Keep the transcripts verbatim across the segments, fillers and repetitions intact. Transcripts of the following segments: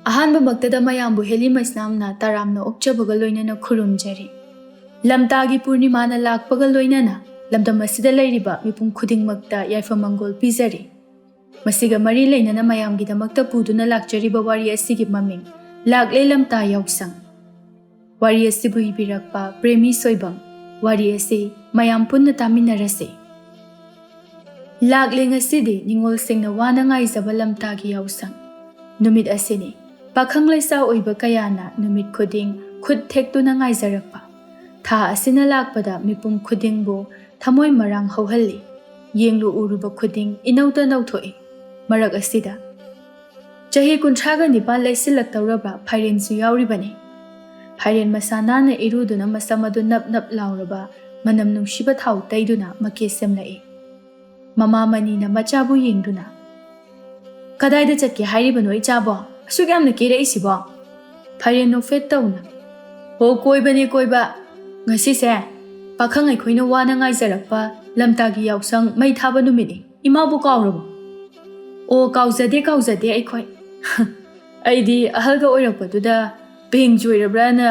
ꯑꯍꯥꯟꯕꯃꯛꯇꯗ ꯃꯌꯥꯝꯕꯨ ꯍꯦꯂꯤ ꯃꯩꯁꯅꯥꯝꯅ ꯇꯔꯥꯝꯅ ꯑꯣꯛꯆꯕꯒ ꯂꯣꯏꯅꯅ ꯈꯨꯔꯨꯝꯖꯔꯤ꯫ ꯂꯝꯇꯥꯒꯤ ꯄꯨꯔꯅꯤꯃꯥꯅ ꯂꯥꯛꯄꯒ ꯂꯣꯏꯅꯅ ꯂꯝꯗꯝ ꯑꯁꯤꯗ ꯂꯩꯔꯤꯕ ꯃꯤꯄꯨꯝ ꯈꯨꯗꯤꯡꯃꯛꯇ ꯌꯥꯏꯐ ꯃꯪꯒꯣꯜ ꯄꯤꯖꯔꯤ꯫ ꯃꯁꯤꯒ ꯃꯔꯤ ꯂꯩꯅꯅ ꯃꯌꯥꯝꯒꯤꯗꯃꯛꯇ ꯄꯨꯗꯨꯅ ꯂꯥꯛꯆꯔꯤꯕ ꯋꯥꯔꯤ ꯑꯁꯤꯒꯤ ꯃꯃꯤꯡ ꯂꯥꯛꯂꯦ ꯂꯝꯇꯥ ꯌꯥꯎꯁꯪ꯫ ꯋꯥꯔꯤ ꯑꯁꯤꯕꯨ ꯏꯕꯤꯔꯛꯄ ꯄ꯭ꯔꯦꯃꯤ ꯁꯣꯏꯕꯝ꯫ ꯋꯥꯔꯤ ꯑꯁꯤ ꯃꯌꯥꯝ ꯄꯨꯟꯅ ꯇꯥꯃꯤꯟꯅꯔꯁꯤ꯫ ꯂꯥꯛꯂꯦ ꯉꯁꯤꯗꯤ ꯅꯤꯉꯣꯜꯁꯤꯡꯅ ꯋꯥꯅ ꯉꯥꯏꯖꯕ ꯂꯝꯇꯥꯒꯤ ꯌꯥꯎꯁꯪ꯫ ꯅꯨꯃꯤꯠ ꯑꯁꯤꯅꯤ ꯄꯥꯈꯪ ꯂꯩꯁꯥ ꯑꯣꯏꯕ ꯀꯌꯥꯅ ꯅꯨꯃꯤꯠ ꯈꯨꯗꯤꯡ ꯈꯨꯠ ꯊꯦꯛꯇꯨꯅ ꯉꯥꯏꯖꯔꯛꯄ꯫ ꯊꯥ ꯑꯁꯤꯅ ꯂꯥꯛꯄꯗ ꯃꯤꯄꯨꯝ ꯈꯨꯗꯤꯡꯕꯨ ꯊꯃꯣꯏ ꯃꯔꯥꯡ ꯍꯧꯍꯜꯂꯤ꯫ ꯌꯦꯡꯂꯨ ꯎꯔꯨꯕ ꯈꯨꯗꯤꯡ ꯏꯅꯧꯇ ꯅꯧꯊꯣꯛꯏ꯫ ꯃꯔꯛ ꯑꯁꯤꯗ ꯆꯍꯤ ꯀꯨꯟꯊ꯭ꯔꯥꯒ ꯅꯤꯄꯥꯟ ꯂꯩꯁꯤꯜꯂꯛꯇꯧꯔꯕ ꯐꯥꯏꯔꯦꯟꯁꯨ ꯌꯥꯎꯔꯤꯕꯅꯤ꯫ ꯐꯥꯏꯔꯦꯟ ꯃꯁꯥ ꯅꯥꯟꯅ ꯏꯔꯨꯗꯨꯅ ꯃꯁꯝ ꯑꯗꯨ ꯅꯞ ꯅꯞ ꯂꯥꯎꯔꯕ ꯃꯅꯝ ꯅꯨꯡꯁꯤꯕ ꯊꯥꯎ ꯇꯩꯗꯨꯅ ꯃꯀꯦ ꯁꯦꯝꯂꯛꯏ꯫ ꯃꯃꯥ ꯃꯅꯤꯅ ꯃꯆꯥꯕꯨ ꯌꯦꯡꯗꯨꯅ, "ꯀꯗꯥꯏꯗ ꯆꯠꯀꯦ ꯍꯥꯏꯔꯤꯕꯅꯣ ꯏꯆꯥꯕꯣ? ꯑꯁꯨꯛ ꯌꯥꯝꯅ ꯀꯦꯔꯛꯏꯁꯤꯕꯣ?" ꯐꯥꯏꯔꯦꯟ ꯅꯣꯛꯐꯦꯠ ꯇꯧꯅ, "ꯑꯣ, ꯀꯣꯏꯕꯅꯦ, ꯀꯣꯏꯕ꯫ ꯉꯁꯤꯁꯦ ꯄꯥꯈꯪ ꯑꯩꯈꯣꯏꯅ ꯋꯥꯅ ꯉꯥꯏꯖꯔꯛꯄ ꯂꯝꯇꯥꯒꯤ ꯌꯥꯎꯁꯪ ꯃꯩ ꯊꯥꯕ ꯅꯨꯃꯤꯠꯅꯤ꯫ ꯏꯃꯥꯕꯨ ꯀꯥꯎꯔꯕꯣ?" "ꯑꯣ, ꯀꯥꯎꯖꯗꯦ, ꯀꯥꯎꯖꯗꯦ ꯑꯩꯈꯣꯏ꯫ ꯑꯩꯗꯤ ꯑꯍꯜꯒ ꯑꯣꯏꯔꯛꯄꯗꯨꯗ ꯄꯦꯡ ꯆꯣꯏꯔꯕ꯭ꯔꯥꯅ"꯫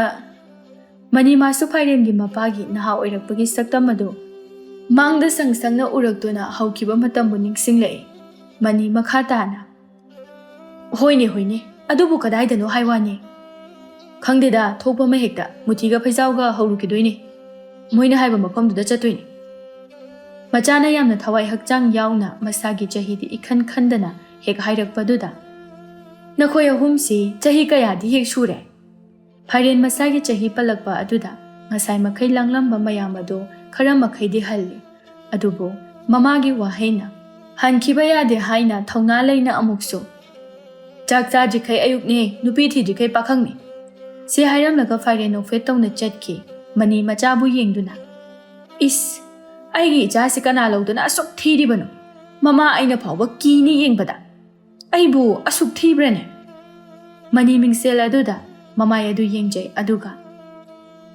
ꯃꯅꯤꯃꯥꯁꯨ ꯐꯥꯏꯔꯦꯟꯒꯤ ꯃꯄꯥꯒꯤ ꯅꯍꯥ ꯑꯣꯏꯔꯛꯄꯒꯤ ꯁꯛꯇꯝ ꯑꯗꯨ ꯃꯥꯡꯗ ꯁꯪ ꯁꯪꯅ ꯎꯔꯛꯇꯨꯅ ꯍꯧꯈꯤꯕ ꯃꯇꯝꯕꯨ ꯅꯤꯡꯁꯤꯡꯂꯛꯏ꯫ ꯃꯅꯤ ꯃꯈꯥ ꯇꯥꯅ, "ꯍꯣꯏꯅꯦ, ꯍꯣꯏꯅꯦ, ꯑꯗꯨꯕꯨ ꯀꯗꯥꯏꯗꯅꯣ ꯍꯥꯏ ꯋꯥꯅꯤ꯫ ꯈꯪꯗꯦꯗ, ꯊꯣꯛꯄ ꯑꯃ ꯍꯦꯛꯇ ꯃꯨꯊꯤꯒ ꯐꯩꯖꯥꯎꯒ ꯍꯧꯔꯨꯈꯤꯗꯣꯏꯅꯦ꯫ ꯃꯣꯏꯅ ꯍꯥꯏꯕ ꯃꯐꯝꯗꯨꯗ ꯆꯠꯇꯣꯏꯅꯦ"꯫ ꯃꯆꯥꯅ ꯌꯥꯝꯅ ꯊꯋꯥꯏ ꯍꯛꯆꯥꯡ ꯌꯥꯎꯅ ꯃꯁꯥꯒꯤ ꯆꯍꯤꯗꯤ ꯏꯈꯟ ꯈꯟꯗꯅ ꯍꯦꯛ ꯍꯥꯏꯔꯛꯄꯗꯨꯗ, "ꯅꯈꯣꯏ ꯑꯍꯨꯝꯁꯤ ꯆꯍꯤ ꯀꯌꯥꯗꯤ ꯍꯦꯛ ꯁꯨꯔꯦ?" ꯐꯥꯏꯔꯦꯟ ꯃꯁꯥꯒꯤ ꯆꯍꯤ ꯄꯜꯂꯛꯄ ꯑꯗꯨꯗ ꯉꯁꯥꯏ ꯃꯈꯩ ꯂꯥꯡꯂꯝꯕ ꯃꯌꯥꯝ ꯑꯗꯨ ꯈꯔ ꯃꯈꯩꯗꯤ ꯍꯜꯂꯤ꯫ ꯑꯗꯨꯕꯨ ꯃꯃꯥꯒꯤ ꯋꯥꯍꯩꯅ, "ꯍꯟꯈꯤꯕ ꯌꯥꯗꯦ" ꯍꯥꯏꯅ ꯊꯧꯅꯥ ꯂꯩꯅ ꯑꯃꯨꯛꯁꯨ, "ꯆꯥꯛ ꯆꯥꯗ꯭ꯔꯤꯈꯩ ꯑꯌꯨꯛꯅꯦ, ꯅꯨꯄꯤ ꯊꯤꯗ꯭ꯔꯤꯈꯩ ꯄꯥꯈꯪꯅꯦ" ꯁꯤ ꯍꯥꯏꯔꯝꯂꯒ ꯐꯥꯏꯔꯦꯟ ꯅꯣꯛꯐꯦꯠ ꯇꯧꯅ ꯆꯠꯈꯤ꯫ ꯃꯅꯤ ꯃꯆꯥꯕꯨ ꯌꯦꯡꯗꯨꯅ, "ꯏꯁ, ꯑꯩꯒꯤ ꯏꯆꯥꯁꯤ ꯀꯅꯥ ꯂꯧꯗꯨꯅ ꯑꯁꯨꯛ ꯊꯤꯔꯤꯕꯅꯣ? ꯃꯃꯥ ꯑꯩꯅ ꯐꯥꯎꯕ ꯀꯤꯅꯤ ꯌꯦꯡꯕꯗ꯫ ꯑꯩꯕꯨ ꯑꯁꯨꯛ ꯊꯤꯕ꯭ꯔꯅꯦ?" ꯃꯅꯤ ꯃꯤꯡꯁꯦꯜ ꯑꯗꯨꯗ ꯃꯃꯥꯏ ꯑꯗꯨ ꯌꯦꯡꯖꯩ, ꯑꯗꯨꯒ,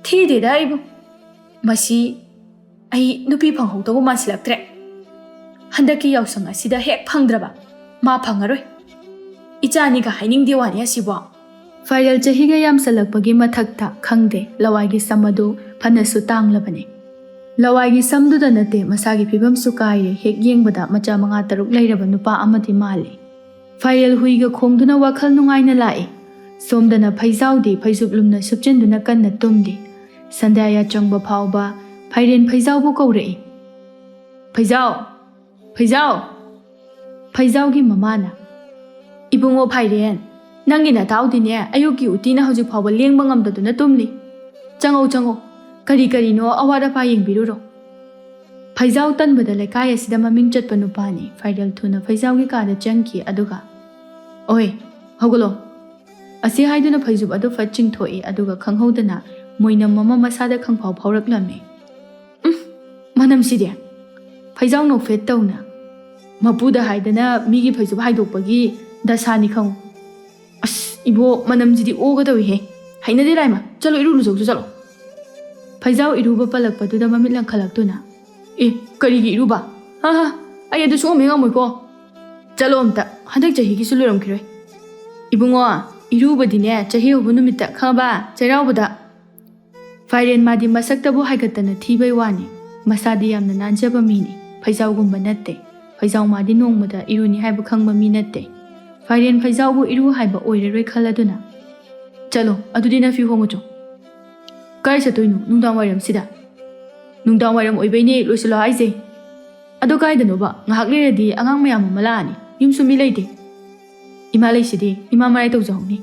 "ꯊꯤꯗꯦꯗ ꯑꯩꯕꯨ꯫ ꯃꯁꯤ ꯑꯩ ꯅꯨꯄꯤ ꯐꯪꯍꯧꯗꯧꯕ ꯃꯥꯟꯁꯤꯜꯂꯛꯇ꯭ꯔꯦ꯫ ꯍꯟꯗꯛꯀꯤ ꯌꯥꯎꯁꯪ ꯑꯁꯤꯗ ꯍꯦꯛ ꯐꯪꯗ꯭ꯔꯕ ꯃꯥ ꯐꯪꯉꯔꯣꯏ"꯫ ꯏꯆꯥꯅꯤꯒ ꯍꯥꯏꯅꯤꯡꯗꯦ ꯋꯥꯅꯤ ꯑꯁꯤꯕꯣ꯫ ꯐꯥꯏꯔꯦꯜ ꯆꯍꯤꯒ ꯌꯥꯝꯁꯜꯂꯛꯄꯒꯤ ꯃꯊꯛꯇ ꯈꯪꯗꯦ, ꯂꯋꯥꯏꯒꯤ ꯁꯝ ꯑꯗꯨ ꯐꯅꯁꯨ ꯇꯥꯡꯂꯕꯅꯤ꯫ ꯂꯋꯥꯏꯒꯤ ꯁꯝꯗꯨꯗ ꯅꯠꯇꯦ, ꯃꯁꯥꯒꯤ ꯐꯤꯕꯝꯁꯨ ꯀꯥꯏꯔꯦ꯫ ꯍꯦꯛ ꯌꯦꯡꯕꯗ ꯃꯆꯥ ꯃꯉꯥ ꯇꯔꯨꯛ ꯂꯩꯔꯕ ꯅꯨꯄꯥ ꯑꯃꯗꯤ ꯃꯥꯜꯂꯤ꯫ ꯐꯥꯏꯔꯦꯜ ꯍꯨꯏꯒ ꯈꯣꯡꯗꯨꯅ ꯋꯥꯈꯜ ꯅꯨꯡꯉꯥꯏꯅ ꯂꯥꯛꯏ꯫ ꯁꯣꯝꯗꯅ ꯐꯩꯖꯥꯎꯗꯤ ꯐꯩꯖꯨꯞ ꯂꯨꯝꯅ ꯁꯨꯞꯆꯤꯟꯗꯨꯅ ꯀꯟꯅ ꯇꯨꯝꯂꯤ꯫ ꯁꯟꯗ꯭ꯌꯥ ꯌꯥꯆꯪꯕ ꯐꯥꯎꯕ ꯐꯥꯏꯔꯦꯟ ꯐꯩꯖꯥꯎꯕꯨ ꯀꯧꯔꯛꯏ꯫ "ꯐꯩꯖꯥꯎ! ꯐꯩꯖꯥꯎ!" ꯐꯩꯖꯥꯎꯒꯤ ꯃꯃꯥꯅ, "ꯏꯕꯨꯡꯉꯣ ꯐꯥꯏꯔꯦꯟ, ꯅꯪꯒꯤ ꯅꯇꯥꯎꯗꯤꯅꯦ ꯑꯌꯨꯛꯀꯤ ꯎꯇꯤꯅ ꯍꯧꯖꯤꯛ ꯐꯥꯎꯕ ꯂꯦꯡꯕ ꯉꯝꯗꯗꯨꯅ ꯇꯨꯝꯂꯤ꯫ ꯆꯪꯉꯧ ꯆꯪꯉꯧ, ꯀꯔꯤ ꯀꯔꯤꯅꯣ ꯑꯋꯥꯠ ꯑꯄꯥ ꯌꯦꯡꯕꯤꯔꯨꯔꯣ꯫" ꯐꯩꯖꯥꯎ ꯇꯟꯕꯗ ꯂꯩꯀꯥꯏ ꯑꯁꯤꯗ ꯃꯃꯤꯡ ꯆꯠꯄ ꯅꯨꯄꯥꯅꯤ꯫ ꯐꯥꯏꯔꯦꯜ ꯊꯨꯅ ꯐꯩꯖꯥꯎꯒꯤ ꯀꯥꯗ ꯆꯪꯈꯤ, ꯑꯗꯨꯒ, "ꯑꯣꯏ, ꯍꯧꯒꯠꯂꯣ꯫" ꯑꯁꯤ ꯍꯥꯏꯗꯨꯅ ꯐꯩꯖꯨꯞ ꯑꯗꯨ ꯐꯠ ꯆꯤꯡꯊꯣꯛꯏ, ꯑꯗꯨꯒ ꯈꯪꯍꯧꯗꯅ ꯃꯣꯏꯅꯝ ꯑꯃ ꯃꯁꯥꯗ ꯈꯪꯐꯥꯎ ꯐꯥꯎꯔꯛꯂꯝꯃꯤ꯫ "ꯎꯝ, ꯃꯅꯝꯁꯤꯗꯤ!" ꯐꯩꯖꯥꯎ ꯅꯣꯛꯐꯦꯠ ꯇꯧꯅ, "ꯃꯄꯨꯗ ꯍꯥꯏꯗꯅ ꯃꯤꯒꯤ ꯐꯩꯖꯨꯞ ꯍꯥꯏꯗꯣꯛꯄꯒꯤ ꯗꯁꯥꯅꯤ ꯈꯪꯉꯨ꯫ ꯑꯁ, ꯏꯕꯣ, ꯃꯅꯝꯁꯤꯗꯤ ꯑꯣꯒꯗꯧꯏꯍꯦ꯫ ꯍꯩꯅꯗꯦ ꯂꯥꯏꯃ, ꯆꯠꯂꯣ, ꯏꯔꯨ ꯂꯨꯖꯧꯁꯨ ꯆꯠꯂꯣ꯫" ꯐꯩꯖꯥꯎ ꯏꯔꯨꯕ ꯄꯜꯂꯛꯄꯗꯨꯗ ꯃꯃꯤꯠ ꯂꯪꯈꯠꯂꯛꯇꯨꯅ, "ꯑꯦ, ꯀꯔꯤꯒꯤ ꯏꯔꯨꯕ? ꯍꯥ ꯍꯥ, ꯑꯩ ꯑꯗꯨ ꯁꯨꯡꯉꯝ ꯍꯦꯛ ꯉꯝꯃꯣꯏꯀꯣ꯫ ꯆꯠꯂꯣ ꯑꯝꯇ, ꯍꯟꯗꯛ ꯆꯍꯤꯒꯤꯁꯨ ꯂꯣꯏꯔꯝꯈꯤꯔꯣꯏ꯫" "ꯏꯕꯨꯡꯉꯣ, ꯏꯔꯨꯕꯗꯤꯅꯦ ꯆꯍꯤ ꯍꯧꯕ ꯅꯨꯃꯤꯠꯇ, ꯈꯪꯉꯕ? ꯆꯩꯔꯥꯎꯕꯗ꯫" ꯐꯥꯏꯔꯦꯟ ꯃꯥꯗꯤ ꯃꯁꯛꯇꯕꯨ ꯍꯥꯏꯒꯠꯇꯅ ꯊꯤꯕꯩ ꯋꯥꯅꯤ꯫ ꯃꯁꯥꯗꯤ ꯌꯥꯝꯅ ꯅꯥꯟꯖꯕ ꯃꯤꯅꯤ꯫ ꯐꯩꯖꯥꯎꯒꯨꯝꯕ ꯅꯠꯇꯦ꯫ ꯐꯩꯖꯥꯎ ꯃꯥꯗꯤ ꯅꯣꯡꯃꯗ ꯏꯔꯨꯅꯤ ꯍꯥꯏꯕ ꯈꯪꯕ ꯃꯤ ꯅꯠꯇꯦ꯫ ꯐꯥꯏꯔꯦꯟ ꯐꯩꯖꯥꯎꯕꯨ ꯏꯔꯨ ꯍꯥꯏꯕ ꯑꯣꯏꯔꯔꯣꯏ ꯈꯜꯂꯗꯨꯅ, "ꯆꯠꯂꯣ, ꯑꯗꯨꯗꯤ ꯅꯐꯤ ꯍꯣꯡꯉꯨ ꯆꯣ꯫" "ꯀꯥꯏ ꯆꯠꯇꯣꯏꯅꯣ ꯅꯨꯡꯗꯥꯡ ꯋꯥꯏꯔꯝꯁꯤꯗ?" "ꯅꯨꯡꯗꯥꯡ ꯋꯥꯏꯔꯝ ꯑꯣꯏꯕꯩꯅꯦ ꯂꯣꯏꯁꯤꯜꯂꯣ ꯍꯥꯏꯁꯦ꯫ ꯑꯗꯣ ꯀꯥꯏꯗꯅꯣꯕ? ꯉꯥꯏꯍꯥꯛ ꯂꯩꯔꯗꯤ ꯑꯉꯥꯡ ꯃꯌꯥꯝ ꯑꯃ ꯂꯥꯛꯑꯅꯤ꯫ ꯌꯨꯝꯁꯨ ꯃꯤ ꯂꯩꯇꯦ꯫" "ꯏꯃꯥ ꯂꯩꯁꯤꯗꯤ, ꯏꯃꯥ ꯃꯔꯥꯏ ꯇꯧꯖꯍꯧꯅꯤ꯫"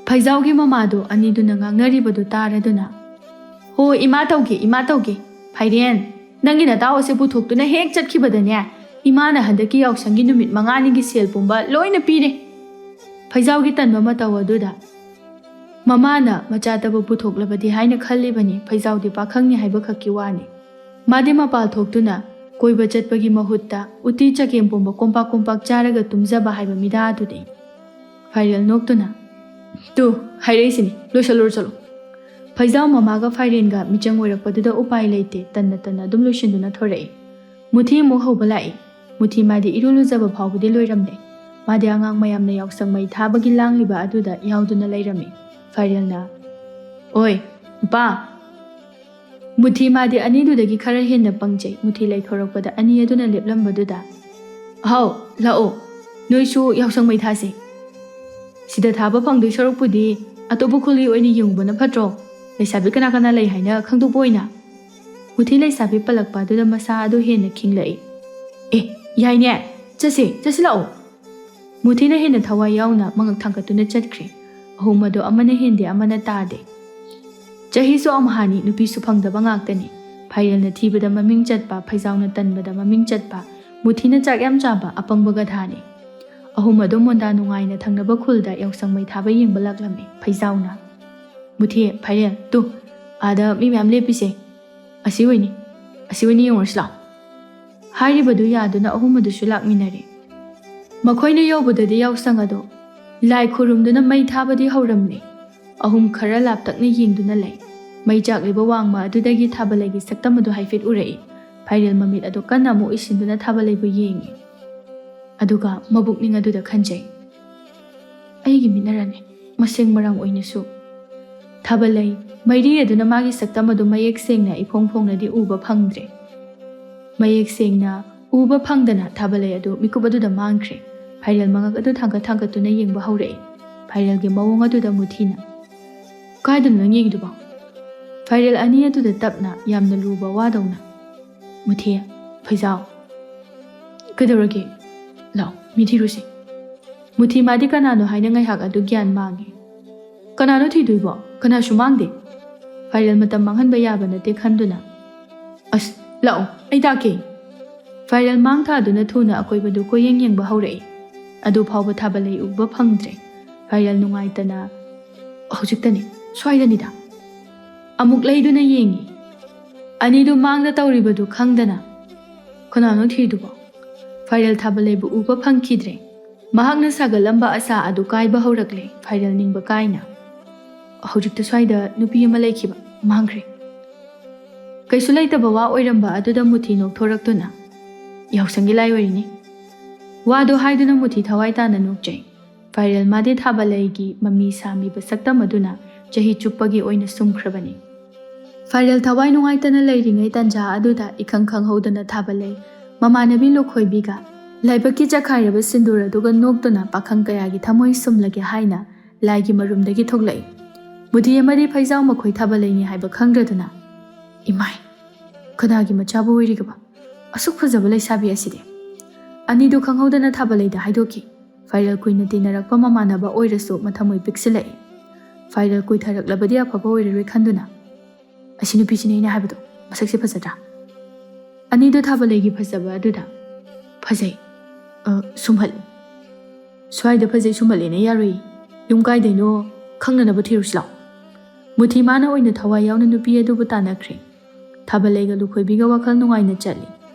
ꯐꯩꯖꯥꯎꯒꯤ ꯃꯃꯥꯗꯣ ꯑꯅꯤꯗꯨꯅ ꯉꯥꯡꯅꯔꯤꯕꯗꯨ ꯇꯥꯔꯗꯨꯅ, "ꯍꯣ, ꯏꯃꯥ ꯇꯧꯒꯦ, ꯏꯃꯥ ꯇꯧꯒꯦ꯫ ꯐꯥꯏꯔꯦꯟ, ꯅꯪꯒꯤ ꯅꯇꯥꯎ ꯑꯁꯦ ꯄꯨꯊꯣꯛꯇꯨꯅ ꯍꯦꯛ ꯆꯠꯈꯤꯕꯗꯅꯦ, ꯏꯃꯥꯅ ꯍꯟꯗꯛꯀꯤ ꯌꯥꯎꯁꯪꯒꯤ ꯅꯨꯃꯤꯠ ꯃꯉꯥꯅꯤꯒꯤ ꯁꯦꯜ ꯄꯨꯝꯕ ꯂꯣꯏꯅ ꯄꯤꯔꯦ꯫" ꯐꯩꯖꯥꯎꯒꯤ ꯇꯟꯕ ꯃꯇꯧ ꯑꯗꯨꯗ ꯃꯃꯥꯅ ꯃꯆꯥꯇꯕꯨ ꯄꯨꯊꯣꯛꯂꯕꯗꯤ ꯍꯥꯏꯅ ꯈꯜꯂꯤꯕꯅꯤ꯫ ꯐꯩꯖꯥꯎꯗꯤ ꯄꯥꯈꯪꯅꯤ ꯍꯥꯏꯕ ꯈꯛꯀꯤ ꯋꯥꯅꯤ꯫ ꯃꯥꯗꯤ ꯃꯄꯥꯜ ꯊꯣꯛꯇꯨꯅ ꯀꯣꯏꯕ ꯆꯠꯄꯒꯤ ꯃꯍꯨꯠꯇ ꯎꯇꯤ ꯆꯒꯦꯝ ꯄꯣꯝꯕ ꯀꯣꯝꯄꯥꯛ ꯀꯣꯝꯄꯥꯛ ꯆꯥꯔꯒ ꯇꯨꯝꯖꯕ ꯍꯥꯏꯕ ꯃꯤꯗꯥ ꯑꯗꯨꯅꯤ꯫ ꯐꯥꯏꯔꯦꯜ ꯅꯣꯛꯇꯨꯅ, "ꯇꯨ, ꯍꯥꯏꯔꯛꯏꯁꯤꯅꯤ, ꯂꯣꯏꯁꯜꯂꯨꯔꯣ ꯆꯠꯂꯣ꯫" ꯐꯩꯖꯥꯎ ꯃꯃꯥꯒ ꯐꯥꯏꯔꯦꯟꯒ ꯃꯤꯆꯪ ꯑꯣꯏꯔꯛꯄꯗꯨꯗ ꯎꯄꯥꯏ ꯂꯩꯇꯦ, ꯇꯟꯅ ꯇꯟꯅ ꯑꯗꯨꯝ ꯂꯣꯏꯁꯤꯟꯗꯨꯅ ꯊꯣꯔꯛꯏ꯫ ꯃꯨꯊꯤ ꯑꯃꯨꯛ ꯍꯧꯕ ꯂꯥꯛꯏ꯫ ꯃꯨꯊꯤ ꯃꯥꯗꯤ ꯏꯔꯨ ꯂꯨꯖꯕ ꯐꯥꯎꯕꯗꯤ ꯂꯣꯏꯔꯝꯂꯦ꯫ ꯃꯥꯗꯤ ꯑꯉꯥꯡ ꯃꯌꯥꯝꯅ ꯌꯥꯎꯁꯪ ꯃꯩ ꯊꯥꯕꯒꯤ ꯂꯥꯡꯂꯤꯕ ꯑꯗꯨꯗ ꯌꯥꯎꯗꯨꯅ ꯂꯩꯔꯝꯃꯤ꯫ ꯐꯥꯏꯔꯦꯜꯅ, "ꯑꯣꯏ, ꯅꯨꯄꯥ!" ꯃꯨꯊꯤ ꯃꯥꯗꯤ ꯑꯅꯤꯗꯨꯗꯒꯤ ꯈꯔ ꯍꯦꯟꯅ ꯄꯪꯖꯩ꯫ ꯃꯨꯊꯤ ꯂꯩꯊꯣꯔꯛꯄꯗ ꯑꯅꯤ ꯑꯗꯨꯅ ꯂꯦꯞꯂꯝꯕꯗꯨꯗ, "ꯑꯍꯥꯎ, ꯂꯥꯛꯑꯣ, ꯅꯣꯏꯁꯨ ꯌꯥꯎꯁꯪ ꯃꯩ ꯊꯥꯁꯦ꯫ ꯁꯤꯗ ꯊꯥꯕ ꯐꯪꯗꯣꯏ ꯁꯔꯨꯛꯄꯨꯗꯤ ꯑꯇꯣꯞꯄ ꯈꯨꯜꯒꯤ ꯑꯣꯏꯅ ꯌꯦꯡꯉꯨꯕꯅ ꯐꯠꯇ꯭ꯔꯣ? ꯂꯩꯁꯥꯕꯤ ꯀꯅꯥ ꯀꯅꯥ ꯂꯩ ꯍꯥꯏꯅ ꯈꯪꯗꯣꯛꯄ ꯑꯣꯏꯅ?" ꯃꯨꯊꯤ ꯂꯩꯁꯥꯕꯤ ꯄꯜꯂꯛꯄ ꯑꯗꯨꯗ ꯃꯁꯥ ꯑꯗꯨ ꯍꯦꯟꯅ ꯈꯤꯡꯂꯛꯏ꯫ "ꯑꯦ, ꯌꯥꯏꯅꯦ, ꯆꯠꯁꯦ, ꯆꯠꯁꯤ ꯂꯥꯛꯑꯣ!" ꯃꯨꯊꯤꯅ ꯍꯦꯟꯅ ꯊꯋꯥꯏ ꯌꯥꯎꯅ ꯃꯉꯛ ꯊꯥꯡꯒꯠꯇꯨꯅ ꯆꯠꯈ꯭ꯔꯦ꯫ ꯑꯍꯨꯝ ꯑꯗꯣ ꯑꯃꯅ ꯍꯦꯟꯗꯦ, ꯑꯃꯅ ꯇꯥꯗꯦ꯫ ꯆꯍꯤꯁꯨ ꯑꯝꯍꯥꯅꯤ, ꯅꯨꯄꯤꯁꯨ ꯐꯪꯗꯕ ꯉꯥꯛꯇꯅꯤ꯫ ꯐꯥꯏꯔꯦꯜꯅ ꯊꯤꯕꯗ ꯃꯃꯤꯡ ꯆꯠꯄ, ꯐꯩꯖꯥꯎꯅ ꯇꯟꯕꯗ ꯃꯃꯤꯡ ꯆꯠꯄ, ꯃꯨꯊꯤꯅ ꯆꯥꯛ ꯌꯥꯝ ꯆꯥꯕ ꯑꯄꯪꯕ ꯒꯙꯥꯅꯤ꯫ ꯑꯍꯨꯝ ꯑꯗꯣ ꯃꯣꯟꯗꯥ ꯅꯨꯡꯉꯥꯏꯅ ꯊꯪꯅꯕ ꯈꯨꯜꯗ ꯌꯥꯎꯁꯪ ꯃꯩ ꯊꯥꯕ ꯌꯦꯡꯕ ꯂꯥꯛꯂꯝꯃꯤ꯫ ꯐꯩꯖꯥꯎꯅ, "ꯃꯨꯊꯤ, ꯐꯥꯏꯔꯦꯜ, ꯇꯨ, ꯑꯥꯗ ꯃꯤ ꯃꯌꯥꯝ ꯂꯦꯞꯄꯤꯁꯦ꯫ ꯑꯁꯤ ꯑꯣꯏꯅꯤ, ꯑꯁꯤ ꯑꯣꯏꯅꯤ, ꯌꯦꯡꯉꯨꯔꯁꯤ ꯂꯥꯛꯑꯣ" ꯍꯥꯏꯔꯤꯕꯗꯨ ꯌꯥꯗꯨꯅ ꯑꯍꯨꯝ ꯑꯗꯨꯁꯨ ꯂꯥꯛꯃꯤꯟꯅꯔꯦ꯫ ꯃꯈꯣꯏꯅ ꯌꯧꯕꯗꯗꯤ ꯌꯥꯎꯁꯪ ꯑꯗꯣ ꯂꯥꯏ ꯈꯨꯔꯨꯝꯗꯨꯅ ꯃꯩ ꯊꯥꯕꯗꯤ ꯍꯧꯔꯝꯂꯦ꯫ ꯑꯍꯨꯝ ꯈꯔ ꯂꯥꯞꯇꯛꯅ ꯌꯦꯡꯗꯨꯅ ꯂꯩ꯫ ꯃꯩ ꯆꯥꯛꯂꯤꯕ ꯋꯥꯡꯃ ꯑꯗꯨꯗꯒꯤ ꯊꯥꯕꯂꯩꯒꯤ ꯁꯛꯇꯝ ꯑꯗꯨ ꯍꯥꯏꯐꯦꯠ ꯎꯔꯛꯏ꯫ ꯐꯥꯏꯔꯦꯜ ꯃꯃꯤꯠ ꯑꯗꯨ ꯀꯟꯅ ꯑꯃꯨꯛ ꯎꯏꯁꯤꯟꯗꯨꯅ ꯊꯥꯕꯂꯩꯕꯨ ꯌꯦꯡꯉꯤ꯫ ꯑꯗꯨꯒ ꯃꯕꯨꯛꯅꯤꯡ ꯑꯗꯨꯗ ꯈꯟꯖꯩ, "ꯑꯩꯒꯤ ꯃꯤꯠꯅꯔꯅꯦ, ꯃꯁꯦꯡ ꯃꯔꯥꯡ ꯑꯣꯏꯅꯁꯨ ꯊꯥꯕꯂꯩ ꯃꯩꯔꯤ ꯑꯗꯨꯅ ꯃꯥꯒꯤ ꯁꯛꯇꯝ ꯑꯗꯨ ꯃꯌꯦꯛ ꯁꯦꯡꯅ ꯏꯐꯣꯡ ꯐꯣꯡꯅꯗꯤ ꯎꯕ ꯐꯪꯗ꯭ꯔꯦ꯫ ꯃꯌꯦꯛ ꯁꯦꯡꯅ ꯎꯕ ꯐꯪꯗꯅ ꯊꯥꯕꯂꯩ ꯑꯗꯨ ꯃꯤꯀꯨꯞ ꯑꯗꯨꯗ ꯃꯥꯡꯈ꯭ꯔꯦ꯫ ꯐꯥꯏꯔꯦꯜ ꯃꯉꯛ ꯑꯗꯨ ꯊꯥꯡꯒꯠ ꯊꯥꯡꯒꯠꯇꯨꯅ ꯌꯦꯡꯕ ꯍꯧꯔꯛꯏ꯫ ꯐꯥꯏꯔꯦꯜꯒꯤ ꯃꯑꯣꯡ ꯑꯗꯨꯗ ꯃꯨꯊꯤꯅ, "ꯀꯥꯏꯗꯅꯣ ꯅꯪ ꯌꯦꯡꯉꯤꯗꯨꯕꯣ?" ꯐꯥꯏꯔꯦꯜ ꯑꯅꯤ ꯑꯗꯨꯗ ꯇꯞꯅ, ꯌꯥꯝꯅ ꯂꯨꯕ ꯋꯥꯗꯧꯅ, "ꯃꯨꯊꯤ, ꯐꯩꯖꯥꯎ, ꯀꯩꯗꯧꯔꯒꯦ? ꯂꯥꯛꯑꯣ, ꯃꯤ ꯊꯤꯔꯨꯁꯤ꯫" ꯃꯨꯊꯤ ꯃꯥꯗꯤ ꯀꯅꯥꯅꯣ ꯍꯥꯏꯅ ꯉꯥꯏꯍꯥꯛ ꯑꯗꯨ ꯒ꯭ꯌꯥꯟ ꯃꯥꯡꯉꯤ꯫ "ꯀꯅꯥꯅꯣ ꯊꯤꯗꯣꯏꯕꯣ? ꯀꯅꯥꯁꯨ ꯃꯥꯡꯗꯦ꯫" ꯐꯥꯏꯔꯦꯜ ꯃꯇꯝ ꯃꯥꯡꯍꯟꯕ ꯌꯥꯕ ꯅꯠꯇꯦ ꯈꯟꯗꯨꯅ, "ꯑꯁ, ꯂꯥꯛꯑꯣ, ꯑꯩ ꯇꯥꯛꯀꯦ꯫" ꯐꯥꯏꯔꯦꯜ ꯃꯥꯡ ꯊꯥꯗꯨꯅ ꯊꯨꯅ ꯑꯀꯣꯏꯕꯗꯨ ꯀꯣꯏꯌꯦꯡ ꯌꯦꯡꯕ ꯍꯧꯔꯛꯏ꯫ ꯑꯗꯨ ꯐꯥꯎꯕ ꯊꯥꯕꯂꯩ ꯎꯕ ꯐꯪꯗ꯭ꯔꯦ꯫ ꯐꯥꯏꯔꯦꯜ ꯅꯨꯡꯉꯥꯏꯇꯅ, "ꯍꯧꯖꯤꯛꯇꯅꯤ, ꯁ꯭ꯋꯥꯏꯗꯅꯤꯗ꯫" ꯑꯃꯨꯛ ꯂꯩꯗꯨꯅ ꯌꯦꯡꯉꯤ꯫ ꯑꯅꯤꯗꯨ ꯃꯥꯡꯗ ꯇꯧꯔꯤꯕꯗꯨ ꯈꯪꯗꯅ, "ꯀꯅꯥꯅꯣ ꯊꯤꯗꯨꯕꯣ?" ꯐꯥꯏꯔꯦꯜ ꯊꯥꯕꯂꯩꯕꯨ ꯎꯕ ꯐꯪꯈꯤꯗ꯭ꯔꯦ꯫ ꯃꯍꯥꯛꯅ ꯁꯥꯒꯠꯂꯝꯕ ꯑꯁꯥ ꯑꯗꯨ ꯀꯥꯏꯕ ꯍꯧꯔꯛꯂꯦ꯫ ꯐꯥꯏꯔꯦꯜ ꯅꯤꯡꯕ ꯀꯥꯏꯅ, "ꯍꯧꯖꯤꯛꯇ ꯁ꯭ꯋꯥꯏꯗ ꯅꯨꯄꯤ ꯑꯃ ꯂꯩꯈꯤꯕ, ꯃꯥꯡꯈ꯭ꯔꯦ꯫" ꯀꯩꯁꯨ ꯂꯩꯇꯕ ꯋꯥ ꯑꯣꯏꯔꯝꯕ ꯑꯗꯨꯗ ꯃꯨꯊꯤ ꯅꯣꯛꯊꯣꯔꯛꯇꯨꯅ, "ꯌꯥꯎꯁꯪꯒꯤ ꯂꯥꯏ ꯑꯣꯏꯔꯤꯅꯤ꯫" ꯋꯥꯗꯣ ꯍꯥꯏꯗꯨꯅ ꯃꯨꯊꯤ ꯊꯋꯥꯏ ꯇꯥꯅ ꯅꯣꯛꯆꯩ꯫ ꯐꯥꯏꯔꯦꯜ ꯃꯥꯗꯤ ꯊꯥꯕꯂꯩꯒꯤ ꯃꯃꯤ ꯁꯥꯃꯤꯕ ꯁꯛꯇꯝ ꯑꯗꯨꯅ ꯆꯍꯤ ꯆꯨꯞꯄꯒꯤ ꯑꯣꯏꯅ ꯁꯨꯝꯈ꯭ꯔꯕꯅꯤ꯫ ꯐꯥꯏꯔꯦꯜ ꯊꯋꯥꯏ ꯅꯨꯡꯉꯥꯏꯇꯅ ꯂꯩꯔꯤꯉꯩ ꯇꯟꯖꯥ ꯑꯗꯨꯗ ꯏꯈꯪ ꯈꯪꯍꯧꯗꯅ ꯊꯥꯕꯂꯩ ꯃꯃꯥꯟꯅꯕꯤ ꯂꯨꯈꯣꯏꯕꯤꯒ ꯂꯥꯏꯕꯛꯀꯤ ꯆꯈꯥꯏꯔꯕ ꯁꯤꯟꯗꯨꯔ ꯑꯗꯨꯒ ꯅꯣꯛꯇꯨꯅ ꯄꯥꯈꯪ ꯀꯌꯥꯒꯤ ꯊꯃꯣꯏ ꯁꯨꯝꯂꯒꯦ ꯍꯥꯏꯅ ꯂꯥꯏꯒꯤ ꯃꯔꯨꯝꯗꯒꯤ ꯊꯣꯛꯂꯛꯏ꯫ ꯃꯨꯊꯤ ꯑꯃꯗꯤ ꯐꯩꯖꯥꯎ ꯃꯈꯣꯏ ꯊꯥꯕꯂꯩꯅꯤ ꯍꯥꯏꯕ ꯈꯪꯗ꯭ꯔꯗꯨꯅ, "ꯏꯃꯥꯏ, ꯀꯅꯥꯒꯤ ꯃꯆꯥꯕꯨ ꯑꯣꯏꯔꯤꯒꯕ? ꯑꯁꯨꯛ ꯐꯖꯕ ꯂꯩꯁꯥꯕꯤ ꯑꯁꯤꯗꯤ!" ꯑꯅꯤꯗꯨ ꯈꯪꯍꯧꯗꯅ ꯊꯥꯕꯂꯩꯗ ꯍꯥꯏꯗꯣꯛꯈꯤ꯫ ꯐꯥꯏꯔꯦꯜ ꯀꯨꯏꯅ ꯇꯤꯟꯅꯔꯛꯄ ꯃꯃꯥꯟꯅꯕ ꯑꯣꯏꯔꯁꯨ ꯃꯊꯃꯣꯏ ꯄꯤꯛꯁꯤꯜꯂꯛꯏ꯫ ꯐꯥꯏꯔꯦꯜ ꯀꯨꯏꯊꯔꯛꯂꯕꯗꯤ ꯑꯐꯕ ꯑꯣꯏꯔꯔꯣꯏ ꯈꯟꯗꯨꯅ, "ꯑꯁꯤ ꯅꯨꯄꯤꯁꯤꯅꯦ ꯑꯩꯅ ꯍꯥꯏꯕꯗꯣ, ꯃꯁꯛꯁꯦ ꯐꯖꯗ꯭ꯔꯥ?" ꯑꯅꯤꯗꯨ ꯊꯥꯕꯂꯩꯒꯤ ꯐꯖꯕ ꯑꯗꯨꯗ, "ꯐꯖꯩ꯫ ꯑ, ꯁꯨꯝꯍꯠꯂꯨ꯫ ꯁ꯭ꯋꯥꯏꯗ ꯐꯖꯩ ꯁꯨꯝꯍꯠꯂꯦꯅ ꯌꯥꯔꯣꯏ꯫ ꯌꯨꯝ ꯀꯥꯏꯗꯩꯅꯣ ꯈꯪꯅꯅꯕ ꯊꯤꯔꯨꯁꯤ ꯂꯥꯎ꯫" ꯃꯨꯊꯤ ꯃꯥꯅ ꯑꯣꯏꯅ ꯊꯋꯥꯏ ꯌꯥꯎꯅ ꯅꯨꯄꯤ ꯑꯗꯨꯕꯨ ꯇꯥꯟꯅꯈ꯭ꯔꯦ꯫ ꯊꯥꯕꯂꯩꯒ ꯂꯨꯈꯣꯏꯕꯤꯒ ꯋꯥꯈꯜ ꯅꯨꯡꯉꯥꯏꯅ ꯆꯠꯂꯤ꯫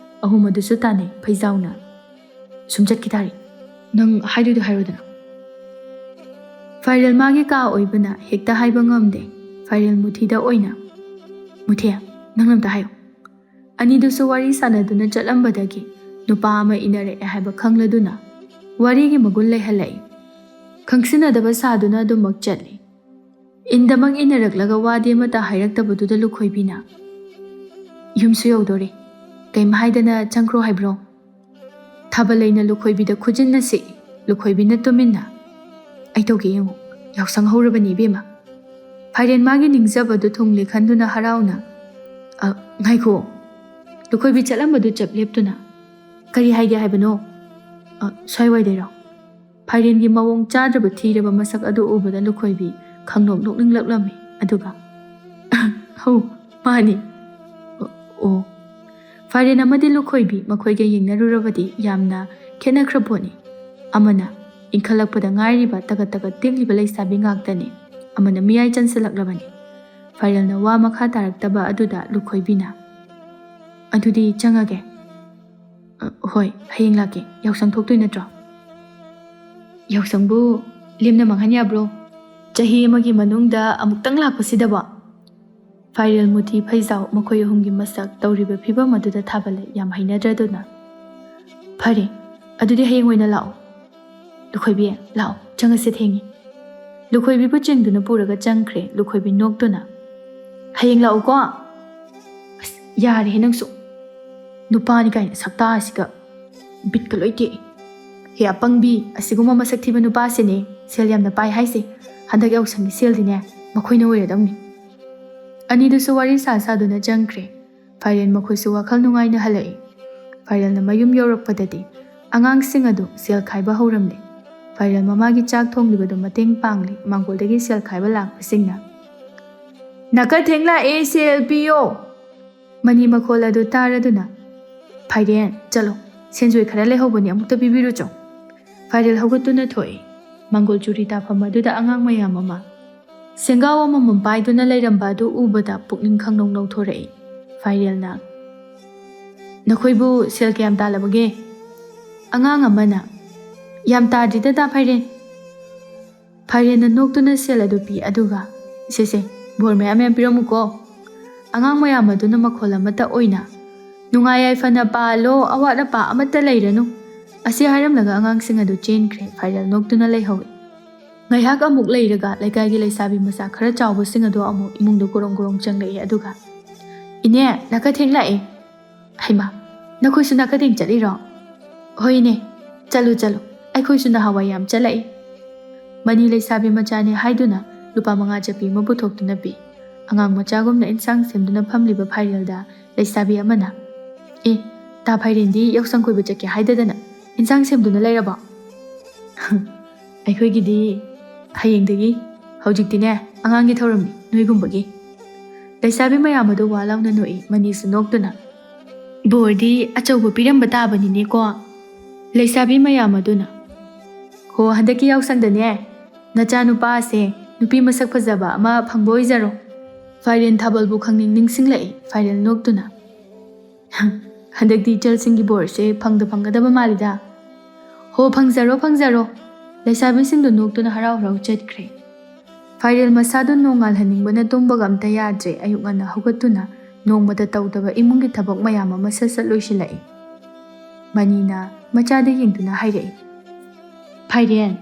ꯑꯍꯨꯝ ꯑꯗꯨꯁꯨ ꯇꯥꯟꯅꯩ ꯐꯩꯖꯥꯎꯅ꯫ "ꯁꯨꯝ ꯆꯠꯈꯤ ꯇꯥꯔꯦ꯫ ꯅꯪ ꯍꯥꯏꯗꯣꯏꯗꯣ ꯍꯥꯏꯔꯣꯗꯅ꯫" ꯐꯥꯏꯔꯦꯜ ꯃꯥꯒꯤ ꯀꯥ ꯑꯣꯏꯕꯅ ꯍꯦꯛꯇ ꯍꯥꯏꯕ ꯉꯝꯗꯦ꯫ ꯐꯥꯏꯔꯦꯜ ꯃꯨꯊꯤꯗ ꯑꯣꯏꯅ, "ꯃꯨꯊꯤ, ꯅꯪ ꯑꯝꯇ ꯍꯥꯏꯌꯨ꯫" ꯑꯅꯤꯗꯨꯁꯨ ꯋꯥꯔꯤ ꯁꯥꯟꯅꯗꯨꯅ ꯆꯠꯂꯝꯕꯗꯒꯤ ꯅꯨꯄꯥ ꯑꯃ ꯏꯟꯅꯔꯛꯑꯦ ꯍꯥꯏꯕ ꯈꯪꯂꯗꯨꯅ ꯋꯥꯔꯤꯒꯤ ꯃꯒꯨꯟ ꯂꯩꯍꯜꯂꯛꯏ꯫ ꯈꯪꯁꯤꯟꯅꯗꯕ ꯁꯥꯗꯨꯅ ꯑꯗꯨꯃꯛ ꯆꯠꯂꯤ꯫ ꯏꯟꯗꯃꯛ ꯏꯟꯅꯔꯛꯂꯒ ꯋꯥꯗꯤ ꯑꯃꯠꯇ ꯍꯥꯏꯔꯛꯇꯕꯗꯨꯗ ꯂꯨꯈꯣꯏꯕꯤꯅ, "ꯌꯨꯝꯁꯨ ꯌꯧꯗꯣꯔꯦ, ꯀꯩꯝ ꯍꯥꯏꯗꯅ ꯆꯪꯈ꯭ꯔꯣ ꯍꯥꯏꯕ꯭ꯔꯣ?" ꯊꯥꯕꯂꯩꯅ ꯂꯨꯈꯣꯏꯕꯤꯗ ꯈꯨꯖꯤꯟꯅ ꯁꯤꯛꯏ꯫ ꯂꯨꯈꯣꯏꯕꯤꯅ ꯇꯨꯃꯤꯟꯅ, "ꯑꯩ ꯇꯧꯒꯦ ꯌꯦꯡꯉꯨ, ꯌꯥꯎꯁꯪ ꯍꯧꯔꯕꯅꯤ ꯏꯕꯦꯝꯃ꯫" ꯐꯥꯏꯔꯦꯟ ꯃꯥꯒꯤ ꯅꯤꯡꯖꯕꯗꯨ ꯊꯨꯡꯂꯦ ꯈꯟꯗꯨꯅ ꯍꯔꯥꯎꯅ, "ꯑ, ꯉꯥꯏꯈꯣ꯫" ꯂꯨꯈꯣꯏꯕꯤ ꯆꯠꯂꯝꯕꯗꯨ ꯆꯞ ꯂꯦꯞꯇꯨꯅ, "ꯀꯔꯤ ꯍꯥꯏꯒꯦ ꯍꯥꯏꯕꯅꯣ? ꯑ, ꯁ꯭ꯋꯥꯏꯋꯥꯏꯗꯩꯔꯣ?" ꯐꯥꯏꯔꯦꯟꯒꯤ ꯃꯑꯣꯡ ꯆꯥꯗ꯭ꯔꯕ ꯊꯤꯔꯕ ꯃꯁꯛ ꯑꯗꯨ ꯎꯕꯗ ꯂꯨꯈꯣꯏꯕꯤ ꯈꯪꯅꯣꯛ ꯅꯣꯛꯅꯤꯡꯂꯛꯂꯝꯃꯤ꯫ ꯑꯗꯨꯒ, "ꯍꯧ, ꯃꯥꯅꯤ꯫ ꯑꯣ, ꯑꯣ꯫" ꯐꯥꯏꯔꯦꯟ ꯑꯃꯗꯤ ꯂꯨꯈꯣꯏꯕꯤ ꯃꯈꯣꯏꯒ ꯌꯦꯡꯅꯔꯨꯔꯕꯗꯤ ꯌꯥꯝꯅ ꯈꯦꯠꯅꯈ꯭ꯔ ꯄꯣꯠꯅꯤ꯫ ꯑꯃꯅ ꯏꯟꯈꯠꯂꯛꯄꯗ ꯉꯥꯏꯔꯤꯕ ꯇꯒꯠ ꯇꯒꯠ ꯇꯦꯛꯂꯤꯕ ꯂꯩꯁꯥꯕꯤ ꯉꯥꯛꯇꯅꯤ, ꯑꯃꯅ ꯃꯤꯌꯥꯏ ꯆꯟꯁꯤꯜꯂꯛꯂꯕꯅꯤ꯫ ꯐꯥꯏꯔꯦꯜꯅ ꯋꯥ ꯃꯈꯥ ꯇꯥꯔꯛꯇꯕ ꯑꯗꯨꯗ ꯂꯨꯈꯣꯏꯕꯤꯅ, "ꯑꯗꯨꯗꯤ ꯆꯪꯉꯒꯦ꯫" "ꯑ, ꯍꯣꯏ, ꯍꯌꯦꯡ ꯂꯥꯛꯀꯦ꯫ ꯌꯥꯎꯁꯪ ꯊꯣꯛꯇꯣꯏ ꯅꯠꯇ꯭ꯔꯣ?" "ꯌꯥꯎꯁꯪꯕꯨ ꯂꯦꯝꯅ ꯃꯥꯡꯍꯟ ꯌꯥꯕ꯭ꯔꯣ? ꯆꯍꯤ ꯑꯃꯒꯤ ꯃꯅꯨꯡꯗ ꯑꯃꯨꯛꯇꯪ ꯂꯥꯛꯄꯁꯤꯗꯕꯣ?" ꯐꯥꯏꯔꯦꯜ, ꯃꯨꯊꯤ, ꯐꯩꯖꯥꯎ ꯃꯈꯣꯏ ꯑꯍꯨꯝꯒꯤ ꯃꯁꯛ ꯇꯧꯔꯤꯕ ꯐꯤꯕꯝ ꯑꯗꯨꯗ ꯊꯥꯕꯂꯩ ꯌꯥꯝ ꯍꯩꯅꯗ꯭ꯔꯗꯨꯅ, "ꯐꯔꯦ, "ꯑꯗꯨꯗꯤ ꯍꯌꯦꯡ ꯑꯣꯏꯅ ꯂꯥꯛꯑꯣ꯫ ꯂꯨꯈꯣꯏꯕꯤ, ꯂꯥꯛꯑꯣ, ꯆꯪꯉꯁꯦ, ꯊꯦꯡꯉꯤ꯫" ꯂꯨꯈꯣꯏꯕꯤꯕꯨ ꯆꯤꯡꯗꯨꯅ ꯄꯨꯔꯒ ꯆꯪꯈ꯭ꯔꯦ꯫ ꯂꯨꯈꯣꯏꯕꯤ ꯅꯣꯛꯇꯨꯅ, "ꯍꯌꯦꯡ ꯂꯥꯛꯎꯀꯣ꯫" "ꯑꯁ, ꯌꯥꯔꯦꯍꯦ ꯅꯪꯁꯨ꯫ ꯅꯨꯄꯥꯅꯤ ꯀꯥꯏꯅ ꯁꯛꯇꯥ ꯑꯁꯤꯒ꯫ ꯕꯤꯠꯀ ꯂꯣꯏ ꯇꯦꯛꯏ꯫ ꯍꯦ ꯑꯄꯪꯕꯤ, ꯑꯁꯤꯒꯨꯝꯕ ꯃꯁꯛ ꯊꯤꯕ ꯅꯨꯄꯥꯁꯤꯅꯦ ꯁꯦꯜ ꯌꯥꯝꯅ ꯄꯥꯏ ꯍꯥꯏꯁꯦ꯫ ꯍꯟꯗꯛ ꯌꯥꯎꯁꯪꯒꯤ ꯁꯦꯜꯗꯤꯅꯦ ꯃꯈꯣꯏꯅ ꯑꯣꯏꯔꯗꯧꯅꯤ꯫" ꯑꯅꯤꯗꯨꯁꯨ ꯋꯥꯔꯤ ꯁꯥ ꯁꯥꯗꯨꯅ ꯆꯪꯈ꯭ꯔꯦ꯫ ꯐꯥꯏꯔꯦꯟ ꯃꯈꯣꯏꯁꯨ ꯋꯥꯈꯜ ꯅꯨꯡꯉꯥꯏꯅ ꯍꯜꯂꯛꯏ꯫ ꯐꯥꯏꯔꯦꯜꯅ ꯃꯌꯨꯝ ꯌꯧꯔꯛꯄꯗꯗꯤ ꯑꯉꯥꯡꯁꯤꯡ ꯑꯗꯨ ꯁꯦꯜ ꯈꯥꯏꯕ ꯍꯧꯔꯝꯂꯦ꯫ ꯐꯥꯏꯔꯦꯜ ꯃꯃꯥꯒꯤ ꯆꯥꯛ ꯊꯣꯡꯂꯤꯕꯗꯨ ꯃꯇꯦꯡ ꯄꯥꯡꯂꯤ꯫ ꯃꯥꯡꯒꯣꯜꯗꯒꯤ ꯁꯦꯜ ꯈꯥꯏꯕ ꯂꯥꯛꯄꯁꯤꯡꯅ, "ꯅꯥꯀꯊꯦꯡ ꯂꯥꯛꯑꯦ, ꯁꯦꯜ ꯄꯤꯌꯣ꯫" ꯃꯅꯤ ꯃꯈꯣꯜ ꯑꯗꯨ ꯇꯥꯔꯗꯨꯅ, "ꯐꯥꯏꯔꯦꯟ, ꯆꯠꯂꯣ, ꯁꯦꯟꯖꯣꯏ ꯈꯔ ꯂꯩꯍꯧꯕꯅꯤ, ꯑꯃꯨꯛꯇ ꯄꯤꯕꯤꯔꯨꯆꯣ꯫" ꯐꯥꯏꯔꯦꯜ ꯍꯧꯒꯠꯇꯨꯅ ꯊꯣꯛꯏ꯫ ꯃꯥꯡꯒꯣꯜ ꯆꯨꯔꯤ ꯇꯥꯐꯝ ꯑꯗꯨꯗ ꯑꯉꯥꯡ ꯃꯌꯥꯝ ꯑꯃ ꯁꯦꯡꯒꯥꯎ ꯑꯃꯃꯝ ꯄꯥꯏꯗꯨꯅ ꯂꯩꯔꯝꯕ ꯑꯗꯨ ꯎꯕꯗ ꯄꯨꯛꯅꯤꯡ ꯈꯪꯅꯧ ꯅꯧꯊꯣꯔꯛꯏ꯫ ꯐꯥꯏꯔꯦꯜꯅ, "ꯅꯈꯣꯏꯕꯨ ꯁꯦꯜ ꯀꯌꯥꯝ ꯇꯥꯜꯂꯕꯒꯦ?" ꯑꯉꯥꯡ ꯑꯃꯅ, "ꯌꯥꯝ ꯇꯥꯗ꯭ꯔꯤꯗ, ꯇꯥ ꯐꯥꯏꯔꯦꯟ꯫" ꯐꯥꯏꯔꯦꯟꯅ ꯅꯣꯛꯇꯨꯅ ꯁꯦꯜ ꯑꯗꯨ ꯄꯤ, ꯑꯗꯨꯒ, "ꯁꯦ ꯁꯦ, ꯕꯣꯔ ꯃꯌꯥꯝ ꯃꯌꯥꯝ ꯄꯤꯔꯝꯃꯨꯀꯣ꯫" ꯑꯉꯥꯡ ꯃꯌꯥꯝ ꯑꯗꯨꯅ ꯃꯈꯣꯜ ꯑꯃꯠꯇ ꯑꯣꯏꯅ, "ꯅꯨꯡꯉꯥꯏ ꯌꯥꯏꯐꯅ ꯄꯥꯜꯂꯣ, ꯑꯋꯥꯠ ꯑꯄꯥ ꯑꯃꯠꯇ ꯂꯩꯔꯅꯨ꯫" ꯑꯁꯤ ꯍꯥꯏꯔꯝꯂꯒ ꯑꯉꯥꯡꯁꯤꯡ ꯑꯗꯨ ꯆꯦꯟꯈ꯭ꯔꯦ꯫ ꯐꯥꯏꯔꯦꯜ ꯅꯣꯛꯇꯨꯅ ꯂꯩꯍꯧꯏ꯫ ꯉꯥꯏꯍꯥꯛ ꯑꯃꯨꯛ ꯂꯩꯔꯒ ꯂꯩꯀꯥꯏꯒꯤ ꯂꯩꯁꯥꯕꯤ ꯃꯆꯥ ꯈꯔ ꯆꯥꯎꯕꯁꯤꯡ ꯑꯗꯨ ꯑꯃꯨꯛ ꯏꯃꯨꯡꯗ ꯒꯣꯔꯣꯡ ꯒꯣꯔꯣꯡ ꯆꯪꯂꯛꯏ, ꯑꯗꯨꯒ, "ꯏꯅꯦ, ꯅꯥꯀꯊꯦꯡ ꯂꯥꯛꯑꯦ꯫" "ꯍꯩꯃꯥ, ꯅꯈꯣꯏꯁꯨ ꯅꯥꯀꯊꯦꯡ ꯆꯠꯂꯤꯔꯣ?" "ꯍꯣꯏꯅꯦ, ꯆꯠꯂꯨ ꯆꯠꯂꯨ, ꯑꯩꯈꯣꯏꯁꯨ ꯅꯍꯥꯟꯋꯥꯏ ꯌꯥꯝ ꯆꯠꯂꯛꯏ꯫" ꯃꯅꯤ ꯂꯩꯁꯥꯕꯤ ꯃꯆꯥꯅꯤ ꯍꯥꯏꯗꯨꯅ ꯂꯨꯄꯥ ꯃꯉꯥ ꯆꯠꯄꯤ ꯑꯃ ꯄꯨꯊꯣꯛꯇꯨꯅ ꯄꯤ꯫ ꯑꯉꯥꯡ ꯃꯆꯥꯒꯨꯝꯅ ꯏꯟꯁꯥꯡ ꯁꯦꯝꯗꯨꯅ ꯐꯝꯂꯤꯕ ꯐꯥꯏꯔꯦꯜꯗ ꯂꯩꯁꯥꯕꯤ ꯑꯃꯅ, "ꯑꯦ, ꯇꯥ ꯐꯥꯏꯔꯦꯟꯗꯤ ꯌꯥꯎꯁꯪ ꯀꯣꯏꯕ ꯆꯠꯀꯦ ꯍꯥꯏꯗꯗꯅ ꯏꯟꯁꯥꯡ ꯁꯦꯝꯗꯨꯅ ꯂꯩꯔꯕꯣ?" "ꯑꯩꯈꯣꯏꯒꯤꯗꯤ ꯍꯌꯦꯡꯗꯒꯤ, ꯍꯧꯖꯤꯛꯇꯤꯅꯦ ꯑꯉꯥꯡꯒꯤ ꯊꯧꯔꯝꯅꯤ, ꯅꯣꯏꯒꯨꯝꯕꯒꯤ꯫" ꯂꯩꯁꯥꯕꯤ ꯃꯌꯥꯝ ꯑꯗꯨ ꯋꯥ ꯂꯥꯎꯅ ꯅꯣꯛꯏ꯫ ꯃꯅꯤꯁꯨ ꯅꯣꯛꯇꯨꯅ, "ꯕꯣꯔꯗꯤ ꯑꯆꯧꯕ ꯄꯤꯔꯝꯕ ꯇꯥꯕꯅꯤꯅꯦꯀꯣ꯫" ꯂꯩꯁꯥꯕꯤ ꯃꯌꯥꯝ ꯑꯗꯨꯅ, "ꯍꯣ, ꯍꯟꯗꯛꯀꯤ ꯌꯥꯎꯁꯪꯗꯅꯦ ꯅꯆꯥꯅꯨꯄꯥꯁꯦ ꯅꯨꯄꯤ ꯃꯁꯛ ꯐꯖꯕ ꯑꯃ ꯐꯪꯕ ꯑꯣꯏꯖꯔꯣ꯫" ꯐꯥꯏꯔꯦꯟ ꯊꯥꯕꯜꯕꯨ ꯈꯪꯅꯤꯡ ꯅꯤꯡꯁꯤꯡꯂꯛꯏ꯫ ꯐꯥꯏꯔꯦꯜ ꯅꯣꯛꯇꯨꯅ, "ꯍꯟꯗꯛꯇꯤ ꯏꯆꯜꯁꯤꯡꯒꯤ ꯕꯣꯔꯁꯦ ꯐꯪꯗ ꯐꯪꯒꯗꯕ ꯃꯥꯜꯂꯤꯗ꯫" "ꯍꯣ, ꯐꯪꯖꯔꯣ, ꯐꯪꯖꯔꯣ꯫" ꯂꯩꯁꯥꯕꯤꯁꯤꯡꯗꯨ ꯅꯣꯛꯇꯨꯅ ꯍꯔꯥꯎ ꯍꯔꯥꯎ ꯆꯠꯈ꯭ꯔꯦ꯫ ꯐꯥꯏꯔꯦꯜ ꯃꯁꯥꯗꯨ ꯅꯣꯡꯉꯥꯜꯍꯟꯅꯤꯡꯕꯅ ꯇꯨꯝꯕꯒ ꯑꯝꯇ ꯌꯥꯗ꯭ꯔꯦ꯫ ꯑꯌꯨꯛ ꯉꯟꯅ ꯍꯧꯒꯠꯇꯨꯅ ꯅꯣꯡꯃꯗ ꯇꯧꯗꯕ ꯏꯃꯨꯡꯒꯤ ꯊꯕꯛ ꯃꯌꯥꯝ ꯑꯃ ꯁꯠ ꯁꯠ ꯂꯣꯏꯁꯤꯜꯂꯛꯏ꯫ ꯃꯅꯤꯅ ꯃꯆꯥꯗ ꯌꯦꯡꯗꯨꯅ ꯍꯥꯏꯔꯛꯏ꯫ "ꯐꯥꯏꯔꯦꯟ,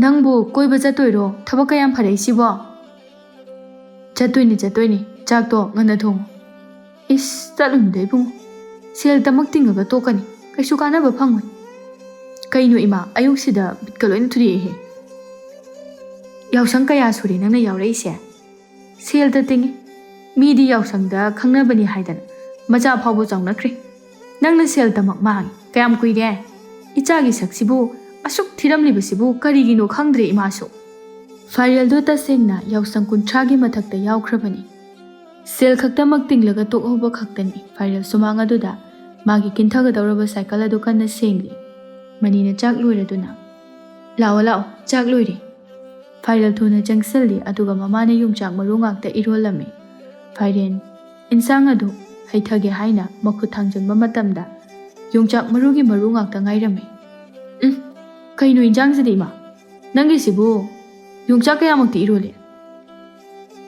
ꯅꯪꯕꯨ ꯀꯣꯏꯕ ꯆꯠꯇꯣꯏꯔꯣ? ꯊꯕꯛ ꯀꯌꯥꯝ ꯐꯔꯛꯏꯁꯤꯕꯣ?" "ꯆꯠꯇꯣꯏꯅꯤ, ꯆꯠꯇꯣꯏꯅꯤ꯫ ꯆꯥꯛꯇꯣ ꯉꯟꯅ ꯊꯣꯡꯉꯨ꯫" "ꯏꯁ, ꯆꯠꯂꯨꯅꯨꯗ ꯏꯕꯨꯡꯉꯣ꯫ ꯁꯦꯜ ꯇꯃꯛ ꯇꯤꯡꯉꯒ ꯇꯣꯛꯀꯅꯤ꯫ ꯀꯩꯁꯨ ꯀꯥꯟꯅꯕ ꯐꯪꯉꯣꯏ꯫" "ꯀꯩꯅꯣ ꯏꯃꯥ, ꯑꯌꯨꯛꯁꯤꯗ ꯕꯤꯠꯀ ꯂꯣꯏꯅ ꯊꯨꯗꯦꯛꯑꯦꯍꯦ꯫" "ꯌꯥꯎꯁꯪ ꯀꯌꯥ ꯁꯨꯔꯦ ꯅꯪꯅ ꯌꯥꯎꯔꯛꯏꯁꯦ? ꯁꯦꯜꯗ ꯇꯤꯡꯉꯤ꯫ ꯃꯤꯗꯤ ꯌꯥꯎꯁꯪꯗ ꯈꯪꯅꯕꯅꯤ ꯍꯥꯏꯗꯅ ꯃꯆꯥ ꯐꯥꯎꯕ ꯆꯥꯎꯅꯈ꯭ꯔꯦ꯫ ꯅꯪꯅ ꯁꯦꯜꯗꯃꯛ ꯃꯥꯡꯉꯤ꯫ ꯀꯌꯥꯝ ꯀꯨꯏꯔꯦ? ꯏꯆꯥꯒꯤ ꯁꯛꯁꯤꯕꯨ ꯑꯁꯨꯛ ꯊꯤꯔꯝꯂꯤꯕꯁꯤꯕꯨ ꯀꯔꯤꯒꯤꯅꯣ ꯈꯪꯗ꯭ꯔꯦ ꯏꯃꯥꯁꯨ꯫" ꯐꯥꯏꯔꯦꯜꯗꯨ ꯇꯁꯦꯡꯅ ꯌꯥꯎꯁꯪ ꯀꯨꯟꯊ꯭ꯔꯥꯒꯤ ꯃꯊꯛꯇ ꯌꯥꯎꯈ꯭ꯔꯕꯅꯤ꯫ ꯁꯦꯜ ꯈꯛꯇꯃꯛ ꯇꯤꯡꯂꯒ ꯇꯣꯛꯍꯧꯕ ꯈꯛꯇꯅꯤ꯫ ꯐꯥꯏꯔꯦꯜ ꯁꯨꯃꯥꯡ ꯑꯗꯨꯗ ꯃꯥꯒꯤ ꯀꯤꯟꯊꯒꯗꯧꯔꯕ ꯁꯥꯏꯀꯜ ꯑꯗꯨ ꯀꯟꯅ ꯁꯦꯡꯂꯤ꯫ ꯃꯅꯤꯅ ꯆꯥꯛ ꯂꯣꯏꯔꯗꯨꯅ, "ꯂꯥꯛꯑꯣ, ꯂꯥꯛꯑꯣ, ꯆꯥꯛ ꯂꯣꯏꯔꯦ꯫" ꯐꯥꯏꯔꯦꯜ ꯊꯨꯅ ꯆꯪꯁꯤꯜꯂꯤ, ꯑꯗꯨꯒ ꯃꯃꯥꯅ ꯌꯣꯡꯆꯥꯛ ꯃꯔꯨ ꯉꯥꯛꯇ ꯏꯔꯣꯜꯂꯝꯃꯤ꯫ ꯐꯥꯏꯔꯦꯟ ꯏꯟꯁꯥꯡ ꯑꯗꯨ ꯍꯩꯊꯒꯦ ꯍꯥꯏꯅ ꯃꯈꯨꯠ ꯊꯥꯡꯖꯟꯕ ꯃꯇꯝꯗ ꯌꯣꯡꯆꯥꯛ ꯃꯔꯨꯒꯤ ꯃꯔꯨ ꯉꯥꯛꯇ ꯉꯥꯏꯔꯝꯃꯤ꯫ "ꯎꯝ, ꯀꯩꯅꯣ ꯏꯟꯁꯥꯡꯁꯤꯗꯤ ꯏꯃꯥ? ꯅꯪꯒꯤꯁꯤꯕꯨ ꯌꯣꯡꯆꯥꯛ ꯀꯌꯥꯃꯨꯛꯇꯤ ꯏꯔꯣꯜꯂꯤ?"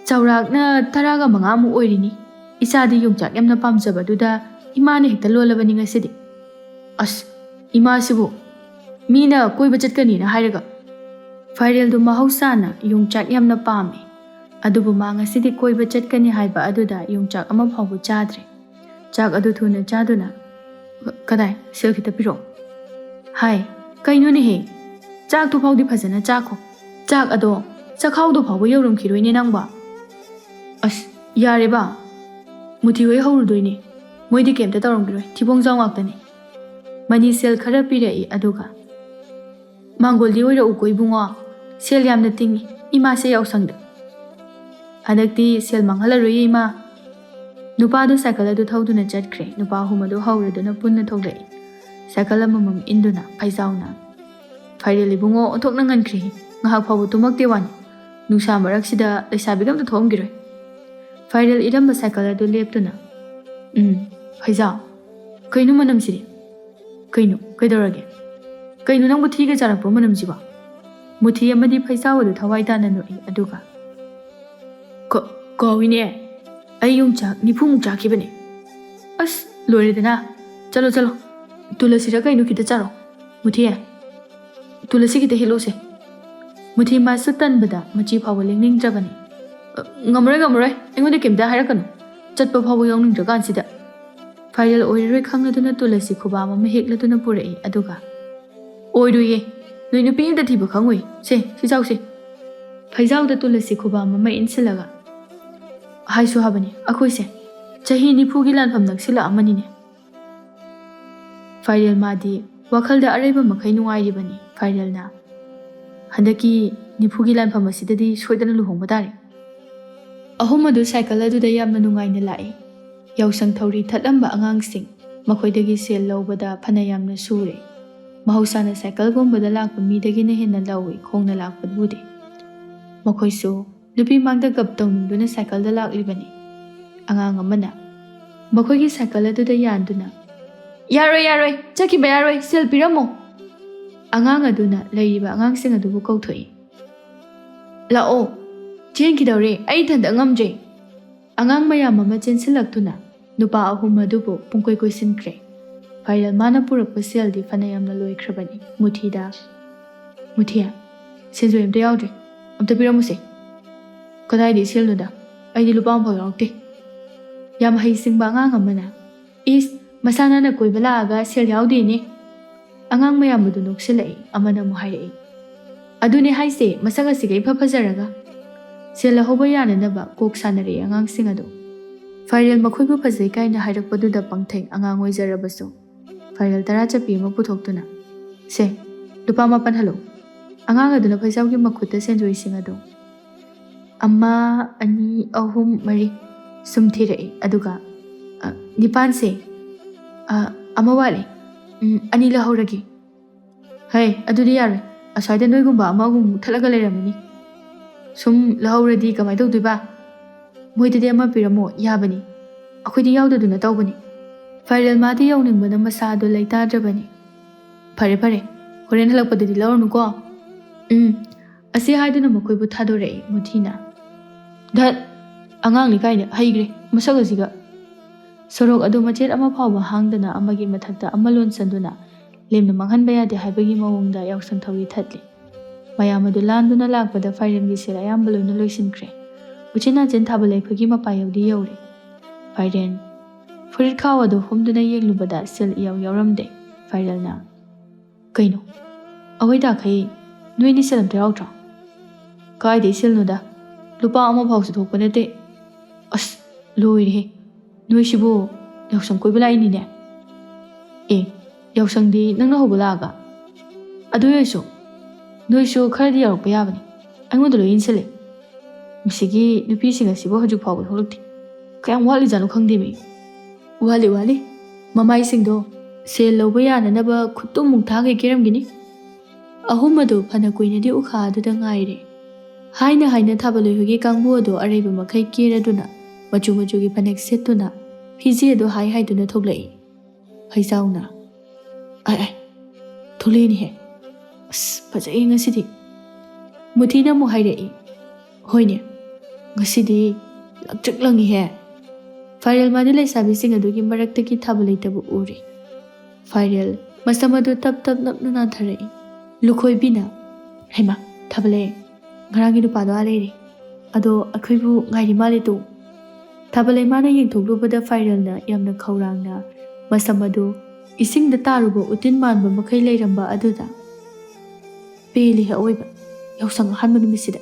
"ꯆꯥꯎꯔꯥꯛꯅ ꯇꯔꯥꯒ ꯃꯉꯥꯃꯨꯛ ꯑꯣꯏꯔꯤꯅꯤ꯫ ꯏꯆꯥꯗꯤ ꯌꯣꯡꯆꯥꯛ ꯌꯥꯝꯅ ꯄꯥꯝꯖꯕꯗꯨꯗ ꯏꯃꯥꯅ ꯍꯦꯛꯇ ꯂꯣꯜꯂꯕꯅꯤ ꯉꯁꯤꯗꯤ꯫" "ꯑꯁ, ꯏꯃꯥꯁꯤꯕꯨ ꯃꯤꯅ ꯀꯣꯏꯕ ꯆꯠꯀꯅꯤꯅ ꯍꯥꯏꯔꯒ꯫" ꯐꯥꯏꯔꯦꯜꯗꯨ ꯃꯍꯧꯁꯥꯅ ꯌꯣꯡꯆꯥꯛ ꯌꯥꯝꯅ ꯄꯥꯝꯃꯤ, ꯑꯗꯨꯕꯨ ꯃꯥ ꯉꯁꯤꯗꯤ ꯀꯣꯏꯕ ꯆꯠꯀꯅꯤ ꯍꯥꯏꯕ ꯑꯗꯨꯗ ꯌꯣꯡꯆꯥꯛ ꯑꯃ ꯐꯥꯎꯕ ꯆꯥꯗ꯭ꯔꯦ꯫ ꯆꯥꯛ ꯑꯗꯨ ꯊꯨꯅ ꯆꯥꯗꯨꯅ, "ꯀꯗꯥꯏ? ꯁꯦꯜ ꯈꯤꯇ ꯄꯤꯔꯛꯑꯣ꯫" "ꯍꯥꯏ, ꯀꯩꯅꯣꯅꯦꯍꯦ? ꯆꯥꯛꯇꯨ ꯐꯥꯎꯗꯤ ꯐꯖꯅ ꯆꯥꯈꯣ꯫ ꯆꯥꯛ ꯑꯗꯣ ꯆꯈꯥꯎꯗꯣ ꯐꯥꯎꯕ ꯌꯧꯔꯝꯈꯤꯔꯣꯏꯅꯦ ꯅꯪꯕꯣ꯫" "ꯑꯁ, ꯌꯥꯔꯦꯕ꯫ ꯃꯨꯊꯤ ꯍꯣꯏ ꯍꯧꯔꯨꯗꯣꯏꯅꯦ꯫ ꯃꯣꯏꯗꯤ ꯀꯩꯝꯇ ꯇꯧꯔꯝꯈꯤꯔꯣꯏ꯫ ꯊꯤꯕꯣꯡꯖꯥꯎ ꯉꯥꯛꯇꯅꯦ꯫" ꯃꯅꯤ ꯁꯦꯜ ꯈꯔ ꯄꯤꯔꯛꯏ, ꯑꯗꯨꯒ, "ꯃꯥꯡꯒꯣꯜꯗꯤ ꯑꯣꯏꯔꯛꯎꯀꯣ ꯏꯕꯨꯡꯉꯣ꯫ ꯁꯦꯜ ꯌꯥꯝꯅ ꯇꯤꯡꯉꯤ ꯏꯃꯥꯁꯦ ꯌꯥꯎꯁꯪꯗ꯫ ꯍꯟꯗꯛꯇꯤ ꯁꯦꯜ ꯃꯥꯡꯍꯜꯂꯔꯣꯏꯌꯦ ꯏꯃꯥ꯫" ꯅꯨꯄꯥꯗꯨ ꯁꯥꯏꯀꯜ ꯑꯗꯨ ꯊꯧꯗꯨꯅ ꯆꯠꯈ꯭ꯔꯦ꯫ ꯅꯨꯄꯥ ꯑꯍꯨꯝ ꯑꯗꯨ ꯍꯧꯔꯗꯨꯅ ꯄꯨꯟꯅ ꯊꯣꯛꯂꯛꯏ꯫ ꯁꯥꯏꯀꯜ ꯑꯃꯃꯝ ꯏꯟꯗꯨꯅ ꯐꯩꯖꯥꯎꯅ꯫ "ꯐꯥꯏꯔꯦꯜ ꯏꯕꯨꯡꯉꯣ, ꯑꯣꯟꯊꯣꯛꯅ ꯉꯟꯈ꯭ꯔꯦꯍꯦ꯫ ꯉꯥꯏꯍꯥꯛ ꯐꯥꯎꯕ ꯇꯨꯝꯃꯛꯇꯦ ꯋꯥꯅꯤ꯫ ꯅꯨꯡꯁꯥ ꯃꯔꯛꯁꯤꯗ ꯂꯩꯁꯥꯕꯤꯒ ꯑꯝꯇ ꯊꯣꯛꯑꯝꯈꯤꯔꯣꯏ꯫" ꯐꯥꯏꯔꯦꯜ ꯏꯔꯝꯕ ꯁꯥꯏꯀꯜ ꯑꯗꯨ ꯂꯦꯞꯇꯨꯅ, "ꯎꯝ, ꯐꯩꯖꯥꯎ, ꯀꯩꯅꯣ ꯃꯅꯝꯁꯤꯗꯤ? ꯀꯩꯅꯣ, ꯀꯩꯗꯧꯔꯒꯦ? ꯀꯩꯅꯣ ꯅꯪꯕꯨ ꯊꯤꯒ ꯆꯥꯔꯛꯄ ꯃꯅꯝꯁꯤꯕꯣ?" ꯃꯨꯊꯤ ꯑꯃꯗꯤ ꯐꯩꯖꯥꯎ ꯑꯗꯨ ꯊꯋꯥꯏ ꯇꯥꯅ ꯅꯣꯛꯏ, ꯑꯗꯨꯒ, "ꯀ-, ꯀꯥꯎꯏꯅꯦ, ꯑꯩ ꯌꯣꯡꯆꯥꯛ ꯅꯤꯐꯨꯃꯨꯛ ꯆꯥꯈꯤꯕꯅꯦ꯫ ꯑꯁ, ꯂꯣꯏꯔꯦꯗꯅ꯫ ꯆꯠꯂꯣ, ꯆꯠꯂꯣ, "ꯇꯨꯂꯁꯤꯔ ꯀꯩꯅꯣ ꯈꯤꯇ ꯆꯥꯔꯣ꯫ ꯃꯨꯊꯤ, ꯇꯨꯂꯁꯤ ꯈꯤꯇ ꯍꯦꯛꯂꯛꯎꯁꯦ꯫" ꯃꯨꯊꯤ ꯃꯥꯁꯨ ꯇꯟꯕꯗ ꯃꯆꯤ ꯐꯥꯎꯕ ꯂꯦꯡꯅꯤꯡꯗ꯭ꯔꯕꯅꯤ꯫ "ꯑ, ꯉꯝꯃꯔꯣꯏ, ꯉꯝꯃꯔꯣꯏ, ꯑꯩꯉꯣꯟꯗ ꯀꯩꯝꯇ ꯍꯥꯏꯔꯛꯀꯅꯨ꯫ ꯆꯠꯄ ꯐꯥꯎꯕ ꯌꯥꯎꯅꯤꯡꯗ꯭ꯔꯀꯥꯟꯁꯤꯗ꯫" ꯐꯥꯏꯔꯦꯜ ꯑꯣꯏꯔꯔꯣꯏ ꯈꯪꯂꯗꯨꯅ ꯇꯨꯂꯁꯤ ꯈꯨꯕꯥꯝ ꯑꯃ ꯍꯦꯛꯂꯗꯨꯅ ꯄꯨꯔꯛꯏ, ꯑꯗꯨꯒ, "ꯑꯣꯏꯔꯣꯏꯌꯦ, ꯅꯣꯏ ꯅꯨꯄꯤ ꯑꯝꯇ ꯊꯤꯕ ꯈꯪꯉꯣꯏ꯫ ꯁꯦ, ꯁꯤ ꯆꯥꯎꯁꯦ꯫" ꯐꯩꯖꯥꯎꯗ ꯇꯨꯂꯁꯤ ꯈꯨꯕꯥꯝ ꯑꯃ ꯏꯟꯁꯤꯜꯂꯒ, "ꯍꯥꯏꯁꯨ ꯍꯥꯏꯕꯅꯤ, ꯑꯩꯈꯣꯏꯁꯦ ꯆꯍꯤ ꯅꯤꯐꯨꯒꯤ ꯂꯥꯟꯐꯝ ꯅꯛꯁꯤꯜꯂꯛꯑꯃꯅꯤꯅꯦ꯫" ꯐꯥꯏꯔꯦꯜ ꯃꯥꯗꯤ ꯋꯥꯈꯜꯗ ꯑꯔꯩꯕ ꯃꯈꯩ ꯅꯨꯡꯉꯥꯏꯔꯤꯕꯅꯤ꯫ ꯐꯥꯏꯔꯦꯜꯅ, "ꯍꯟꯗꯛꯀꯤ ꯅꯤꯐꯨꯒꯤ ꯂꯥꯟꯐꯝ ꯑꯁꯤꯗꯗꯤ ꯁꯣꯏꯗꯅ ꯂꯨꯍꯣꯡꯕ ꯇꯥꯔꯦ꯫" ꯑꯍꯨꯝ ꯑꯗꯨ ꯁꯥꯏꯀꯜ ꯑꯗꯨꯗ ꯌꯥꯝꯅ ꯅꯨꯡꯉꯥꯏꯅ ꯂꯥꯛꯏ꯫ ꯌꯥꯎꯁꯪ ꯊꯧꯔꯤ ꯊꯠꯂꯝꯕ ꯑꯉꯥꯡꯁꯤꯡ, ꯃꯈꯣꯏꯗꯒꯤ ꯁꯦꯜ ꯂꯧꯕꯗ ꯐꯅ ꯌꯥꯝꯅ ꯁꯨꯔꯦ꯫ ꯃꯍꯧꯁꯥꯅ ꯁꯥꯏꯀꯜꯒꯨꯝꯕꯗ ꯂꯥꯛꯄ ꯃꯤꯗꯒꯤꯅ ꯍꯦꯟꯅ ꯂꯧꯏ ꯈꯣꯡꯅ ꯂꯥꯛꯄꯕꯨꯗꯤ꯫ ꯃꯈꯣꯏꯁꯨ ꯅꯨꯄꯤ ꯃꯥꯡꯗ ꯒꯞ ꯇꯧꯅꯤꯡꯗꯨꯅ ꯁꯥꯏꯀꯜꯗ ꯂꯥꯛꯂꯤꯕꯅꯤ꯫ ꯑꯉꯥꯡ ꯑꯃꯅ ꯃꯈꯣꯏꯒꯤ ꯁꯥꯏꯀꯜ ꯑꯗꯨꯗ ꯌꯥꯟꯗꯨꯅ, "ꯌꯥꯔꯣꯏ, ꯌꯥꯔꯣꯏ, ꯆꯠꯈꯤꯕ ꯌꯥꯔꯣꯏ, ꯁꯦꯜ ꯄꯤꯔꯝꯃꯣ꯫" ꯑꯉꯥꯡ ꯑꯗꯨꯅ ꯂꯩꯔꯤꯕ ꯑꯉꯥꯡꯁꯤꯡ ꯑꯗꯨꯕꯨ ꯀꯧꯊꯣꯛꯏ꯫ "ꯂꯥꯛꯑꯣ, ꯆꯦꯟꯈꯤꯗꯧꯔꯦ, ꯑꯩ ꯏꯊꯟꯇ ꯉꯝꯗ꯭ꯔꯦ꯫" ꯑꯉꯥꯡ ꯃꯌꯥꯝ ꯑꯃ ꯆꯦꯟꯁꯤꯜꯂꯛꯇꯨꯅ ꯅꯨꯄꯥ ꯑꯍꯨꯝ ꯑꯗꯨꯕꯨ ꯄꯨꯡꯀꯣꯏ ꯀꯣꯏꯁꯤꯟꯈ꯭ꯔꯦ꯫ ꯐꯥꯏꯔꯦꯜ ꯃꯥꯅ ꯄꯨꯔꯛꯄ ꯁꯦꯜꯗꯤ ꯐꯅ ꯌꯥꯝꯅ ꯂꯣꯏꯈ꯭ꯔꯕꯅꯤ꯫ ꯃꯨꯊꯤꯗ, "ꯃꯨꯊꯤ, ꯁꯦꯟꯖꯣꯏ ꯑꯝꯇ ꯌꯥꯎꯗ꯭ꯔꯦ, ꯑꯝꯇ ꯄꯤꯔꯝꯃꯨꯁꯦ꯫" "ꯀꯗꯥꯏꯗꯒꯤ ꯁꯦꯜꯅꯣꯗ? ꯑꯩꯗꯤ ꯂꯨꯄꯥ ꯑꯃꯐꯥꯎ ꯌꯥꯎꯔꯛꯇꯦ꯫" ꯌꯥꯝ ꯍꯩꯁꯤꯡꯕ ꯑꯉꯥꯡ ꯑꯃꯅ, "ꯏꯁ, ꯃꯁꯥ ꯅꯥꯟꯅ ꯀꯣꯏꯕ ꯂꯥꯛꯑꯒ ꯁꯦꯜ ꯌꯥꯎꯗꯦꯅꯦ꯫" ꯑꯉꯥꯡ ꯃꯌꯥꯝ ꯑꯗꯨ ꯅꯣꯛꯁꯤꯜꯂꯛꯏ꯫ ꯑꯃꯅ ꯑꯃꯨꯛ ꯍꯥꯏꯔꯛꯏ, "ꯑꯗꯨꯅꯦ ꯍꯥꯏꯁꯦ, ꯃꯁꯛ ꯑꯁꯤꯒ ꯏꯐ ꯐꯖꯔꯒ꯫" ꯁꯦꯜ ꯂꯧꯍꯧꯕ ꯌꯥꯅꯅꯕ ꯀꯣꯛ ꯁꯥꯟꯅꯔꯛꯏ ꯑꯉꯥꯡꯁꯤꯡ ꯑꯗꯨ꯫ ꯐꯥꯏꯔꯦꯜ ꯃꯈꯣꯏꯕꯨ ꯐꯖꯩ ꯀꯥꯏꯅ ꯍꯥꯏꯔꯛꯄꯗꯨꯗ ꯄꯪꯊꯩ꯫ ꯑꯉꯥꯡ ꯑꯣꯏꯖꯔꯕꯁꯨ ꯐꯥꯏꯔꯦꯜ ꯇꯔꯥ ꯆꯠꯄꯤ ꯑꯃ ꯄꯨꯊꯣꯛꯇꯨꯅ, "ꯁꯦ, ꯂꯨꯄꯥ ꯃꯥꯄꯟ ꯍꯜꯂꯣ꯫" ꯑꯉꯥꯡ ꯑꯗꯨꯅ ꯐꯩꯖꯥꯎꯒꯤ ꯃꯈꯨꯠꯇ ꯁꯦꯟꯖꯣꯏꯁꯤꯡ ꯑꯗꯨ ꯑꯃ, ꯑꯅꯤ, ꯑꯍꯨꯝ, ꯃꯔꯤ ꯁꯨꯝ ꯊꯤꯔꯛꯏ꯫ ꯑꯗꯨꯒ, "ꯑ, ꯅꯤꯄꯥꯟꯁꯦ, ꯑ, ꯑꯃ ꯋꯥꯠꯂꯦ꯫ ꯎꯝ, ꯑꯅꯤ ꯂꯧꯍꯧꯔꯒꯦ꯫" "ꯍꯩ, ꯑꯗꯨꯗꯤ ꯌꯥꯔꯣꯏ꯫ ꯑꯁ꯭ꯋꯥꯏꯗ ꯅꯣꯏꯒꯨꯝꯕ ꯑꯃꯒꯨꯝ ꯊꯠꯂꯒ ꯂꯩꯔꯝꯃꯅꯤ꯫ ꯁꯨꯝ ꯂꯧꯍꯧꯔꯗꯤ ꯀꯃꯥꯏꯅ ꯇꯧꯗꯣꯏꯕ? ꯃꯣꯏꯗꯗꯤ ꯑꯃ ꯄꯤꯔꯝꯃꯣ, ꯌꯥꯕꯅꯤ꯫ ꯑꯩꯈꯣꯏꯗꯤ ꯌꯥꯎꯗꯗꯨꯅ ꯇꯧꯕꯅꯤ꯫" ꯐꯥꯏꯔꯦꯜ ꯃꯥꯗꯤ ꯌꯧꯅꯤꯡꯕꯅ ꯃꯁꯥꯗꯣ ꯂꯩꯇꯥꯗ꯭ꯔꯕꯅꯤ꯫ "ꯐꯔꯦ, ꯐꯔꯦ, ꯍꯣꯔꯦꯟ ꯍꯜꯂꯛꯄꯗꯗꯤ ꯂꯧꯔꯅꯨꯀꯣ꯫" "ꯎꯝ, ꯑꯁꯤ ꯍꯥꯏꯗꯨꯅ ꯃꯈꯣꯏꯕꯨ ꯊꯥꯗꯣꯔꯛꯏ ꯃꯨꯊꯤꯅ꯫ "ꯙꯠ, ꯑꯉꯥꯡꯅꯤ ꯀꯥꯏꯅ ꯍꯩꯈ꯭ꯔꯦ ꯃꯁꯛ ꯑꯁꯤꯒ꯫" ꯁꯣꯔꯣꯛ ꯑꯗꯨ ꯃꯆꯦꯠ ꯑꯃ ꯐꯥꯎꯕ ꯍꯥꯡꯗꯅ ꯑꯃꯒꯤ ꯃꯊꯛꯇ ꯑꯃ ꯂꯣꯟꯁꯤꯟꯗꯨꯅ ꯂꯦꯝꯅ ꯃꯥꯡꯍꯟꯕ ꯌꯥꯗꯦ ꯍꯥꯏꯕꯒꯤ ꯃꯑꯣꯡꯗ ꯌꯥꯎꯁꯪ ꯊꯧꯔꯤ ꯊꯠꯂꯤ꯫ ꯃꯌꯥꯝ ꯑꯗꯨ ꯂꯥꯟꯗꯨꯅ ꯂꯥꯛꯄꯗ ꯐꯥꯏꯔꯦꯟꯒꯤ ꯁꯦꯜ ꯑꯌꯥꯝꯕ ꯂꯣꯏꯅ ꯂꯣꯏꯁꯤꯟꯈ꯭ꯔꯦ꯫ ꯎꯆꯤꯟ ꯅꯥꯆꯤꯟ ꯊꯥꯕ ꯂꯩꯈꯣꯏꯒꯤ ꯃꯄꯥ ꯌꯧꯗꯤ ꯌꯧꯔꯦ꯫ ꯐꯥꯏꯔꯦꯟ ꯐꯨꯔꯤꯠ ꯈꯥꯎ ꯑꯗꯨ ꯍꯨꯝꯗꯨꯅ ꯌꯦꯡꯂꯨꯕꯗ ꯁꯦꯜ ꯏꯌꯥꯎ ꯌꯥꯎꯔꯝꯗꯦ꯫ ꯐꯥꯏꯔꯦꯜꯅ, "ꯀꯩꯅꯣ? ꯑꯩꯈꯣꯏ ꯗꯥꯈꯩ ꯅꯣꯏꯅꯤ ꯁꯦꯜ ꯑꯝꯇ ꯌꯥꯎꯗ꯭ꯔꯣ?" "ꯀꯥꯏꯗꯩ ꯁꯦꯜꯅꯣꯗ? ꯂꯨꯄꯥ ꯑꯃ ꯐꯥꯎꯁꯨ ꯊꯣꯛꯄ ꯅꯠꯇꯦ꯫ ꯑꯁ, ꯂꯣꯏꯔꯦꯍꯦ꯫ ꯅꯣꯏꯁꯤꯕꯨ ꯌꯥꯎꯁꯪ ꯀꯣꯏꯕ ꯂꯥꯛꯏꯅꯤꯅꯦ?" "ꯑꯦ, ꯌꯥꯎꯁꯪꯗꯤ ꯅꯪꯅ ꯍꯧꯕ ꯂꯥꯛꯑꯒ?" "ꯑꯗꯨ ꯑꯣꯏꯔꯁꯨ ꯅꯣꯏꯁꯨ ꯈꯔꯗꯤ ꯌꯥꯎꯔꯛꯄ ꯌꯥꯕꯅꯤ꯫ ꯑꯩꯉꯣꯟꯗ ꯂꯣꯏ ꯏꯟꯁꯤꯜꯂꯦ꯫ ꯃꯁꯤꯒꯤ ꯅꯨꯄꯤꯁꯤꯡ ꯑꯁꯤꯕꯨ ꯍꯧꯖꯤꯛ ꯐꯥꯎꯕ ꯊꯣꯛꯂꯛꯇꯦ꯫ ꯀꯌꯥꯝ ꯋꯥꯠꯂꯤꯖꯥꯠꯅꯣ ꯈꯪꯗꯦꯃꯤ꯫ ꯋꯥꯠꯂꯤ, ꯋꯥꯠꯂꯤ꯫ ꯃꯃꯥꯏꯁꯤꯡꯗꯣ ꯁꯦꯜ ꯂꯧꯕ ꯌꯥꯅꯅꯕ ꯈꯨꯠꯇꯨꯃꯨꯛ ꯊꯥꯈꯩ ꯀꯦꯔꯝꯒꯅꯤ꯫" ꯑꯍꯨꯝ ꯑꯗꯨ ꯐꯅ ꯀꯨꯏꯅꯗꯤ ꯎꯈꯥ ꯑꯗꯨꯗ ꯉꯥꯏꯔꯦ꯫ ꯍꯥꯏꯅ ꯍꯥꯏꯅ ꯊꯥꯕ ꯂꯣꯏꯍꯣꯏꯒꯤ ꯀꯥꯡꯕꯨ ꯑꯗꯨ ꯑꯔꯩꯕ ꯃꯈꯩ ꯀꯦꯔꯗꯨꯅ, ꯃꯆꯨ ꯃꯆꯨꯒꯤ ꯐꯅꯦꯛ ꯁꯦꯠꯇꯨꯅ, ꯐꯤꯖꯦ ꯑꯗꯨ ꯍꯥꯏ ꯍꯥꯏꯗꯨꯅ ꯊꯣꯛꯂꯛꯏ꯫ ꯐꯩꯖꯥꯎꯅ, "ꯑꯥꯏ, ꯑꯥꯏ, ꯊꯣꯛꯂꯛꯑꯦꯅꯦꯍꯦ꯫ ꯑꯁ, ꯐꯖꯩꯌꯦ ꯉꯁꯤꯗꯤ꯫" ꯃꯨꯊꯤꯅ ꯑꯃꯨꯛ ꯍꯥꯏꯔꯛꯏ, "ꯍꯣꯏꯅꯦ, ꯉꯁꯤꯗꯤ ꯂꯪꯇ꯭ꯔꯤꯛ ꯂꯪꯉꯤꯍꯦ꯫" ꯐꯥꯏꯔꯦꯜ ꯃꯥꯗꯤ ꯂꯩꯁꯥꯕꯤꯁꯤꯡ ꯑꯗꯨꯒꯤ ꯃꯔꯛꯇꯒꯤ ꯊꯥꯕ ꯂꯩꯇꯕ ꯎꯔꯦ꯫ ꯐꯥꯏꯔꯦꯜ ꯃꯁꯝ ꯑꯗꯨ ꯇꯞ ꯇꯞ ꯅꯞꯅ ꯅꯥꯟꯊꯔꯛꯏ꯫ ꯂꯨꯈꯣꯏꯕꯤꯅ, "ꯍꯩꯃꯥ, ꯊꯥꯕꯂꯩ, ꯉꯔꯥꯡꯒꯤ ꯅꯨꯄꯥꯗꯣ ꯑꯥ ꯂꯩꯔꯦ꯫ ꯑꯗꯣ ꯑꯩꯈꯣꯏꯕꯨ ꯉꯥꯏꯔꯤ ꯃꯥꯜꯂꯦ ꯇꯨ꯫" ꯊꯥꯕꯂꯩ ꯃꯥꯅ ꯌꯦꯡꯊꯣꯛꯂꯨꯕꯗ ꯐꯥꯏꯔꯦꯜꯅ ꯌꯥꯝꯅ ꯈꯧꯔꯥꯡꯅ ꯃꯁꯝ ꯑꯗꯨ ꯏꯁꯤꯡꯗ ꯇꯥꯔꯨꯕ ꯎꯇꯤꯟ ꯃꯥꯟꯕ ꯃꯈꯩ ꯂꯩꯔꯝꯕ ꯑꯗꯨꯗ, "ꯄꯦꯜꯂꯤꯍꯦ ꯑꯑꯣꯏꯕ, ꯌꯥꯎꯁꯪ ꯑꯍꯥꯟꯕ ꯅꯨꯃꯤꯠꯁꯤꯗ꯫"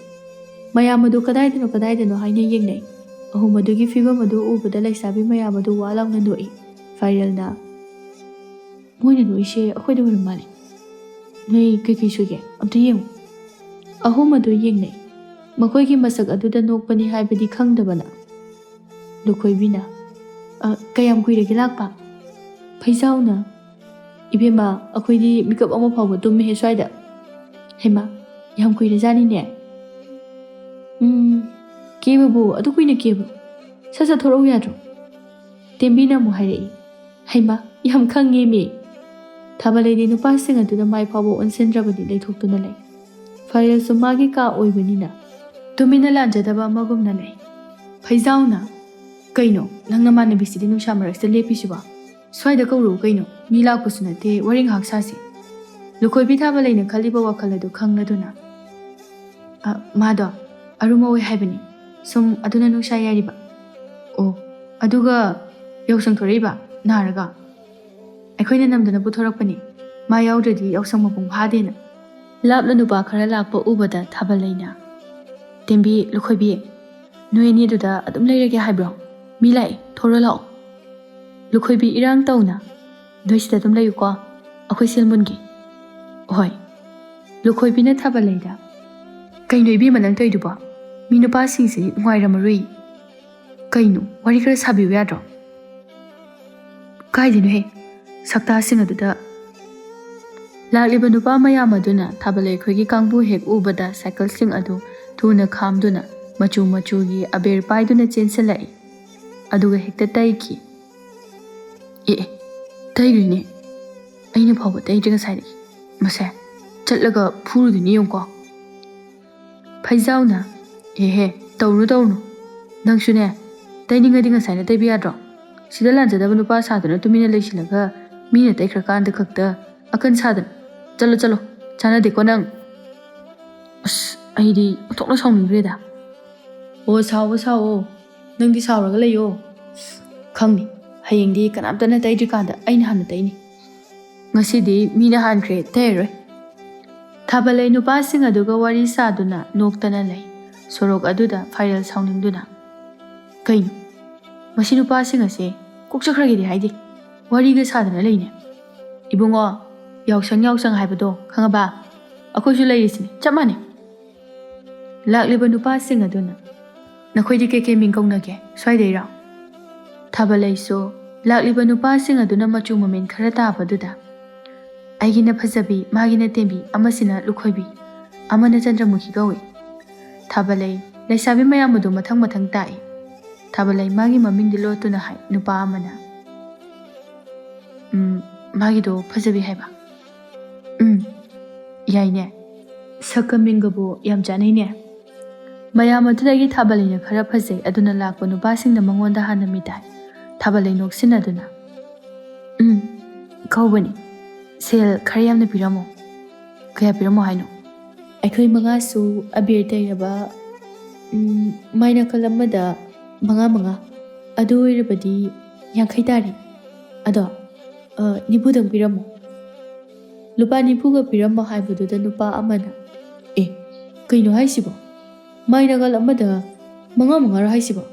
ꯃꯌꯥꯝ ꯑꯗꯨ ꯀꯗꯥꯏꯗꯅꯣ ꯀꯗꯥꯏꯗꯅꯣ ꯍꯥꯏꯅ ꯌꯦꯡꯅꯩ꯫ ꯑꯍꯨꯝ ꯑꯗꯨꯒꯤ ꯐꯤꯕꯝ ꯑꯗꯨ ꯎꯕꯗ ꯂꯩꯁꯥꯕꯤ ꯃꯌꯥꯝ ꯑꯗꯨ ꯋꯥ ꯂꯥꯎꯅ ꯅꯣꯛꯏ꯫ ꯐꯥꯏꯔꯦꯜꯅ, "ꯃꯣꯏꯅ ꯅꯣꯛꯏꯁꯦ ꯑꯩꯈꯣꯏꯗ ꯑꯣꯏꯔ ꯃꯥꯜꯂꯦ꯫ ꯅꯣꯏ ꯀꯩꯀꯩ ꯁꯨꯒꯦ? ꯑꯝꯇ ꯌꯦꯡꯉꯨ꯫" ꯑꯍꯨꯝ ꯑꯗꯨ ꯌꯦꯡꯅꯩ꯫ ꯃꯈꯣꯏꯒꯤ ꯃꯁꯛ ꯑꯗꯨꯗ ꯅꯣꯛꯄꯅꯤ ꯍꯥꯏꯕꯗꯤ ꯈꯪꯗꯕꯅ꯫ ꯂꯨꯈꯣꯏꯕꯤꯅ, "ꯑ, ꯀꯌꯥꯝ ꯀꯨꯏꯔꯒꯦ ꯂꯥꯛꯄ?" ꯐꯩꯖꯥꯎꯅ, "ꯏꯕꯦꯝꯃ, ꯑꯩꯈꯣꯏꯗꯤ ꯃꯤꯀꯞ ꯑꯃ ꯐꯥꯎꯕ ꯇꯨꯝꯃꯦꯍꯦ ꯁ꯭ꯋꯥꯏꯗ꯫" "ꯍꯩꯃꯥ, ꯌꯥꯝ ꯀꯨꯏꯔꯖꯥꯠꯅꯤꯅꯦ꯫" "ꯎꯝ, ꯀꯦꯕꯕꯨ ꯑꯗꯨ ꯀꯨꯏꯅ ꯀꯦꯕ꯭ꯔꯣ? ꯁꯠ ꯁꯠ ꯊꯣꯔꯛꯎ ꯌꯥꯗ꯭ꯔꯣ?" ꯇꯦꯝꯕꯤꯅ ꯑꯃꯨꯛ ꯍꯥꯏꯔꯛꯏ꯫ "ꯍꯩꯃꯥ, ꯌꯥꯝ ꯈꯪꯉꯦꯃꯤ!" ꯊꯥꯕꯂꯩꯗꯤ ꯅꯨꯄꯥꯁꯤꯡ ꯑꯗꯨꯗ ꯃꯥꯏ ꯐꯥꯎꯕ ꯑꯣꯟꯁꯤꯟꯗ꯭ꯔꯕꯗꯤ ꯂꯩꯊꯣꯛꯇꯨꯅ ꯂꯩ꯫ ꯐꯥꯏꯔꯦꯜꯁꯨ ꯃꯥꯒꯤ ꯀꯥ ꯑꯣꯏꯕꯅꯤꯅ ꯇꯨꯃꯤꯟꯅ ꯂꯥꯟꯖꯗꯕ ꯑꯃꯒꯨꯝꯅ ꯂꯩ꯫ ꯐꯩꯖꯥꯎꯅ, "ꯀꯩꯅꯣ, ꯅꯪ ꯅꯃꯥꯟꯅꯕꯤꯁꯤꯗꯤ ꯅꯨꯡꯁꯥ ꯃꯔꯛꯁꯤꯗ ꯂꯦꯞꯄꯤꯁꯤꯕꯣ? ꯁ꯭ꯋꯥꯏꯗ ꯀꯧꯔꯛꯎ ꯀꯩꯅꯣ, ꯃꯤ ꯂꯥꯛꯄꯁꯨ ꯅꯠꯇꯦ, ꯋꯥꯔꯤ ꯉꯥꯏꯍꯥꯛ ꯁꯥꯁꯤ꯫" ꯂꯨꯈꯣꯏꯕꯤ ꯊꯥꯕ ꯂꯩꯅ ꯈꯜꯂꯤꯕ ꯋꯥꯈꯜ ꯑꯗꯨ ꯈꯪꯂꯗꯨꯅ, "ꯑ, ꯃꯥꯗꯣ ꯑꯔꯨꯝ ꯑꯣꯏ ꯍꯥꯏꯕꯅꯤ, ꯁꯨꯝ ꯑꯗꯨꯅ ꯅꯨꯡꯁꯥ ꯌꯥꯏꯔꯤꯕ꯫" "ꯑꯣ, ꯑꯗꯨꯒ ꯌꯥꯎꯁꯪ ꯊꯣꯔꯛꯏꯕ ꯅꯥꯔꯒ?" "ꯑꯩꯈꯣꯏꯅ ꯅꯝꯗꯅ ꯄꯨꯊꯣꯔꯛꯄꯅꯤ, ꯃꯥ ꯌꯥꯎꯗ꯭ꯔꯗꯤ ꯌꯥꯎꯁꯪ ꯃꯄꯨꯡ ꯐꯥꯗꯦꯅ꯫" ꯂꯥꯞꯅ ꯅꯨꯄꯥ ꯈꯔ ꯂꯥꯛꯄ ꯎꯕꯗ ꯊꯥꯕ ꯂꯩꯅ, "ꯇꯦꯝꯕꯤ, ꯂꯨꯈꯣꯏꯕꯤ, ꯅꯣꯏ ꯑꯅꯤ ꯑꯗꯨꯗ ꯑꯗꯨꯝ ꯂꯩꯔꯒꯦ ꯍꯥꯏꯕ꯭ꯔꯣ? ꯃꯤ ꯂꯥꯛꯑꯦ, ꯊꯣꯔ ꯂꯥꯛꯑꯣ꯫" ꯂꯨꯈꯣꯏꯕꯤ ꯏꯔꯥꯡ ꯇꯧꯅ, "ꯅꯣꯏ ꯁꯤꯗ ꯑꯗꯨꯝ ꯂꯩꯌꯨꯀꯣ, ꯑꯩꯈꯣꯏ ꯁꯦꯜ ꯃꯨꯟꯒꯦ꯫" "ꯍꯣꯏ꯫" ꯂꯨꯈꯣꯏꯕꯤꯅ ꯊꯥꯕ ꯂꯩꯗ, "ꯀꯩꯅꯣ ꯏꯕꯦꯝꯃ ꯅꯪ ꯇꯧꯔꯤꯗꯨꯕꯣ? ꯃꯤ ꯅꯨꯄꯥꯁꯤꯡꯁꯤ ꯅꯨꯡꯉꯥꯏꯔꯝꯃꯔꯣꯏ꯫ ꯀꯩꯅꯣ, ꯋꯥꯔꯤ ꯈꯔ ꯁꯥꯕꯤꯌꯨ ꯌꯥꯗ꯭ꯔꯣ?" "ꯀꯥꯏꯗꯩꯅꯣꯍꯦ, ꯁꯛꯇꯥꯁꯤꯡ ꯑꯗꯨꯗ!" ꯂꯥꯛꯂꯤꯕ ꯅꯨꯄꯥ ꯃꯌꯥꯝ ꯑꯗꯨꯅ ꯊꯥꯕ ꯂꯩꯈꯣꯏꯒꯤ ꯀꯥꯡꯕꯨ ꯍꯦꯛ ꯎꯕꯗ ꯁꯥꯏꯀꯜꯁꯤꯡ ꯑꯗꯨ ꯊꯨꯅ ꯈꯥꯝꯗꯨꯅ ꯃꯆꯨ ꯃꯆꯨꯒꯤ ꯑꯕꯦꯔ ꯄꯥꯏꯗꯨꯅ ꯆꯦꯟꯁꯤꯜꯂꯛꯏ꯫ ꯑꯗꯨꯒ ꯍꯦꯛꯇ ꯇꯩꯈꯤ꯫ "ꯑꯦ, ꯑꯦ, ꯇꯩꯈ꯭ꯔꯤꯅꯦ꯫ ꯑꯩꯅ ꯐꯥꯎꯕ ꯇꯩꯗ꯭ꯔꯤ ꯉꯁꯥꯏꯗꯒꯤ꯫ ꯃꯁꯦ, ꯆꯠꯂꯒ ꯐꯨꯔꯨꯗꯣꯏꯅꯤ ꯌꯦꯡꯉꯨꯀꯣ꯫" ꯐꯩꯖꯥꯎꯅ, "ꯑꯦꯍꯦ, ꯇꯧꯔꯨ ꯇꯧꯔꯨ꯫ ꯅꯪꯁꯨꯅꯦ, ꯇꯩꯅꯤꯡꯉꯗꯤ ꯉꯁꯥꯏꯅ ꯇꯩꯕ ꯌꯥꯗ꯭ꯔꯣ? ꯁꯤꯗ ꯂꯥꯟꯖꯗꯕ ꯅꯨꯄꯥ ꯁꯥꯗꯨꯅ ꯇꯨꯃꯤꯟꯅ ꯂꯩꯁꯤꯜꯂꯒ ꯃꯤꯅ ꯇꯩꯈ꯭ꯔꯀꯥꯟꯗ ꯈꯛꯇ ꯑꯀꯟ ꯁꯥꯗꯅ꯫ ꯆꯠꯂꯣ, ꯆꯠꯂꯣ, ꯆꯥꯟꯅꯗꯦꯀꯣ ꯅꯪ꯫" ꯑꯁ, ꯑꯩꯗꯤ ꯑꯣꯟꯊꯣꯛꯅ ꯁꯥꯎꯅꯤꯡꯈ꯭ꯔꯦꯗ꯫ "ꯑꯣ, ꯁꯥꯎꯑꯣ, ꯁꯥꯎꯑꯣ꯫ ꯅꯪꯗꯤ ꯁꯥꯎꯔꯒ ꯂꯩꯌꯣ꯫ ꯈꯪꯅꯤ, ꯍꯌꯦꯡꯗꯤ ꯀꯅꯥꯝꯇꯅ ꯇꯩꯗ꯭ꯔꯤꯀꯥꯟꯗ ꯑꯩꯅ ꯍꯥꯟꯅ ꯇꯩꯅꯤ꯫ ꯉꯁꯤꯗꯤ ꯃꯤꯅ ꯍꯥꯟꯈ꯭ꯔꯦ, ꯇꯩꯔꯔꯣꯏ꯫" ꯊꯥꯕꯜꯂꯩ ꯅꯨꯄꯥꯁꯤꯡ ꯑꯗꯨꯒ ꯋꯥꯔꯤ ꯁꯥꯗꯨꯅ ꯅꯣꯛꯇꯅ ꯂꯩ꯫ ꯁꯣꯔꯣꯛ ꯑꯗꯨꯗ ꯐꯥꯏꯔꯦꯜ ꯁꯥꯎꯅꯤꯡꯗꯨꯅ, "ꯀꯩꯅꯣ, ꯃꯁꯤ ꯅꯨꯄꯥꯁꯤꯡ ꯑꯁꯦ ꯀꯣꯛ ꯆꯠꯈ꯭ꯔꯒꯦꯗꯤ ꯍꯥꯏꯗꯦ, ꯋꯥꯔꯤꯒ ꯁꯥꯗꯅ ꯂꯩꯅꯦ꯫ ꯏꯕꯨꯡꯉꯣ, ꯌꯥꯎꯁꯪ ꯌꯥꯎꯁꯪ ꯍꯥꯏꯕꯗꯣ ꯈꯪꯉꯕ? ꯑꯩꯈꯣꯏꯁꯨ ꯂꯩꯔꯤꯁꯤꯅꯦ, ꯆꯞ ꯃꯥꯟꯅꯩ꯫" ꯂꯥꯛꯂꯤꯕ ꯅꯨꯄꯥꯁꯤꯡ ꯑꯗꯨꯅ, "ꯅꯈꯣꯏꯗꯤ ꯀꯩꯀꯩ ꯃꯤꯡ ꯀꯧꯅꯒꯦ? ꯁ꯭ꯋꯥꯏꯗꯩꯔꯣ?" ꯊꯥꯕꯂꯩꯁꯨ ꯂꯥꯛꯂꯤꯕ ꯅꯨꯄꯥꯁꯤꯡ ꯑꯗꯨꯅ ꯃꯆꯨ ꯃꯃꯦꯟ ꯈꯔ ꯇꯥꯕꯗꯨꯗ, "ꯑꯩꯒꯤꯅ ꯐꯖꯕꯤ, ꯃꯥꯒꯤꯅ ꯇꯦꯝꯕꯤ, ꯑꯃꯁꯤꯅ ꯂꯨꯈꯣꯏꯕꯤ, ꯑꯃꯅ ꯆꯟꯗ꯭ꯔꯃꯨꯈꯤ ꯀꯧꯏ꯫" ꯊꯥꯕꯂꯩ ꯂꯩꯁꯥꯕꯤ ꯃꯌꯥꯝ ꯑꯗꯨ ꯃꯊꯪ ꯃꯊꯪ ꯇꯥꯛꯏ꯫ ꯊꯥꯕꯂꯩ ꯃꯥꯒꯤ ꯃꯃꯤꯡꯗꯤ ꯂꯣꯠꯇꯨꯅ ꯍꯥꯏ꯫ ꯅꯨꯄꯥ ꯑꯃꯅ, "ꯎꯝ, ꯃꯥꯒꯤꯗꯣ ꯐꯖꯕꯤ ꯍꯥꯏꯕ?" "ꯎꯝ, ꯌꯥꯏꯅꯦ꯫ ꯁꯛꯀ ꯃꯤꯡꯒꯕꯨ ꯌꯥꯝ ꯆꯥꯅꯩꯅꯦ꯫" ꯃꯌꯥꯝ ꯑꯗꯨꯗꯒꯤ ꯊꯥꯕꯂꯩꯅ ꯈꯔ ꯐꯖꯩ, ꯑꯗꯨꯅ ꯂꯥꯛꯄ ꯅꯨꯄꯥꯁꯤꯡꯅ ꯃꯉꯣꯟꯗ ꯍꯥꯟꯅ ꯃꯤꯇꯥꯏ꯫ ꯊꯥꯕꯂꯩ ꯅꯣꯛꯁꯤꯟꯅꯗꯨꯅ, "ꯎꯝ, ꯀꯧꯕꯅꯤ꯫ ꯁꯦꯜ ꯈꯔ ꯌꯥꯝꯅ ꯄꯤꯔꯝꯃꯣ"꯫ "ꯀꯌꯥ ꯄꯤꯔꯝꯃꯣ ꯍꯥꯏꯅꯣ?" "ꯑꯩꯈꯣꯏ ꯃꯉꯥꯁꯨ ꯑꯕꯦꯔ ꯇꯩꯔꯕ, ꯎꯝ, ꯃꯥꯏ ꯅꯥꯀꯜ ꯑꯃꯗ ꯃꯉꯥ ꯃꯉꯥ꯫ ꯑꯗꯨ ꯑꯣꯏꯔꯕꯗꯤ ꯌꯥꯡꯈꯩ ꯇꯥꯔꯦ꯫ ꯑꯗꯣ, ꯑ, ꯅꯤꯐꯨꯗꯪ ꯄꯤꯔꯝꯃꯣ"꯫ ꯂꯨꯄꯥ ꯅꯤꯐꯨꯒ ꯄꯤꯔꯝꯃꯣ ꯍꯥꯏꯕꯗꯨꯗ ꯅꯨꯄꯥ ꯑꯃꯅ, "ꯑꯦ, ꯀꯩꯅꯣ ꯍꯥꯏꯁꯤꯕꯣ? ꯃꯥꯏ ꯅꯥꯀꯜ ꯑꯃꯗ ꯃꯉꯥ ꯃꯉꯥꯔꯣ ꯍꯥꯏꯁꯤꯕꯣ?"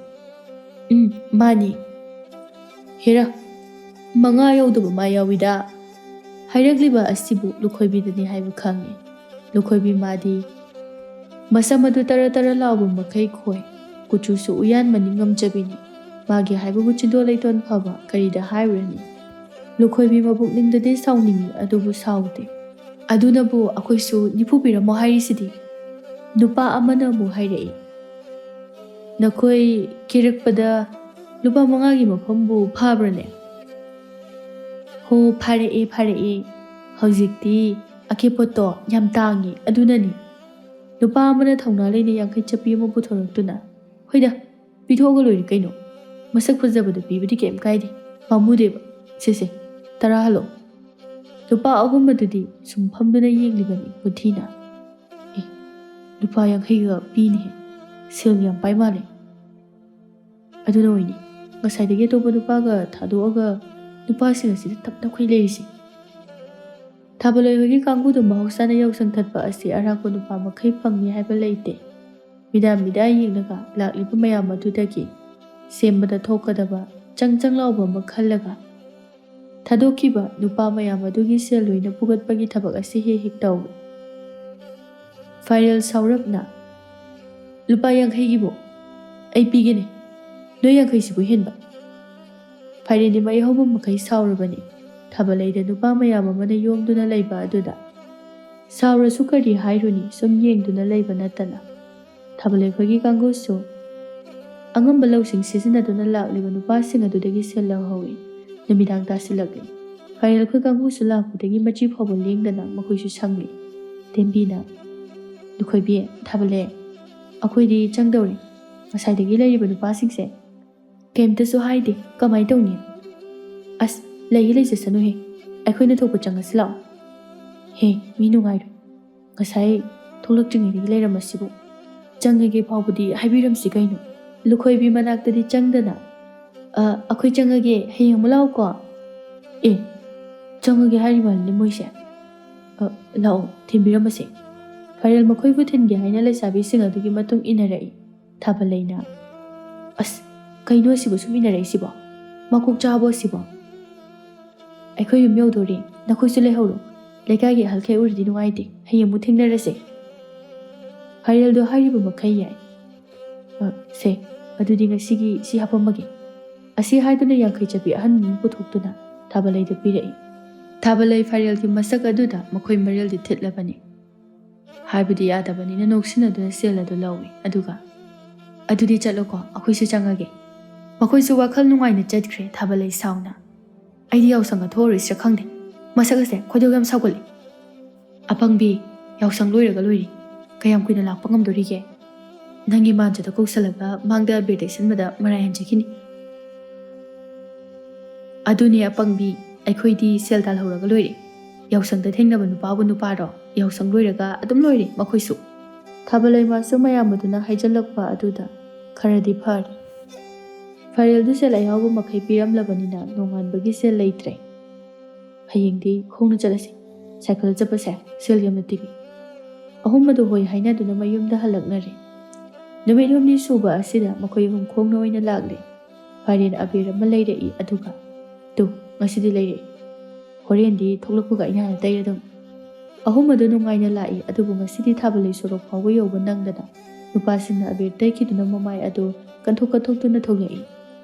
"ꯎꯝ, ꯃꯥꯅꯤ꯫ ꯍꯦꯔꯥ, ꯃꯉꯥ ꯌꯧꯗꯕ ꯃꯥ ꯌꯥꯎꯏꯗ"꯫ ꯍꯥꯏꯔꯛꯂꯤꯕ ꯑꯁꯤꯕꯨ ꯂꯨꯈꯣꯏꯕꯤꯗꯅꯤ ꯍꯥꯏꯕ ꯈꯪꯉꯤ꯫ ꯂꯨꯈꯣꯏꯕꯤ ꯃꯥꯗꯤ ꯃꯁꯝ ꯑꯗꯨ ꯇꯔ ꯇꯔ ꯂꯥꯎꯕ ꯃꯈꯩ ꯈꯣꯏ, ꯀꯨꯆꯨꯁꯨ ꯎꯌꯥꯟ ꯃꯅꯤꯡ ꯉꯝꯖꯕꯤꯅꯤ꯫ ꯃꯥꯒꯤ ꯍꯥꯏꯕꯕꯨ ꯆꯤꯟꯗꯣ ꯂꯩꯇꯣꯟ ꯐꯕ, ꯀꯔꯤꯗ ꯍꯥꯏꯔꯨꯔꯅꯤ? ꯂꯨꯈꯣꯏꯕꯤ ꯃꯄꯨꯛꯅꯤꯡꯗꯗꯤ ꯁꯥꯎꯅꯤꯡꯏ, ꯑꯗꯨꯕꯨ ꯁꯥꯎꯗꯦ꯫ "ꯑꯗꯨꯅꯕꯨ ꯑꯩꯈꯣꯏꯁꯨ ꯅꯤꯐꯨ ꯄꯤꯔꯝꯃꯣ ꯍꯥꯏꯔꯤꯁꯤꯗꯤ"꯫ ꯅꯨꯄꯥ ꯑꯃꯅ ꯑꯃꯨꯛ ꯍꯥꯏꯔꯛꯏ, "ꯅꯈꯣꯏ ꯀꯦꯔꯛꯄꯗ ꯂꯨꯄꯥ ꯃꯉꯥꯒꯤ ꯃꯐꯝꯕꯨ ꯐꯥꯕ꯭ꯔꯅꯦ?" "ꯍꯣ, ꯐꯥꯔꯛꯑꯦ, ꯐꯥꯔꯛꯑꯦ꯫ ꯍꯧꯖꯤꯛꯇꯤ ꯑꯀꯦꯄꯣꯠꯇꯣ ꯌꯥꯝ ꯇꯥꯡꯉꯤ, ꯑꯗꯨꯅꯅꯤ"꯫ ꯅꯨꯄꯥ ꯑꯃꯅ ꯊꯧꯅꯥ ꯂꯩꯅ ꯌꯥꯡꯈꯩ ꯆꯞꯄꯤ ꯑꯃ ꯄꯨꯊꯣꯔꯛꯇꯨꯅ, "ꯍꯣꯏꯗ, ꯄꯤꯊꯣꯛꯑꯒ ꯂꯣꯏꯔꯦ ꯀꯩꯅꯣ꯫ ꯃꯁꯛ ꯐꯖꯕꯗ ꯄꯤꯕꯗꯤ ꯀꯩꯝ ꯀꯥꯏꯗꯦ, ꯄꯥꯝꯃꯨꯗꯦꯕ꯫ ꯁꯦ, ꯁꯦ, ꯇꯔꯥ ꯍꯜꯂꯣ"꯫ ꯅꯨꯄꯥ ꯑꯍꯨꯝ ꯑꯗꯨꯗꯤ ꯁꯨꯝ ꯐꯝꯗꯨꯅ ꯌꯦꯡꯂꯤꯕꯅꯤ ꯃꯨꯊꯤꯅ꯫ "ꯑꯦ, ꯂꯨꯄꯥ ꯌꯥꯡꯈꯩꯒ ꯄꯤꯅꯦꯍꯦ꯫ ꯁꯦꯜ ꯌꯥꯝ ꯄꯥꯏ ꯃꯥꯜꯂꯦ꯫ ꯑꯗꯨꯅ ꯑꯣꯏꯅꯤ ꯉꯁꯥꯏꯗꯒꯤ ꯑꯇꯣꯞꯄ ꯅꯨꯄꯥꯒ ꯊꯥꯗꯣꯛꯑꯒ ꯅꯨꯄꯥꯁꯤꯡ ꯑꯁꯤꯗ ꯇꯞ ꯇꯞꯈꯩ ꯂꯩꯔꯤꯁꯦ"꯫ ꯊꯥꯕꯂꯣꯏ ꯍꯣꯏꯒꯤ ꯀꯥꯡꯕꯨꯗꯨ ꯃꯍꯧꯁꯥꯅ ꯌꯥꯎꯁꯪ ꯊꯠꯄ ꯑꯁꯤ ꯑꯔꯥꯛꯄ ꯅꯨꯄꯥ ꯃꯈꯩ ꯐꯪꯉꯤ ꯍꯥꯏꯕ ꯂꯩꯇꯦ꯫ ꯃꯤꯗꯥ ꯃꯤꯗꯥ ꯌꯦꯡꯂꯒ ꯂꯥꯛꯂꯤꯕ ꯃꯌꯥꯝ ꯑꯗꯨꯗꯒꯤ ꯁꯦꯝꯕꯗ ꯊꯣꯛꯀꯗꯕ ꯆꯪ ꯆꯪ ꯂꯥꯎꯕ ꯑꯃ ꯈꯜꯂꯒ ꯊꯥꯗꯣꯛꯈꯤꯕ ꯅꯨꯄꯥ ꯃꯌꯥꯝ ꯑꯗꯨꯒꯤ ꯁꯦꯜ ꯂꯣꯏꯅ ꯐꯨꯒꯠꯄꯒꯤ ꯊꯕꯛ ꯑꯁꯤ ꯍꯦꯛ ꯍꯦꯛ ꯇꯧꯏ꯫ ꯐꯥꯏꯔꯦꯜ ꯁꯥꯎꯔꯞꯅ, "ꯂꯨꯄꯥ ꯌꯥꯡꯈꯩꯒꯤꯕꯨ ꯑꯩ ꯄꯤꯒꯦꯅꯦ, ꯅꯣꯏ ꯌꯥꯡꯈꯩꯁꯤꯕꯨ ꯍꯦꯟꯕ"꯫ ꯐꯥꯏꯔꯦꯟꯗꯤ ꯃꯩ ꯍꯧꯕ ꯃꯈꯩ ꯁꯥꯎꯔꯕꯅꯤ꯫ ꯊꯥꯕꯂꯩꯗ ꯅꯨꯄꯥ ꯃꯌꯥꯝ ꯑꯃꯅ ꯌꯣꯝꯗꯨꯅ ꯂꯩꯕ ꯑꯗꯨꯗ ꯁꯥꯎꯔꯁꯨ ꯀꯔꯤ ꯍꯥꯏꯔꯨꯅꯤ, ꯁꯨꯝ ꯌꯦꯡꯗꯨꯅ ꯂꯩꯕ ꯅꯠꯇꯅ꯫ ꯊꯥꯕꯂꯩ ꯈꯣꯏꯒꯤ ꯀꯥꯡꯕꯨꯁꯨ ꯑꯉꯝꯕ ꯂꯧꯁꯤꯡ ꯁꯤꯖꯤꯟꯅꯗꯨꯅ ꯂꯥꯛꯂꯤꯕ ꯅꯨꯄꯥꯁꯤꯡ ꯑꯗꯨꯗꯒꯤ ꯁꯦꯜ ꯂꯧꯍꯧꯏ꯫ ꯅꯨꯃꯤꯗꯥꯡ ꯇꯥꯁꯤꯜꯂꯛꯂꯤ꯫ ꯐꯥꯏꯔꯦꯜ ꯈꯣꯏ ꯀꯥꯡꯕꯨꯁꯨ ꯂꯥꯛꯄꯗꯒꯤ ꯃꯆꯤ ꯐꯥꯎꯕ ꯂꯦꯡꯗꯅ ꯃꯈꯣꯏꯁꯨ ꯁꯪꯂꯤ꯫ ꯇꯦꯝꯕꯤꯅ, "ꯂꯨꯈꯣꯏꯕꯤ, ꯊꯥꯕꯂꯩ, ꯑꯩꯈꯣꯏꯗꯤ ꯆꯪꯗꯧꯔꯦ꯫ ꯉꯁꯥꯏꯗꯒꯤ ꯂꯩꯔꯤꯕ ꯅꯨꯄꯥꯁꯤꯡꯁꯦ ꯀꯩꯝꯇꯁꯨ ꯍꯥꯏꯗꯦ꯫ ꯀꯃꯥꯏ ꯇꯧꯅꯤ? ꯑꯁ, ꯂꯩꯒꯦ ꯂꯩꯖꯁꯅꯨꯍꯦ꯫ ꯑꯩꯈꯣꯏꯅ ꯊꯣꯛꯄ ꯆꯪꯉꯁꯤ ꯂꯥꯛꯑꯣ꯫ ꯍꯦ, ꯃꯤ ꯅꯨꯡꯉꯥꯏꯔꯣꯏ꯫ ꯉꯁꯥꯏ ꯊꯣꯛꯂꯛꯇ꯭ꯔꯤꯉꯩꯗꯒꯤ ꯂꯩꯔꯝꯃꯁꯤꯕꯨ꯫ ꯆꯪꯉꯒꯦ ꯐꯥꯎꯕꯗꯤ ꯍꯥꯏꯕꯤꯔꯝꯁꯤ ꯀꯩꯅꯣ꯫ ꯂꯨꯈꯣꯏꯕꯤ ꯃꯅꯥꯛꯇꯗꯤ ꯆꯪꯗꯅ, "ꯑ, ꯑꯩꯈꯣꯏ ꯆꯪꯉꯒꯦ, ꯍꯌꯦꯡ ꯑꯃꯨꯛ ꯂꯥꯛꯑꯣꯀꯣ"꯫ ꯑꯦ, ꯆꯪꯉꯒꯦ ꯍꯥꯏꯔꯤ ꯃꯥꯜꯂꯦ ꯃꯣꯏꯁꯦ꯫ "ꯑ, ꯂꯥꯛꯑꯣ, ꯊꯤꯟꯕꯤꯔꯝꯃꯁꯦ"꯫ ꯐꯥꯏꯔꯦꯜ ꯃꯈꯣꯏꯕꯨ ꯊꯤꯟꯒꯦ ꯍꯥꯏꯅ ꯂꯩꯁꯥꯕꯤꯁꯤꯡ ꯑꯗꯨꯒꯤ ꯃꯇꯨꯡ ꯏꯟꯅꯔꯛꯏ꯫ ꯊꯥꯕꯂꯩꯅ, "ꯑꯁ, ꯀꯩꯅꯣ ꯑꯁꯤꯕꯨ ꯁꯨꯝ ꯏꯟꯅꯔꯛꯏꯁꯤꯕꯣ? ꯃꯀꯣꯛ ꯆꯥꯕꯣ ꯑꯁꯤꯕꯣ? ꯑꯩꯈꯣꯏ ꯌꯨꯝ ꯌꯧꯗꯣꯔꯦ, ꯅꯈꯣꯏꯁꯨ ꯂꯩꯍꯧꯔꯣ꯫ ꯂꯩꯀꯥꯏꯒꯤ ꯑꯍꯜꯈꯩ ꯎꯔꯗꯤ ꯅꯨꯡꯉꯥꯏꯇꯦ, ꯍꯌꯦꯡ ꯑꯃꯨꯛ ꯊꯦꯡꯅꯔꯁꯦ"꯫ ꯐꯥꯏꯔꯦꯜꯗꯣ ꯍꯥꯏꯔꯤꯕ ꯃꯈꯩ ꯌꯥꯏ꯫ "ꯑ, ꯁꯦ, ꯑꯗꯨꯗꯤ ꯉꯁꯤꯒꯤ ꯁꯤ ꯍꯥꯞꯄꯝꯃꯒꯦ"꯫ ꯑꯁꯤ ꯍꯥꯏꯗꯨꯅ ꯌꯥꯡꯈꯩ ꯆꯠꯄꯤ ꯑꯍꯟ ꯑꯃ ꯄꯨꯊꯣꯛꯇꯨꯅ ꯊꯥꯕꯂꯩꯗ ꯄꯤꯔꯛꯏ꯫ ꯊꯥꯕꯂꯩ ꯐꯥꯏꯔꯦꯜꯒꯤ ꯃꯁꯛ ꯑꯗꯨꯗ ꯃꯈꯣꯏ ꯃꯔꯤꯜꯗꯤ ꯊꯤꯠꯂꯕꯅꯤ꯫ ꯍꯥꯏꯕꯗꯤ ꯌꯥꯗꯕꯅꯤꯅ ꯅꯣꯛꯁꯤꯟꯅꯗꯨꯅ ꯁꯦꯜ ꯑꯗꯨ ꯂꯧꯏ꯫ ꯑꯗꯨꯒ, "ꯑꯗꯨꯗꯤ ꯆꯠꯂꯣꯀꯣ, ꯑꯩꯈꯣꯏꯁꯨ ꯆꯪꯉꯒꯦ"꯫ ꯃꯈꯣꯏꯁꯨ ꯋꯥꯈꯜ ꯅꯨꯡꯉꯥꯏꯅ ꯆꯠꯈ꯭ꯔꯦ꯫ ꯊꯥꯕꯂꯩ ꯁꯥꯎꯅ, "ꯑꯩꯗꯤ ꯌꯥꯎꯁꯪꯒ ꯊꯣꯛꯑꯔꯣꯏꯁꯤꯔ ꯈꯪꯗꯦ꯫ ꯃꯁꯛ ꯑꯁꯦ ꯈꯣꯏꯗꯧ ꯌꯥꯝ ꯁꯥꯎꯒꯠꯂꯤ"꯫ "ꯑꯄꯪꯕꯤ, ꯌꯥꯎꯁꯪ ꯂꯣꯏꯔꯒ ꯂꯣꯏꯔꯦ꯫ ꯀꯌꯥꯝ ꯀꯨꯏꯅ ꯂꯥꯛꯄ ꯉꯝꯗꯣꯔꯤꯒꯦ? ꯅꯪꯒꯤ ꯃꯥꯟꯖꯗ ꯀꯧꯁꯜꯂꯒ ꯃꯥꯡꯗ ꯑꯕꯦꯔ ꯇꯩꯁꯟꯕꯗ ꯃꯔꯥꯏ ꯍꯟꯖꯈꯤꯅꯤ"꯫ "ꯑꯗꯨꯅꯦ ꯑꯄꯪꯕꯤ, ꯑꯩꯈꯣꯏꯗꯤ ꯁꯦꯜ ꯇꯥꯜꯍꯧꯔꯒ ꯂꯣꯏꯔꯦ꯫ ꯌꯥꯎꯁꯪꯗ ꯊꯦꯡꯅꯕ ꯅꯨꯄꯥꯕꯨ ꯅꯨꯄꯥꯔꯣ? ꯌꯥꯎꯁꯪ ꯂꯣꯏꯔꯒ ꯑꯗꯨꯝ ꯂꯣꯏꯔꯦ ꯃꯈꯣꯏꯁꯨ"꯫ ꯊꯥꯕꯂꯩ ꯃꯥꯁꯨ ꯃꯌꯥꯝ ꯑꯗꯨꯅ ꯍꯥꯏꯖꯜꯂꯛꯄ ꯑꯗꯨꯗ ꯈꯔꯗꯤ ꯐꯔꯦ꯫ ꯐꯥꯏꯔꯦꯜꯗꯨ ꯁꯦꯜ ꯑꯌꯥꯎꯕ ꯃꯈꯩ ꯄꯤꯔꯝꯂꯕꯅꯤꯅ ꯅꯣꯡꯉꯥꯟꯕꯒꯤ ꯁꯦꯜ ꯂꯩꯇ꯭ꯔꯦ꯫ "ꯍꯌꯦꯡꯗꯤ ꯈꯣꯡꯅ ꯆꯠꯂꯁꯤ, ꯁꯥꯏꯀꯜ ꯆꯠꯄꯁꯦ ꯁꯦꯜ ꯌꯥꯝꯅ ꯇꯤꯡꯏ"꯫ ꯑꯍꯨꯝ ꯑꯗꯨ ꯍꯣꯏ ꯍꯥꯏꯅꯗꯨꯅ ꯃꯌꯨꯝꯗ ꯍꯜꯂꯛꯅꯔꯦ꯫ ꯅꯨꯃꯤꯠ ꯍꯨꯝꯅꯤ ꯁꯨꯕ ꯑꯁꯤꯗ ꯃꯈꯣꯏ ꯑꯍꯨꯝ ꯈꯣꯡꯅ ꯑꯣꯏꯅ ꯂꯥꯛꯂꯦ꯫ ꯐꯥꯏꯔꯦꯜ ꯑꯕꯦꯔ ꯑꯃ ꯂꯩꯔꯛꯏ, ꯑꯗꯨꯒ, "ꯇꯨ, ꯉꯁꯤꯗꯤ ꯂꯩꯔꯛꯏ꯫ ꯍꯣꯔꯦꯟꯗꯤ ꯊꯣꯛꯂꯛꯄꯒ ꯑꯩꯅ ꯍꯥꯟꯅ ꯇꯩꯔꯗꯧꯅꯤ"꯫ ꯑꯍꯨꯝ ꯑꯗꯨ ꯅꯨꯡꯉꯥꯏꯅ ꯂꯥꯛꯏ, ꯑꯗꯨꯕꯨ ꯉꯁꯤꯗꯤ ꯊꯥꯕꯂꯩ ꯁꯣꯔꯣꯛ ꯐꯥꯎꯕ ꯌꯧꯕ ꯅꯪꯗꯅ ꯅꯨꯄꯥꯁꯤꯡꯅ ꯑꯕꯦꯔ ꯇꯩꯈꯤꯗꯨꯅ ꯃꯃꯥꯏ ꯑꯗꯨ ꯀꯟꯊꯣꯛ ꯀꯟꯊꯣꯛꯇꯨꯅ ꯊꯣꯛꯂꯛꯏ꯫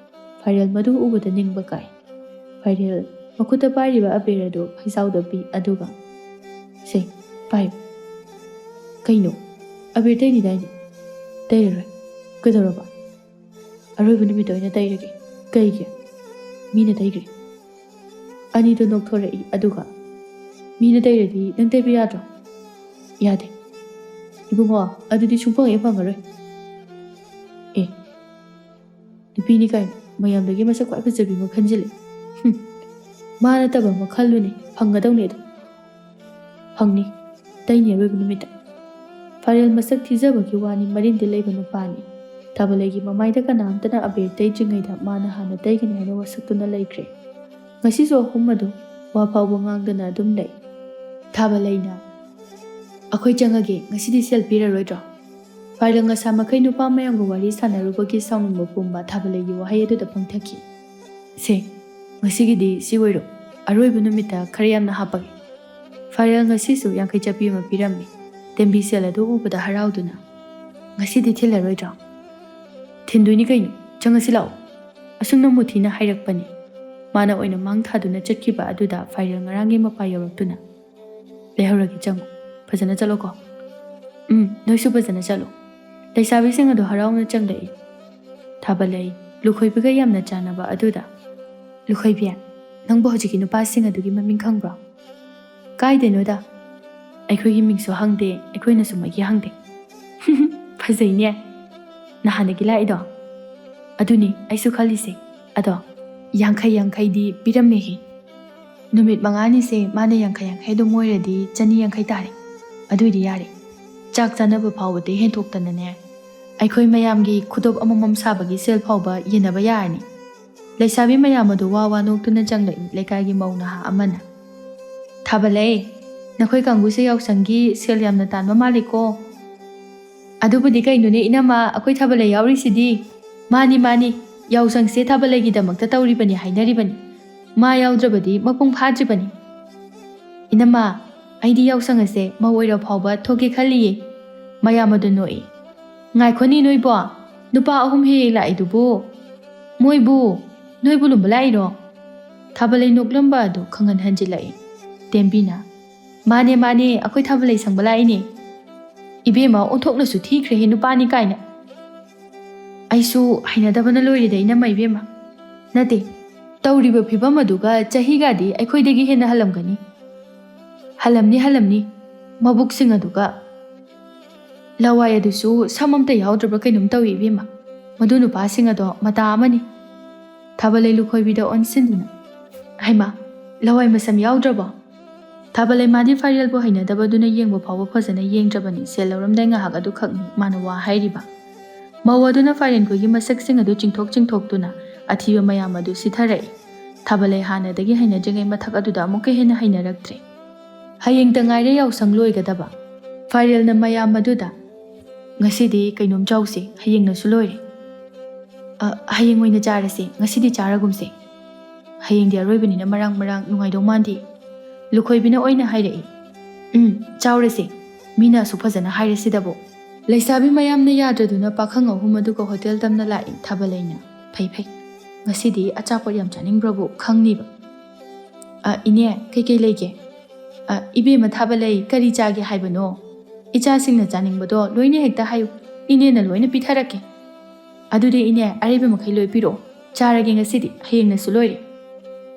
ꯐꯥꯏꯔꯦꯜ ꯃꯗꯨ ꯎꯕꯗ ꯅꯤꯡꯕ ꯀꯥꯏ꯫ ꯐꯥꯏꯔꯦꯜ ꯃꯈꯨꯠꯇ ꯄꯥꯏꯔꯤꯕ ꯑꯕꯦꯔ ꯑꯗꯨ ꯐꯩꯖꯥꯎꯗ ꯄꯤ, ꯑꯗꯨꯒ, "ꯁꯦ, ꯄꯥꯏꯌꯨ"꯫ "ꯀꯩꯅꯣ? ꯑꯕꯦꯔ ꯇꯩꯅꯤꯗꯥꯏꯅꯦ?" "ꯇꯩꯔꯔꯣꯏ"꯫ "ꯀꯩꯗꯧꯔꯕ?" "ꯑꯔꯣꯏꯕ ꯅꯨꯃꯤꯠꯇ ꯑꯣꯏꯅ ꯇꯩꯔꯒꯦ"꯫ "ꯀꯩꯒꯤ?" "ꯃꯤꯅ ꯇꯩꯈ꯭ꯔꯦ"꯫ ꯑꯅꯤꯗꯣ ꯅꯣꯛꯊꯣꯔꯛꯏ, ꯑꯗꯨꯒ, "ꯃꯤꯅ ꯇꯩꯔꯗꯤ ꯅꯪ ꯇꯩꯕ ꯌꯥꯗ꯭ꯔꯣ?" "ꯌꯥꯗꯦ"꯫ "ꯏꯕꯨꯡꯉꯣ, ꯑꯗꯨꯗꯤ ꯁꯨꯡꯐꯪ ꯍꯦꯛ ꯐꯪꯉꯔꯣꯏ꯫ ꯑꯦ, ꯅꯨꯄꯤꯅꯤ ꯀꯥꯏꯅ ꯃꯌꯥꯝꯗꯒꯤ ꯃꯁꯛ ꯈ꯭ꯋꯥꯏ ꯐꯖꯕꯤ ꯑꯃ ꯈꯟꯖꯤꯜꯂꯦ꯫ ꯍꯨꯝ, ꯃꯥ ꯅꯠꯇꯕ ꯑꯃ ꯈꯜꯂꯨꯅꯦ, ꯐꯪꯒꯗꯧꯅꯦ ꯑꯗꯣ꯫ ꯐꯪꯅꯤ, ꯇꯩꯅꯤ ꯑꯔꯣꯏꯕ ꯅꯨꯃꯤꯠꯇ꯫ ꯐꯥꯏꯔꯦꯜ ꯃꯁꯛ ꯊꯤꯖꯕꯒꯤ ꯋꯥꯅꯤ, ꯃꯔꯤꯟꯗꯤ ꯂꯩꯕ ꯅꯨꯄꯥꯅꯤ꯫ ꯊꯥꯕꯂꯩꯒꯤ ꯃꯃꯥꯏꯗ ꯀꯅꯥꯝꯇꯅ ꯑꯕꯦꯔ ꯇꯩꯗ꯭ꯔꯤꯉꯩꯗ ꯃꯥꯅ ꯍꯥꯟꯅ ꯇꯩꯒꯅꯤ ꯍꯥꯏꯅ ꯋꯥꯁꯛꯇꯨꯅ ꯂꯩꯈ꯭ꯔꯦ꯫ ꯉꯁꯤꯁꯨ ꯑꯍꯨꯝ ꯑꯗꯨ ꯋꯥ ꯐꯥꯎꯕ ꯉꯥꯡꯗꯅ ꯑꯗꯨꯝ ꯂꯩ꯫ ꯊꯥꯕꯂꯩꯅ, "ꯑꯩꯈꯣꯏ ꯆꯪꯉꯒꯦ, ꯉꯁꯤꯗꯤ ꯁꯦꯜ ꯄꯤꯔꯔꯣꯏꯗ꯭ꯔꯣ?" ꯐꯥꯏꯔꯦꯜ ꯉꯁꯥ ꯃꯈꯩ ꯅꯨꯄꯥ ꯃꯌꯥꯝꯒ ꯋꯥꯔꯤ ꯁꯥꯟꯅꯔꯨꯕꯒꯤ ꯁꯥꯎꯅꯤꯡꯕ ꯄꯨꯝꯕ ꯊꯥꯕꯂꯩꯒꯤ ꯋꯥꯍꯩ ꯑꯗꯨꯗ ꯄꯪꯊꯈꯤ꯫ "ꯁꯦ, ꯉꯁꯤꯒꯤꯗꯤ ꯁꯤ ꯑꯣꯏꯔꯣ, ꯑꯔꯣꯏꯕ ꯅꯨꯃꯤꯠꯇ ꯈꯔ ꯌꯥꯝꯅ ꯍꯥꯞꯄꯒꯦ꯫" ꯐꯥꯏꯔꯦꯜ ꯉꯁꯤꯁꯨ ꯌꯥꯡꯈꯩ ꯆꯞꯄꯤ ꯑꯃ ꯄꯤꯔꯝꯃꯤ꯫ ꯇꯦꯝꯕꯤ ꯁꯦꯜ ꯑꯗꯨ ꯎꯕꯗ ꯍꯔꯥꯎꯗꯨꯅ, "ꯉꯁꯤꯗꯤ ꯊꯤꯜꯂꯔꯣꯏꯗ꯭ꯔꯣ?" "ꯊꯤꯟꯗꯣꯏꯅꯤ ꯀꯩꯅꯣ, ꯆꯪꯉꯁꯤ ꯂꯥꯛꯑꯣ꯫" ꯑꯁꯨꯝꯅ ꯃꯨꯊꯤꯅ ꯍꯥꯏꯔꯛꯄꯅꯤ꯫ ꯃꯥꯅ ꯑꯣꯏꯅ ꯃꯥꯡ ꯊꯥꯗꯨꯅ ꯆꯠꯈꯤꯕ ꯑꯗꯨꯗ ꯐꯥꯏꯔꯦꯜ ꯉꯔꯥꯡꯒꯤ ꯃꯄꯥ ꯌꯧꯔꯛꯇꯨꯅ, "ꯂꯩꯍꯧꯔꯒꯦ, ꯆꯪꯉꯨ꯫ ꯐꯖꯅ ꯆꯠꯂꯣꯀꯣ꯫" "ꯎꯝ, ꯅꯣꯏꯁꯨ ꯐꯖꯅ ꯆꯠꯂꯣ꯫" ꯂꯩꯁꯥꯕꯤꯁꯤꯡ ꯑꯗꯨ ꯍꯔꯥꯎꯅ ꯆꯪꯂꯛꯏ꯫ ꯊꯥꯕꯂꯩ, ꯂꯨꯈꯣꯏꯕꯤꯒ ꯌꯥꯝꯅ ꯆꯥꯟꯅꯕ ꯑꯗꯨꯗ, "ꯂꯨꯈꯣꯏꯕꯤ, ꯅꯪꯕꯨ ꯍꯧꯖꯤꯛꯀꯤ ꯅꯨꯄꯥꯁꯤꯡ ꯑꯗꯨꯒꯤ ꯃꯃꯤꯡ ꯈꯪꯕ꯭ꯔꯣ?" "ꯀꯥꯏꯗꯩꯅꯣꯗ, ꯑꯩꯈꯣꯏꯒꯤ ꯃꯤꯡꯁꯨ ꯍꯪꯗꯦ, ꯑꯩꯈꯣꯏꯅꯁꯨ ꯃꯣꯏꯒꯤ ꯍꯪꯗꯦ꯫" "ꯐꯖꯩꯅꯦ, ꯅꯍꯥꯟꯗꯒꯤ ꯂꯥꯛꯏꯗꯣ꯫" "ꯑꯗꯨꯅꯤ ꯑꯩꯁꯨ ꯈꯜꯂꯤꯁꯦ꯫ ꯑꯗꯣ ꯌꯥꯡꯈꯩ ꯌꯥꯡꯈꯩꯗꯤ ꯄꯤꯔꯝꯃꯦꯍꯦ꯫ ꯅꯨꯃꯤꯠ ꯃꯉꯥꯅꯤꯁꯦ ꯃꯥꯅ ꯌꯥꯡꯈꯩ ꯌꯥꯡꯈꯩ ꯑꯗꯨꯝ ꯑꯣꯏꯔꯗꯤ ꯆꯅꯤ ꯌꯥꯡꯈꯩ ꯇꯥꯔꯦ꯫ ꯑꯗꯨꯏꯗꯤ ꯌꯥꯔꯦ꯫ ꯆꯥꯛ ꯆꯥꯅꯕ ꯐꯥꯎꯕꯗꯤ ꯍꯦꯟꯊꯣꯛꯇꯅꯅꯦ, ꯑꯩꯈꯣꯏ ꯃꯌꯥꯝꯒꯤ ꯈꯨꯗꯣꯞ ꯑꯃꯃꯝ ꯁꯥꯕꯒꯤ ꯁꯦꯜ ꯐꯥꯎꯕ ꯌꯦꯟꯅꯕ ꯌꯥꯔꯅꯤ꯫" ꯂꯩꯁꯥꯕꯤ ꯃꯌꯥꯝ ꯑꯗꯨ ꯋꯥ ꯋꯥ ꯅꯣꯛꯇꯨꯅ ꯆꯪꯂꯛꯏ꯫ ꯂꯩꯀꯥꯏꯒꯤ ꯃꯧ ꯅꯍꯥ ꯑꯃꯅ, "ꯊꯥꯕꯂꯩ, ꯅꯈꯣꯏ ꯀꯥꯡꯕꯨꯁꯦ ꯌꯥꯎꯁꯪꯒꯤ ꯁꯦꯜ ꯌꯥꯝꯅ ꯇꯥꯟꯕ ꯃꯥꯜꯂꯤꯀꯣ꯫" "ꯑꯗꯨꯕꯨꯗꯤ ꯀꯩꯅꯣꯅꯦ ꯏꯅꯝꯃ, ꯑꯩꯈꯣꯏ ꯊꯥꯕꯂꯩ ꯌꯥꯎꯔꯤꯁꯤꯗꯤ꯫" "ꯃꯥꯅꯤ, ꯃꯥꯅꯤ, ꯌꯥꯎꯁꯪꯁꯦ ꯊꯥꯕꯂꯩꯒꯤꯗꯃꯛꯇ ꯇꯧꯔꯤꯕꯅꯤ ꯍꯥꯏꯅꯔꯤꯕꯅꯤ꯫ ꯃꯥ ꯌꯥꯎꯗ꯭ꯔꯕꯗꯤ ꯃꯄꯨꯡ ꯐꯥꯗ꯭ꯔꯤꯕꯅꯤ꯫" "ꯏꯅꯝꯃ, ꯑꯩꯗꯤ ꯌꯥꯎꯁꯪ ꯑꯁꯦ ꯃꯧ ꯑꯣꯏꯔ ꯐꯥꯎꯕ ꯊꯣꯛꯀꯦ ꯈꯜꯂꯤꯌꯦ꯫ ꯃꯌꯥꯝ ꯑꯗꯨ ꯅꯣꯛꯏ꯫ ꯉꯥꯏꯈꯣꯅꯦ ꯅꯣꯏꯕꯣ, ꯅꯨꯄꯥ ꯑꯍꯨꯝ ꯍꯦꯛ ꯍꯦꯛ ꯂꯥꯛꯏꯗꯨꯕꯨ? ꯃꯣꯏꯕꯨ, ꯅꯣꯏꯕꯨ ꯂꯨꯝꯕ ꯂꯥꯛꯏꯔꯣ?" ꯊꯥꯕꯂꯩ ꯅꯣꯛꯂꯝꯕ ꯑꯗꯨ ꯈꯪꯍꯟ ꯍꯟꯖꯤꯜꯂꯛꯏ꯫ ꯇꯦꯝꯕꯤꯅ, "ꯃꯥꯅꯦ, ꯃꯥꯅꯦ, ꯑꯩꯈꯣꯏ ꯊꯥꯕꯂꯩ ꯁꯪꯕ ꯂꯥꯛꯏꯅꯦ꯫ ꯏꯕꯦꯝꯃ, ꯑꯣꯟꯊꯣꯛꯅꯁꯨ ꯊꯤꯈ꯭ꯔꯦꯍꯦ ꯅꯨꯄꯥꯅꯤ ꯀꯥꯏꯅ꯫ ꯑꯩꯁꯨ ꯍꯩꯅꯗꯕꯅ ꯂꯣꯏꯔꯦꯗ ꯏꯅꯝꯃ ꯏꯕꯦꯝꯃ꯫ ꯅꯠꯇꯦ, ꯇꯧꯔꯤꯕ ꯐꯤꯕꯝ ꯑꯗꯨꯒ ꯆꯍꯤꯒꯗꯤ ꯑꯩꯈꯣꯏꯗꯒꯤ ꯍꯦꯟꯅ ꯍꯜꯂꯝꯒꯅꯤ꯫ ꯍꯜꯂꯝꯅꯤ, ꯍꯜꯂꯝꯅꯤ, ꯃꯕꯨꯛꯁꯤꯡ ꯑꯗꯨꯒ꯫ ꯂꯋꯥꯏ ꯑꯗꯨꯁꯨ ꯁꯝ ꯑꯝꯇ ꯌꯥꯎꯗ꯭ꯔꯕ꯭ꯔꯥ ꯀꯩꯅꯣꯝ ꯇꯧꯏ ꯏꯕꯦꯝꯃ꯫ ꯃꯗꯨ ꯅꯨꯄꯥꯁꯤꯡ ꯑꯗꯣ ꯃꯇꯥ ꯑꯃꯅꯤ꯫ ꯊꯥꯕꯂꯩ ꯂꯨꯈꯣꯏꯕꯤꯗ ꯑꯣꯟꯁꯤꯟꯗꯨꯅ, "ꯍꯩꯃꯥ, ꯂꯋꯥꯏ ꯃꯁꯝ ꯌꯥꯎꯗ꯭ꯔꯕꯣ?" ꯊꯥꯕꯂꯩ ꯃꯥꯗꯤ ꯐꯥꯏꯔꯦꯜꯕꯨ ꯍꯩꯅꯗꯕꯗꯨꯅ ꯌꯦꯡꯕ ꯐꯥꯎꯕ ꯐꯖꯅ ꯌꯦꯡꯗ꯭ꯔꯕꯅꯤ꯫ ꯁꯦꯜ ꯂꯧꯔꯝꯗꯥꯏ ꯉꯥꯏꯍꯥꯛ ꯑꯗꯨ ꯈꯛꯅꯤ ꯃꯥꯅ ꯋꯥ ꯍꯥꯏꯔꯤꯕ꯫ ꯃꯧ ꯑꯗꯨꯅ ꯐꯥꯏꯔꯦꯟꯈꯣꯏꯒꯤ ꯃꯁꯛꯁꯤꯡ ꯑꯗꯨ ꯆꯤꯡꯊꯣꯛ ꯆꯤꯡꯊꯣꯛꯇꯨꯅ ꯑꯊꯤꯕ ꯃꯌꯥꯝ ꯑꯗꯨ ꯁꯤꯊꯔꯛꯏ꯫ ꯊꯥꯕꯂꯩ ꯍꯥꯟꯅꯗꯒꯤ ꯍꯩꯅꯗ꯭ꯔꯤꯉꯩ ꯃꯊꯛ ꯑꯗꯨꯗ ꯑꯃꯨꯛꯀ ꯍꯦꯟꯅ ꯍꯩꯅꯔꯛꯇ꯭ꯔꯦ꯫ ꯍꯌꯦꯡꯇ ꯉꯥꯏꯔꯦ ꯌꯥꯎꯁꯪ ꯂꯣꯏꯒꯗꯕ꯫ ꯐꯥꯏꯔꯦꯜꯅ ꯃꯌꯥꯝ ꯑꯗꯨꯗ, "ꯉꯁꯤꯗꯤ ꯀꯩꯅꯣꯝ ꯆꯥꯎꯁꯦ, ꯍꯌꯦꯡꯅꯁꯨ ꯂꯣꯏꯔꯦ꯫ ꯑ, ꯍꯌꯦꯡ ꯑꯣꯏꯅ ꯆꯥꯔꯁꯦ, ꯉꯁꯤꯗꯤ ꯆꯥꯔꯒꯨꯝꯁꯦ꯫ ꯍꯌꯦꯡꯗꯤ ꯑꯔꯣꯏꯕꯅꯤꯅ ꯃꯔꯥꯡ ꯃꯔꯥꯡ ꯅꯨꯡꯉꯥꯏꯗꯧ ꯃꯥꯟꯗꯦ꯫" ꯂꯨꯈꯣꯏꯕꯤꯅ ꯑꯣꯏꯅ ꯍꯥꯏꯔꯛꯏ꯫ "ꯎꯝ, ꯆꯥꯎꯔꯁꯦ꯫ ꯃꯤꯅ ꯑꯁꯨꯛ ꯐꯖꯅ ꯍꯥꯏꯔꯁꯤꯗꯕꯨ꯫" ꯂꯩꯁꯥꯕꯤ ꯃꯌꯥꯝꯅ ꯌꯥꯗ꯭ꯔꯗꯨꯅ ꯄꯥꯈꯪ ꯑꯍꯨꯝ ꯑꯗꯨꯒ ꯍꯣꯇꯦꯜ ꯇꯝꯅ ꯂꯥꯛꯏ꯫ ꯊꯥꯕꯂꯩꯅ, "ꯐꯩ ꯐꯩ, ꯉꯁꯤꯗꯤ ꯑꯆꯥꯄꯣꯠ ꯌꯥꯝ ꯆꯥꯅꯤꯡꯕ꯭ꯔꯕꯨ ꯈꯪꯅꯤꯕ꯫" "ꯑ, ꯏꯅꯦ, ꯀꯩꯀꯩ ꯂꯩꯒꯦ?" "ꯑ, ꯏꯕꯦꯝꯃ ꯊꯥꯕꯂꯩ, ꯀꯔꯤ ꯆꯥꯒꯦ ꯍꯥꯏꯕꯅꯣ? ꯏꯆꯥꯁꯤꯡꯅ ꯆꯥꯅꯤꯡꯕꯗꯣ ꯂꯣꯏꯅ ꯍꯦꯛꯇ ꯍꯥꯏꯌꯨ, ꯏꯅꯦꯅ ꯂꯣꯏꯅ ꯄꯤꯊꯔꯛꯀꯦ꯫" "ꯑꯗꯨꯗꯤ ꯏꯅꯦ, ꯑꯔꯩꯕ ꯃꯈꯩ ꯂꯣꯏ ꯄꯤꯔꯛꯑꯣ, ꯆꯥꯔꯒꯦ ꯉꯁꯤꯗꯤ, ꯍꯌꯦꯡꯅꯁꯨ ꯂꯣꯏꯔꯦ꯫"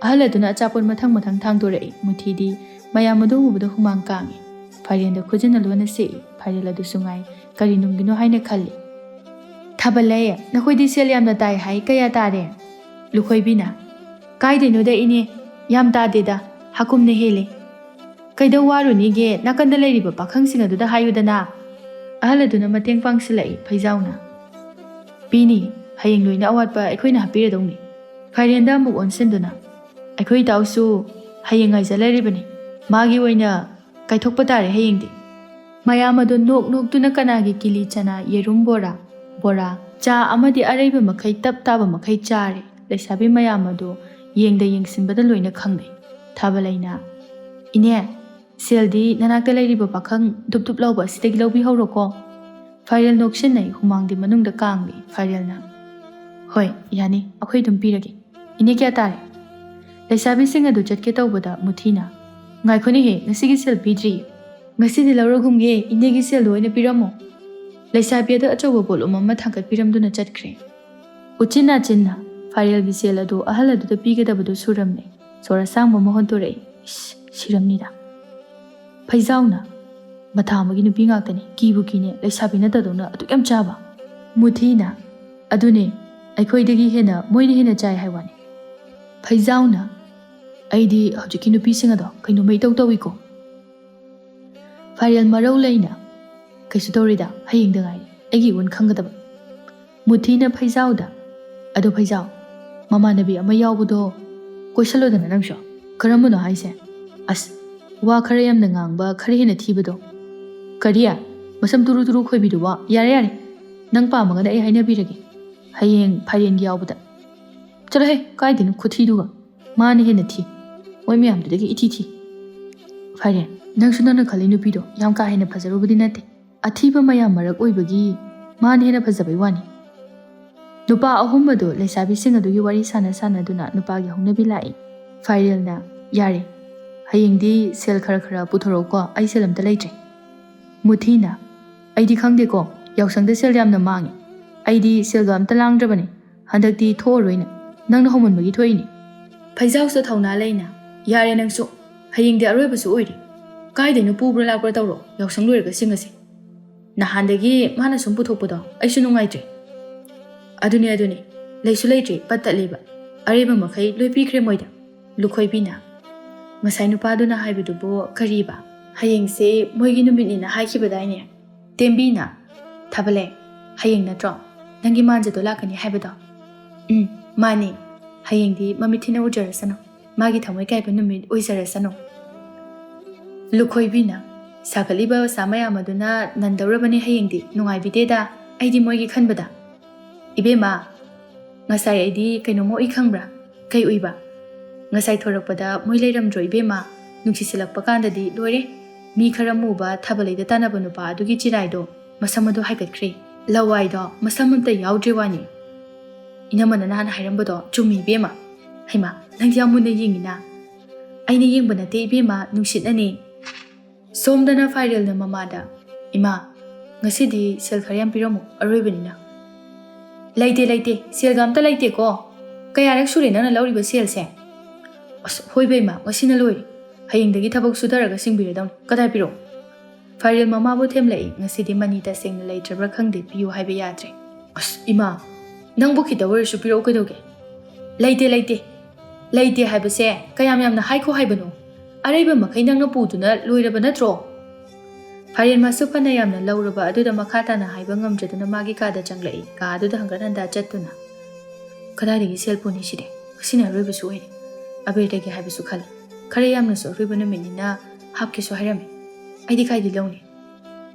ꯑꯍꯜ ꯑꯗꯨꯅ ꯑꯆꯥꯄꯣꯠ ꯃꯊꯪ ꯃꯊꯪ ꯊꯥꯡꯗꯣꯔꯛꯏ꯫ ꯃꯨꯊꯤꯗꯤ ꯃꯌꯥꯝ ꯑꯗꯨ ꯎꯕꯗ ꯍꯨꯃꯥꯡ ꯀꯥꯡꯉꯤ꯫ ꯐꯥꯏꯔꯦꯟꯗ ꯈꯨꯖꯤꯟꯅ ꯂꯣꯟꯅ ꯁꯦꯛꯏ꯫ ꯐꯥꯏꯔꯦꯜ ꯑꯗꯨꯁꯨ ꯉꯥꯏ, ꯀꯔꯤ ꯅꯨꯡꯒꯤꯅꯣ ꯍꯥꯏꯅ ꯈꯜꯂꯤ꯫ "ꯊꯥꯕꯂꯩ, ꯅꯈꯣꯏꯗꯤ ꯁꯦꯜ ꯌꯥꯝꯅ ꯇꯥꯏ ꯍꯥꯏ, ꯀꯌꯥ ꯇꯥꯔꯦ?" ꯂꯨꯈꯣꯏꯕꯤꯅ, "ꯀꯥꯏꯗꯩꯅꯣꯗ ꯏꯅꯦ, ꯌꯥꯝ ꯇꯥꯗꯦꯗ, ꯍꯥꯀꯨꯝꯅ ꯍꯦꯜꯂꯦ꯫" "ꯀꯩꯗꯧ ꯋꯥꯔꯨꯅꯤꯒꯦ, ꯅꯥꯀꯟꯗ ꯂꯩꯔꯤꯕ ꯄꯥꯈꯪꯁꯤꯡ ꯑꯗꯨꯗ ꯍꯥꯏꯌꯨꯗꯅ꯫" ꯑꯍꯜ ꯑꯗꯨꯅ ꯃꯇꯦꯡ ꯄꯥꯡꯁꯤꯜꯂꯛꯏ꯫ ꯐꯩꯖꯥꯎꯅ, "ꯄꯤꯅꯤ, ꯍꯌꯦꯡ ꯂꯣꯏꯅ ꯑꯋꯥꯠꯄ ꯑꯩꯈꯣꯏꯅ ꯍꯥꯞꯄꯤꯔꯗꯧꯅꯤ꯫" ꯐꯥꯏꯔꯦꯟꯗ ꯑꯃꯨꯛ ꯑꯣꯟꯁꯤꯟꯗꯨꯅ, "ꯑꯩꯈꯣꯏ ꯏꯇꯥꯎꯁꯨ ꯍꯌꯦꯡ ꯉꯥꯏꯖ ꯂꯩꯔꯤꯕꯅꯤ꯫ ꯃꯥꯒꯤ ꯑꯣꯏꯅ ꯀꯥꯏꯊꯣꯛꯄ ꯇꯥꯔꯦ ꯍꯌꯦꯡꯗꯤ꯫" ꯃꯌꯥꯝ ꯑꯗꯨ ꯅꯣꯛ ꯅꯣꯛꯇꯨꯅ ꯀꯅꯥꯒꯤ ꯀꯤꯂꯤ ꯆꯅꯥ, ꯌꯦꯔꯨꯝ ꯕꯣꯔꯥ, ꯕꯣꯔꯥ, ꯆꯥ ꯑꯃꯗꯤ ꯑꯔꯩꯕ ꯃꯈꯩ ꯇꯞ ꯇꯥꯕ ꯃꯈꯩ ꯆꯥꯔꯦ꯫ ꯂꯩꯁꯥꯕꯤ ꯃꯌꯥꯝ ꯑꯗꯨ ꯌꯦꯡꯗ ꯌꯦꯡꯁꯤꯟꯕꯗ ꯂꯣꯏꯅ ꯈꯪꯅꯩ꯫ ꯊꯥꯕꯂꯩꯅ, "ꯏꯅꯦ, ꯁꯦꯜꯗꯤ ꯅꯅꯥꯛꯇ ꯂꯩꯔꯤꯕ ꯄꯥꯈꯪ ꯗꯨꯞ ꯗꯨꯞ ꯂꯥꯎꯕ ꯑꯁꯤꯗꯒꯤ ꯂꯧꯕꯤꯍꯧꯔꯣꯀꯣ꯫" ꯐꯥꯏꯔꯦꯜ ꯅꯣꯛꯁꯤꯟꯅꯩ, ꯍꯨꯃꯥꯡꯗꯤ ꯃꯅꯨꯡꯗ ꯀꯥꯡꯂꯤ꯫ ꯐꯥꯏꯔꯦꯜꯅ, "ꯍꯣꯏ, ꯌꯥꯅꯤ, ꯑꯩꯈꯣꯏ ꯑꯗꯨꯝ ꯄꯤꯔꯒꯦ꯫ ꯏꯅꯦ, ꯀꯌꯥ ꯇꯥꯔꯦ?" ꯂꯩꯁꯥꯕꯤꯁꯤꯡ ꯑꯗꯨ ꯆꯠꯀꯦ ꯇꯧꯕꯗ ꯃꯨꯊꯤꯅ, "ꯉꯥꯏꯈꯣꯅꯦꯍꯦ, ꯉꯁꯤꯒꯤ ꯁꯦꯜ ꯄꯤꯗ꯭ꯔꯤ꯫ ꯉꯁꯤꯗꯤ ꯂꯧꯔꯒꯨꯝꯒꯦ, ꯏꯅꯦꯒꯤ ꯁꯦꯜꯗꯣ ꯑꯣꯏꯅ ꯄꯤꯔꯝꯃꯣ꯫" ꯂꯩꯁꯥꯕꯤ ꯑꯗꯨ ꯑꯆꯧꯕ ꯄꯣꯠꯂꯨꯝ ꯑꯃ ꯊꯥꯡꯒꯠꯄꯤꯔꯝꯗꯨꯅ ꯆꯠꯈ꯭ꯔꯦ꯫ ꯎꯆꯤꯟ ꯅꯥꯆꯤꯟꯅ ꯐꯥꯏꯔꯦꯜꯒꯤ ꯁꯦꯜ ꯑꯗꯨ ꯑꯍꯜ ꯑꯗꯨꯗ ꯄꯤꯒꯗꯕꯗꯨ ꯁꯨꯔꯝꯂꯦ꯫ ꯁꯣꯔ ꯑꯁꯥꯡꯕ ꯑꯃ ꯍꯣꯟꯗꯣꯔꯛꯏ꯫ "ꯏꯁ, ꯁꯤꯔꯝꯅꯤꯗ꯫" ꯐꯩꯖꯥꯎꯅ, ꯃꯊꯥ ꯑꯃꯒꯤ ꯅꯨꯄꯤ ꯉꯥꯛꯇꯅꯤ, ꯀꯤꯕꯨ ꯀꯤꯅꯦ, ꯂꯩꯁꯥꯕꯤ ꯅꯠꯇꯗꯧꯅ ꯑꯗꯨꯛ ꯌꯥꯝ ꯆꯥꯕ꯫ ꯃꯨꯊꯤꯅ, ꯑꯗꯨꯅꯦ, ꯑꯩꯈꯣꯏꯗꯒꯤ ꯍꯦꯟꯅ ꯃꯣꯏꯅ ꯍꯦꯟꯅ ꯆꯥꯏ ꯍꯥꯏ ꯋꯥꯅꯤ꯫ ꯐꯩꯖꯥꯎꯅ, ꯑꯩꯗꯤ ꯍꯧꯖꯤꯛꯀꯤ ꯅꯨꯄꯤꯁꯤꯡ ꯑꯗꯣ ꯀꯩꯅꯣꯝꯃ ꯏꯇꯧ ꯇꯧꯏꯀꯣ꯫ ꯐꯥꯏꯔꯦꯜ ꯃꯔꯧ ꯂꯩꯅ, ꯀꯩꯁꯨ ꯇꯧꯔꯣꯏꯗ, ꯍꯌꯦꯡꯗ ꯉꯥꯏꯔꯦ ꯑꯩꯒꯤ ꯏꯋꯟ ꯈꯪꯒꯗꯕ꯫ ꯃꯨꯊꯤꯅ ꯐꯩꯖꯥꯎꯗ, ꯑꯗꯣ ꯐꯩꯖꯥꯎ, ꯃꯃꯥꯟꯅꯕꯤ ꯑꯃ ꯌꯥꯎꯕꯗꯣ ꯀꯣꯏꯁꯜꯂꯣꯗꯅ ꯅꯪꯁꯨ꯫ ꯀꯔꯝꯕꯅꯣ ꯍꯥꯏꯁꯦ? ꯑꯁ, ꯋꯥ ꯈꯔ ꯌꯥꯝꯅ ꯉꯥꯡꯕ, ꯈꯔ ꯍꯦꯟꯅ ꯊꯤꯕꯗꯣ꯫ ꯀꯔꯤ? ꯃꯁꯝ ꯇꯨꯔꯨ ꯇꯨꯔꯨ ꯈꯣꯏꯕꯤꯗꯨꯕꯣ? ꯌꯥꯔꯦ, ꯌꯥꯔꯦ, ꯅꯪ ꯄꯥꯝꯃꯒꯅ ꯑꯩ ꯍꯥꯏꯅꯕꯤꯔꯒꯦ ꯍꯌꯦꯡ ꯐꯥꯏꯔꯦꯟꯒꯤ ꯌꯥꯎꯕꯗ꯫ ꯆꯠꯂꯣꯍꯦ, ꯀꯥꯏꯗꯩꯅꯣ ꯈꯨꯊꯤꯗꯨꯒ, ꯃꯥꯅ ꯍꯦꯟꯅ ꯊꯤ, ꯃꯣꯏ ꯃꯌꯥꯝꯗꯨꯗꯒꯤ ꯏꯊꯤ ꯊꯤ꯫ ꯐꯥꯏꯔꯦꯟ, ꯅꯪꯁꯨ ꯅꯪꯅ ꯈꯜꯂꯤ ꯅꯨꯄꯤꯗꯣ ꯌꯥꯝ ꯀꯥ ꯍꯦꯟꯅ ꯐꯖꯔꯨꯕꯗꯤ ꯅꯠꯇꯦ, ꯑꯊꯤꯕ ꯃꯌꯥꯝ ꯃꯔꯛ ꯑꯣꯏꯕꯒꯤ ꯃꯥꯅ ꯍꯦꯟꯅ ꯐꯖꯕꯩ ꯋꯥꯅꯤ꯫ ꯅꯨꯄꯥ ꯑꯍꯨꯝ ꯑꯗꯨ ꯂꯩꯁꯥꯕꯤꯁꯤꯡ ꯑꯗꯨꯒꯤ ꯋꯥꯔꯤ ꯁꯥꯟꯅ ꯁꯥꯟꯅꯗꯨꯅ ꯅꯨꯄꯥꯒꯤ ꯍꯧꯅꯕꯤ ꯂꯥꯛꯏ꯫ ꯐꯥꯏꯔꯦꯜꯅ, ꯌꯥꯔꯦ, ꯍꯌꯦꯡꯗꯤ ꯁꯦꯜ ꯈꯔ ꯈꯔ ꯄꯨꯊꯣꯔꯛꯎꯀꯣ, ꯑꯩ ꯁꯦꯜ ꯑꯝꯇ ꯂꯩꯇ꯭ꯔꯦ꯫ ꯃꯨꯊꯤꯅ, ꯑꯩꯗꯤ ꯈꯪꯗꯦꯀꯣ, ꯌꯥꯎꯁꯪꯗ ꯁꯦꯜ ꯌꯥꯝꯅ ꯃꯥꯡꯉꯤ꯫ ꯑꯩꯗꯤ ꯁꯦꯜꯒ ꯑꯝꯇ ꯂꯥꯡꯗ꯭ꯔꯕꯅꯤ꯫ ꯍꯟꯗꯛꯇꯤ ꯊꯣꯛꯑꯔꯣꯏꯅꯦ꯫ ꯅꯪꯅ ꯍꯧꯃꯟꯕꯒꯤ ꯊꯣꯛꯏꯅꯤ꯫ ꯐꯩꯖꯥꯎꯁꯨ ꯊꯧꯅꯥ ꯂꯩꯅ, ꯌꯥꯔꯦ ꯅꯪꯁꯨ, ꯍꯌꯦꯡꯗꯤ ꯑꯔꯣꯏꯕꯁꯨ ꯑꯣꯏꯔꯦ꯫ ꯀꯥꯏꯗꯩꯅꯣ ꯄꯨꯕ꯭ꯔꯥ ꯂꯥꯛꯄ꯭ꯔꯥ ꯇꯧꯔꯣ, ꯌꯥꯎꯁꯪ ꯂꯣꯏꯔꯒ ꯁꯤꯡꯉꯁꯤ꯫ ꯅꯍꯥꯟꯗꯒꯤ ꯃꯥꯅ ꯁꯨꯝ ꯄꯨꯊꯣꯛꯄꯗꯣ ꯑꯩꯁꯨ ꯅꯨꯡꯉꯥꯏꯇ꯭ꯔꯦ꯫ ꯑꯗꯨꯅꯦ, ꯑꯗꯨꯅꯦ, ꯂꯩꯁꯨ ꯂꯩꯇ꯭ꯔꯦ, ꯄꯠ ꯇꯠꯂꯦꯕ꯫ ꯑꯔꯦꯝꯕ ꯃꯈꯩ ꯂꯣꯏ ꯄꯤꯈ꯭ꯔꯦ ꯃꯣꯏꯗ꯫ ꯂꯨꯈꯣꯏꯕꯤꯅ, ꯉꯁꯥꯏ ꯅꯨꯄꯥꯗꯨꯅ ꯍꯥꯏꯕꯗꯨꯕꯨ ꯀꯔꯤꯕ? ꯍꯌꯦꯡꯁꯦ ꯃꯣꯏꯒꯤ ꯅꯨꯃꯤꯠꯅꯦꯅ ꯍꯥꯏꯈꯤꯕꯗꯥꯏꯅꯦ? ꯇꯦꯝꯕꯤꯅ, ꯊꯥꯕꯂꯦ, ꯍꯌꯦꯡ ꯅꯠꯇ꯭ꯔꯣ ꯅꯪꯒꯤ ꯃꯥꯟꯖꯗꯣ ꯂꯥꯛꯀꯅꯤ ꯍꯥꯏꯕꯗꯣ? ꯎꯝ, ꯃꯥꯅꯤ꯫ ꯍꯌꯦꯡꯗꯤ ꯃꯃꯤꯠ ꯊꯤꯅ ꯎꯖꯔꯁꯅꯨ, ꯃꯥꯒꯤ ꯊꯃꯣꯏ ꯀꯥꯏꯕ ꯅꯨꯃꯤꯠ ꯑꯣꯏꯖꯔꯁꯅꯨ꯫ ꯂꯨꯈꯣꯏꯕꯤꯅ, ꯁꯥꯒꯠꯂꯤꯕ ꯁꯥ ꯃꯌꯥꯝ ꯑꯗꯨꯅ ꯅꯟꯗꯧꯔꯕꯅꯤ ꯍꯌꯦꯡꯗꯤ, ꯅꯨꯡꯉꯥꯏꯕꯤꯗꯦꯗ ꯑꯩꯗꯤ ꯃꯣꯏꯒꯤ ꯈꯟꯕꯗ꯫ ꯏꯕꯦꯝꯃ, ꯉꯁꯥꯏ ꯑꯩꯗꯤ ꯀꯩꯅꯣꯝꯃ ꯎꯏ ꯈꯪꯕ꯭ꯔꯥ? ꯀꯩ ꯎꯏꯕ? ꯉꯁꯥꯏ ꯊꯣꯔꯛꯄꯗ ꯃꯣꯏ ꯂꯩꯔꯝꯗ꯭ꯔꯣ ꯏꯕꯦꯝꯃ? ꯅꯨꯡꯁꯤꯠ ꯁꯤꯜꯂꯛꯄ ꯀꯥꯟꯗꯗꯤ ꯂꯣꯏꯔꯦ, ꯃꯤ ꯈꯔ ꯃꯨꯕ ꯊꯥꯕꯜ ꯂꯩꯗ ꯇꯥꯟꯅꯕ ꯅꯨꯄꯥ ꯑꯗꯨꯒꯤ ꯆꯤꯔꯥꯏꯗꯣ ꯃꯁꯝ ꯑꯗꯨ ꯍꯥꯏꯒꯠꯈ꯭ꯔꯦ꯫ ꯂꯋꯥꯏꯗꯣ ꯃꯁꯝ ꯑꯝꯇ ꯌꯥꯎꯗ꯭ꯔꯦ ꯋꯥꯅꯤ꯫ ꯏꯅꯝꯃꯅ ꯅꯍꯥꯟ ꯍꯥꯏꯔꯝꯕꯗꯣ ꯆꯨꯝꯃꯤ ꯏꯕꯦꯝꯃ꯫ ꯍꯩꯃꯥ, ꯅꯪꯗꯤ ꯌꯥꯝ ꯃꯨꯟꯅ ꯌꯦꯡꯉꯤꯅ꯫ ꯑꯩꯅ ꯌꯦꯡꯕ ꯅꯠꯇꯦ ꯏꯕꯦꯝꯃ, ꯅꯨꯡꯁꯤꯠꯅꯅꯦ꯫ ꯁꯣꯝꯗꯅ ꯐꯥꯏꯔꯦꯜꯅ ꯃꯃꯥꯗ, "ꯏꯃꯥ, ꯉꯁꯤꯗꯤ ꯁꯦꯜ ꯈꯔ ꯌꯥꯝ ꯄꯤꯔꯝꯃꯨ, ꯑꯔꯣꯏꯕꯅꯤꯅ꯫" "ꯂꯩꯇꯦ, ꯂꯩꯇꯦ, ꯁꯦꯜꯒ ꯑꯝꯇ ꯂꯩꯇꯦꯀꯣ꯫ ꯀꯌꯥꯔꯛ ꯁꯨꯔꯦ ꯅꯪꯅ ꯂꯧꯔꯤꯕ ꯁꯦꯜꯁꯦ?" "ꯑꯁ, ꯍꯣꯏ ꯕꯦꯝꯃ, ꯉꯁꯤꯅ ꯂꯣꯏꯔꯦ꯫ ꯍꯌꯦꯡꯗꯒꯤ ꯊꯕꯛ ꯁꯨꯊꯔꯒ ꯁꯤꯡꯕꯤꯔꯗꯧꯅꯤ꯫ ꯀꯗꯥꯏ ꯄꯤꯔꯛꯑꯣ?" ꯐꯥꯏꯔꯦꯜ ꯃꯃꯥꯕꯨ ꯊꯦꯝꯂꯛꯏ꯫ "ꯉꯁꯤꯗꯤ ꯃꯅꯤ ꯇꯁꯦꯡꯅ ꯂꯩꯇ꯭ꯔꯕ꯭ꯔꯥ ꯈꯪꯗꯦ, ꯄꯤꯌꯨ ꯍꯥꯏꯕ ꯌꯥꯗ꯭ꯔꯦ꯫" "ꯑꯁ ꯏꯃꯥ, ꯅꯪꯕꯨ ꯈꯤꯇ ꯑꯣꯏꯔꯁꯨ ꯄꯤꯔꯛꯎ ꯀꯩꯗꯧꯒꯦ?" "ꯂꯩꯇꯦ, ꯂꯩꯇꯦ꯫ ꯂꯩꯇꯦ ꯍꯥꯏꯕꯁꯦ ꯀꯌꯥꯝ ꯌꯥꯝꯅ ꯍꯥꯏꯈꯣ ꯍꯥꯏꯕꯅꯣ? ꯑꯔꯩꯕ ꯃꯈꯩ ꯅꯪꯅ ꯄꯨꯗꯨꯅ ꯂꯣꯏꯔꯕ ꯅꯠꯇ꯭ꯔꯣ?" ꯐꯥꯏꯔꯦꯜ ꯃꯥꯁꯨ ꯐꯅ ꯌꯥꯝꯅ ꯂꯧꯔꯕ ꯑꯗꯨꯗ ꯃꯈꯥ ꯇꯥꯅ ꯍꯥꯏꯕ ꯉꯝꯗ꯭ꯔꯗꯨꯅ ꯃꯥꯒꯤ ꯀꯥꯗ ꯆꯪꯂꯛꯏ꯫ ꯀꯥ ꯑꯗꯨꯗ ꯍꯪꯒꯠ ꯍꯟꯗ ꯆꯠꯇꯨꯅ, "ꯀꯗꯥꯏꯗꯒꯤ ꯁꯦꯜ ꯄꯨꯅꯤ ꯁꯤꯗꯤ? ꯉꯁꯤꯅ ꯑꯔꯣꯏꯕꯁꯨ ꯑꯣꯏꯔꯦ꯫ ꯑꯕꯤꯔꯗꯒꯤ ꯍꯥꯏꯕꯁꯨ ꯈꯜꯂꯤ꯫ ꯈꯔ ꯌꯥꯝꯅꯁꯨ ꯑꯔꯣꯏꯕ ꯅꯨꯃꯤꯠꯅꯤꯅ ꯍꯥꯞꯀꯦꯁꯨ ꯍꯥꯏꯔꯝꯃꯤ꯫ ꯑꯩꯗꯤ ꯀꯥꯏꯗꯤ ꯂꯧꯅꯤ?"